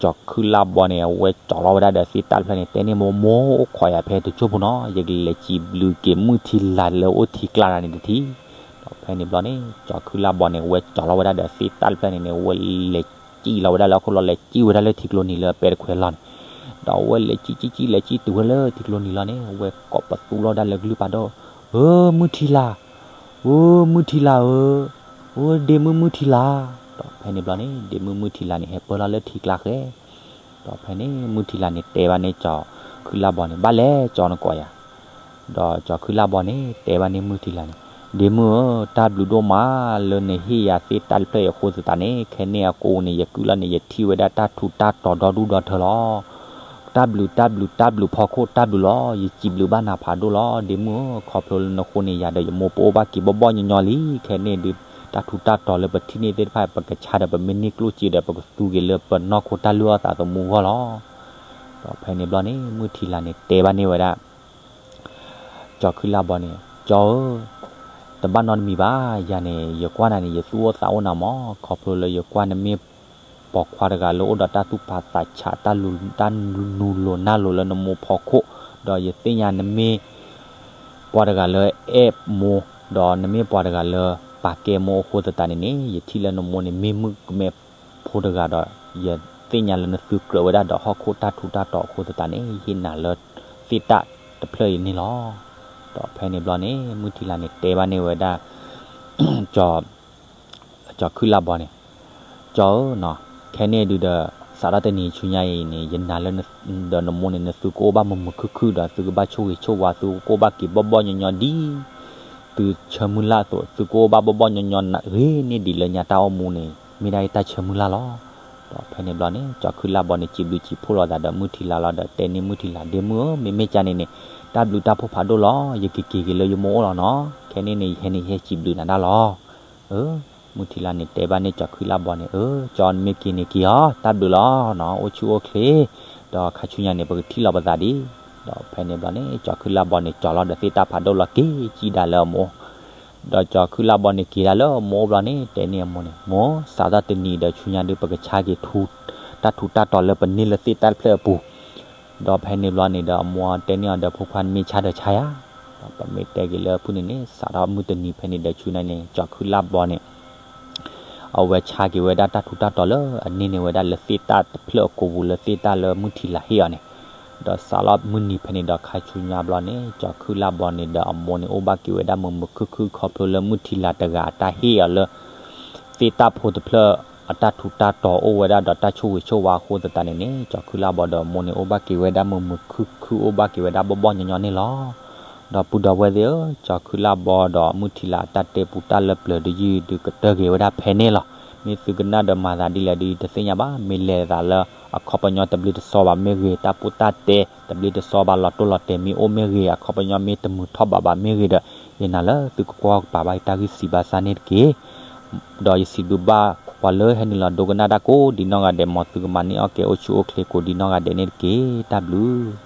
ကၠီၤခုၣ်လါဘီန့ၣ် အဝဲကၠီၤလီၤဝဲဒၣ်ဒီးသ့ၣ်တၢ်တဖျၢၣ်န့ၣ် တဲန့ၢ်မိၢ် မိၢ်အိၣ်ခိးယၤဖဲတစိၢ်ဖိနီၤ, ယကလဲၤစံးဘျုးက့ၤမုၢ်ထံလာ်လၢအိၣ်ထံကျါတဂၤန့ၣ်တထံၣ်, ဒီး ဖဲန့ၣ်ဘျီန့ၣ် ကၠီၤခုလၢ်ဘီန့ၣ် ဝဲကၠီၤလီၤဝဲဒၣ်ဒီးသ့ၣ်တၢ်တဖျၢၣ်န့ၣ်န့ၣ် ဝဲလဲၤစံၣ်လီၤဝဲဒၣ်လၢဟီၣ်ခိၣ်လီၤ လဲၤစံၣ်ဝဲဒၣ်လၢထံကျိနံၤလၢပဲတခွဲးလီၢ်န့ၣ်, ဒီးဝဲလဲၤစံၣ်စံၣ်စံၣ် လဲၤစံၣ်တုၤဝဲလၢထံကျိနံၤလီၤန့ၣ် ဝဲကိးပသူလီၤဝဲဒၣ်လၢကလုၢ်ပၤဒိၣ်, ဧၢ မုၢ်ထံလၤ, ဧၢ မုၢ်ထံလၤဧၢ, ဧၢ ဒ့မုၣ်မုၢ်ထံလၤ, ဒီးဖဲန့ၣ်ဘျီန့ၣ် ဒ့မုၣ်မုၢ်ထံလၤန့ၣ် ဟဲပၢၢ်လီၤလၢထံကျါဃဲ ဒီးဖဲန့ၣ် မုၢ်ထံလၤန့ၣ် တဲဘၣ်န့ၣ်ကၠီၤခုလၢ်ဘီန့ၣ် ဘၣ်လဲၣ်ကၠီၤနကိးယၤ, ဒီးကၠီၤခုလၢ်ဘီန့ၣ် တဲဘၣ်န့ၣ်မုၢ်ထံလၤန့ၣ်, ဒ့မုၣ်ဧၢ, တၢ်ဘျုးဒိၣ်မးလၢနဟ့ၣ်ယၤသ့ၣ်တၢ်တဖျၢၣ်အံၤအဃိသတးန့ၣ် ခဲန့ၣ်အကိန့ၣ် ယကုၢ်လီၤန့ၣ် ယထံၣ်ဝဲဒၣ်တၢ်ထူးတၢ်တီၤဒီဒူၣ်ဒီထၢလီၤ. တၢ်ဘျုး တၢ်ဘျုး တၢ်ဘျုးဖီခိၣ်တၢ်ဘျုးလီၤ. ယစံးဘျုးဘၣ်နၤဖးဒိၣ်လီၤ ဒ့မုၣ်ဧၢ, ခီဖျိလၢနဃိန့ၣ် ယၤဒီးယမိၢ်ပအိၣ်ဘၣ်က့ၤဘီၣ်ဘီၣ်ညီညီလံ. ခဲန့ၣ်ဒုး တၢ်ထူးတၢ်တီၤလၢပထံၣ်န့ၢ်သ့ၣ်တဖၣ် ပကဆါဒီးပမ့ၢ်န့ၢ်ကျိၣ်စ့ဒီး ပကသူက့ၤလၢပနီၢ်ခိတၢ်လုၢ်အီၣ်သးသမူအဂီၢ်လီၤ. ဒီးဖဲန့ၣ်ဘျီန့ၣ် မုၢ်ထံလၤန့ၣ် တဲဘၣ်န့ၢ်ဝဲဒၣ် ကၠီၤခုလၢ်ဘီန့ၣ်, ကၠီၤဧၢ, တဘၣ်နီတမံၤဘၣ်, ယၤန့ၣ် ယကွၢ်နၤန့ၣ် ယသူၣ်အိၣ်သးအိၣ်နၤမး, ခီဖျိလၢယကွၢ်နမ့ၢ်ပိာ်ခွါတဂၤလၢအိၣ်ဒီးတၢ်သူၣ်ဖးသးဆး တၢ်လူၤ တၢ်နူၤလိၤနၢ်လိၤလၢနမိၢ်ဖီခိၣ်, ဒီးယသ့ၣ်ညါနမ့ၢ်ပှၤတဂၤလၢအဲၣ်မိၢ်, ဒီးနမ့ၢ်ပှၤတဂၤလၢပာ်ကဲမိၢ်အဃိသတးန့ၣ်န့ၣ် ယထံၣ်လၢနမိၢ်န့ၣ် မ့ၢ်မုၣ်ကမဲဖိတဂၤဒီး ယသ့ၣ်ညါလၢနသုကြၢးဝဲဒၣ်ဒီးဟီၣ်ခိၣ်တၢ်ထူးတၢ်တီၤအဃိသတးန့ၣ် ယဟ့ၣ်နၤလၢသ့ၣ်တၢ်တဖျၢၣ်အံၤန့ၣ်လီၤ. ဒီးဖဲန့ၣ်ဘျီန့ၣ် မုၢ်ထံလၤန့ၣ် တဲဘၣ်န့ၢ်ဝဲဒၣ် ကၠီၤခုလၢ်ဘီန့ၣ်, ကၠီၤဧၢ, ခဲန့ၣ်ဒုးဒီး စးထီၣ်တနံၤဆူညါအံၤန့ၣ် ယနာ်လၢ ဒီးနမိၢ်န့ၣ် နသုကအိၣ်ဘၣ်မုာ်မုာ်ခုၣ်ခုၣ်ဒီး သုကဘၣ်ဆိၣ်ဂ့ၤဆိၣ်ဝါ သုကအိၣ်ဘၣ်က့ၤဘီၣ်ဘီၣ်ညီညီဒ် သုဆၢမုၢ်လၢ်အသိး သုကအိၣ်ဘၣ်ဘီၣ်ဘီၣ်ညီညီ ဂ့ၤန့ၢ်ဒံးလၢညါတၢ်အိၣ်မူန့ၣ် မ့ၢ်ဒၣ်ယတၢ်ဆၢမုၢ်လၢ်လီၤ. ဒီးဖဲန့ၣ်ဘျီန့ၣ် ကၠီၤခုလၢ်ဘီန့ၣ် စံးဘျုးစံးဖှိၣ်လိာ်သးဒီးမုၢ်ထံလၤလီၤဒီး တဲန့ၢ်မုၢ်ထံလၤ ဒ့မုၣ်ဧၢ, မ့မ့ၢ်ကန့ၣ်န့ၣ် တၢ်ဘျုးတၢ်ဖှိၣ်ဖးဒိၣ်လီၤ. ယကက့ၤက့ၤလၢယမိၢ်အိၣ်လီၤနီၤ. ခဲန့ၣ်န့ၣ် ယဟဲန့ၣ် ယဟဲစံးဘျုးနၤဒၣ်လီၤ. မုၢ်ထံလၤန့ၣ် တဲဘၣ်န့ၢ်ကၠီၤခုလၢ်ဘီန့ၣ်, အၢ ကၠီၤ နမ့ၢ်က့ၤန့ၣ်က့ၤအီၤ တၢ်ဘျုးလီၤနီၤ, အိၣ်ဆူၣ်အိၣ်ချ့, ဒီးခါဆူညါန့ၣ် ပကထံၣ်လိာ်ပသးဒံး. ဒီးဖဲန့ၣ်ဘျီန့ၣ် ကၠီၤခုလၢ်ဘီန့ၣ် ကၠီၤလီၤဒီးသ့ၣ်တၢ်ဖးဒိၣ်လီၤ က့ၤစံၣ်ဒၣ်လၢအမိၢ် ဒီးကၠီၤခုလၢ်ဘီန့ၣ် က့ၤဒၣ်လၢအမိၢ်အိၣ်ဘျီန့ၣ် တဲန့ၢ်အမိၢ်န့ၣ်, မိၢ်, စးထီၣ်တနံၤဒီးဆူညါဒုး ပကဆါက့ၤ တၢ်ထူးတၢ်တီၤလၢပန့ၢ်လၢသ့ၣ်တၢ်တဖျၢၣ်အပူၤ. ဒီးဖဲန့ၣ်ဘျီန့ၣ်ဒီး အမိၢ်တဲန့ၢ်အီၤဒီး ဖိခွါ နမ့ၢ်ဆါဒီးဆါယၤ, ဒီးပမ့ၢ်တဲက့ၤလၢဖုၣ်န့ၣ်န့ၣ် စးထီၣ်မုၢ်တနံၤဖဲန့ၣ်ဒီးဆူညါန့ၣ် ကၠီၤခုလၢ်ဘီန့ၣ် အဝဲဆါက့ၤဝဲဒၣ်တၢ်ထူးတၢ်တီၤလၢအန့ၢ်န့ၢ်ဝဲဒၣ်လၢသ့ၣ်တၢ်တဖျၢၣ်အကိာ်ပူၤ လၢသ့ၣ်တၢ်လၢမုၢ်ထံလၤဟ့ၣ်အီၤန့ၣ်, ဒီးစးထီၣ်မုၢ်နံၤဖဲန့ၣ်ဒီးခါဆူညါဘျီန့ၣ် ကၠီၤခုလၢ်ဘီန့ၣ်ဒီးအမိၢ်န့ၣ် အိၣ်ဘၣ်က့ၤဝဲဒၣ်မုာ်မုာ်ခုၣ်ခုၣ် ခီဖျိလၢမုၢ်ထံလၤတဂၤအတၢ်ဟ့ၣ်အီၤလၢ သ့ၣ်တၢ်ဖိတဖျၢၣ်အတၢ်ထူးတၢ်တီၤအိၣ်ဝဲဒၣ်ဒီးတၢ်ဆိၣ်ဂ့ၤဆိၣ်ဝါအဃိသတးန့ၣ်န့ၣ် ကၠီၤခုလၢ်ဘီဒီးအမိၢ်န့ၣ် အိၣ်ဘၣ်က့ၤဝဲဒၣ်မုာ်မုာ်ခုၣ်ခုၣ် အိၣ်ဘၣ်က့ၤဝဲဒၣ်ဘီၣ်ဘီၣ်ညီညီန့ၣ်လီၤ. ဒီပုၢ်ဒီဝဲၢ်သ့ၣ်ဧၢ, ကၠီၤခုလၢ်ဘီဒီးမုၢ်ထံလၤအတၢ်တဲပူတၢ်လၢပျၢၤဒုး ယုၢ်ဒုးကတၢၢ်က့ၤဝဲဒၣ်ဖဲန့ၣ်လီၤ. မ့ၢ်သုကနၣ်ဒီးမၤသးဒ်လဲၣ်ဒုး ယတသ့ၣ်ညါဘၣ်. မ့ၢ်လဲၤသးလၢအခီပညီတဘျ့တစီဘၣ်မ့ၢ်ဂ့ၤ, တၢ်ပူတၢ်တဲတဘျ့တစီဘၣ် လီၤတိၢ်လီၤတဲာ်မ့ၢ်အိၣ်မ့ၢ်ဂ့ၤ, အခီပညီမ့ၢ်တမုာ်ထီၣ်ဘးဘၣ်မ့ၢ်ဂ့ၤဒီး ယနာ်လၢသုကကွၢ်ကပၤဘၣ်ယတၢ်ဂံၢ်စံးဘၣ်စၢ်န့ၣ်တက့ၢ်. ဒီးယစံးဘျုးဘၣ်ပှၤလၢဟဲနုာ်လီၤဒိကနၣ်တၢ်ကိးဒ်နီၢ်ဂၤဒဲး မ်သုကမၤန့ၢ်အီၣ်ကဲၤအိၣ်ဆူၣ်အိၣ်ချ့ကိးဒ်နီၢ်ဂၤဒဲးန့ၣ်တက့ၢ်. တၢ်ဘျုး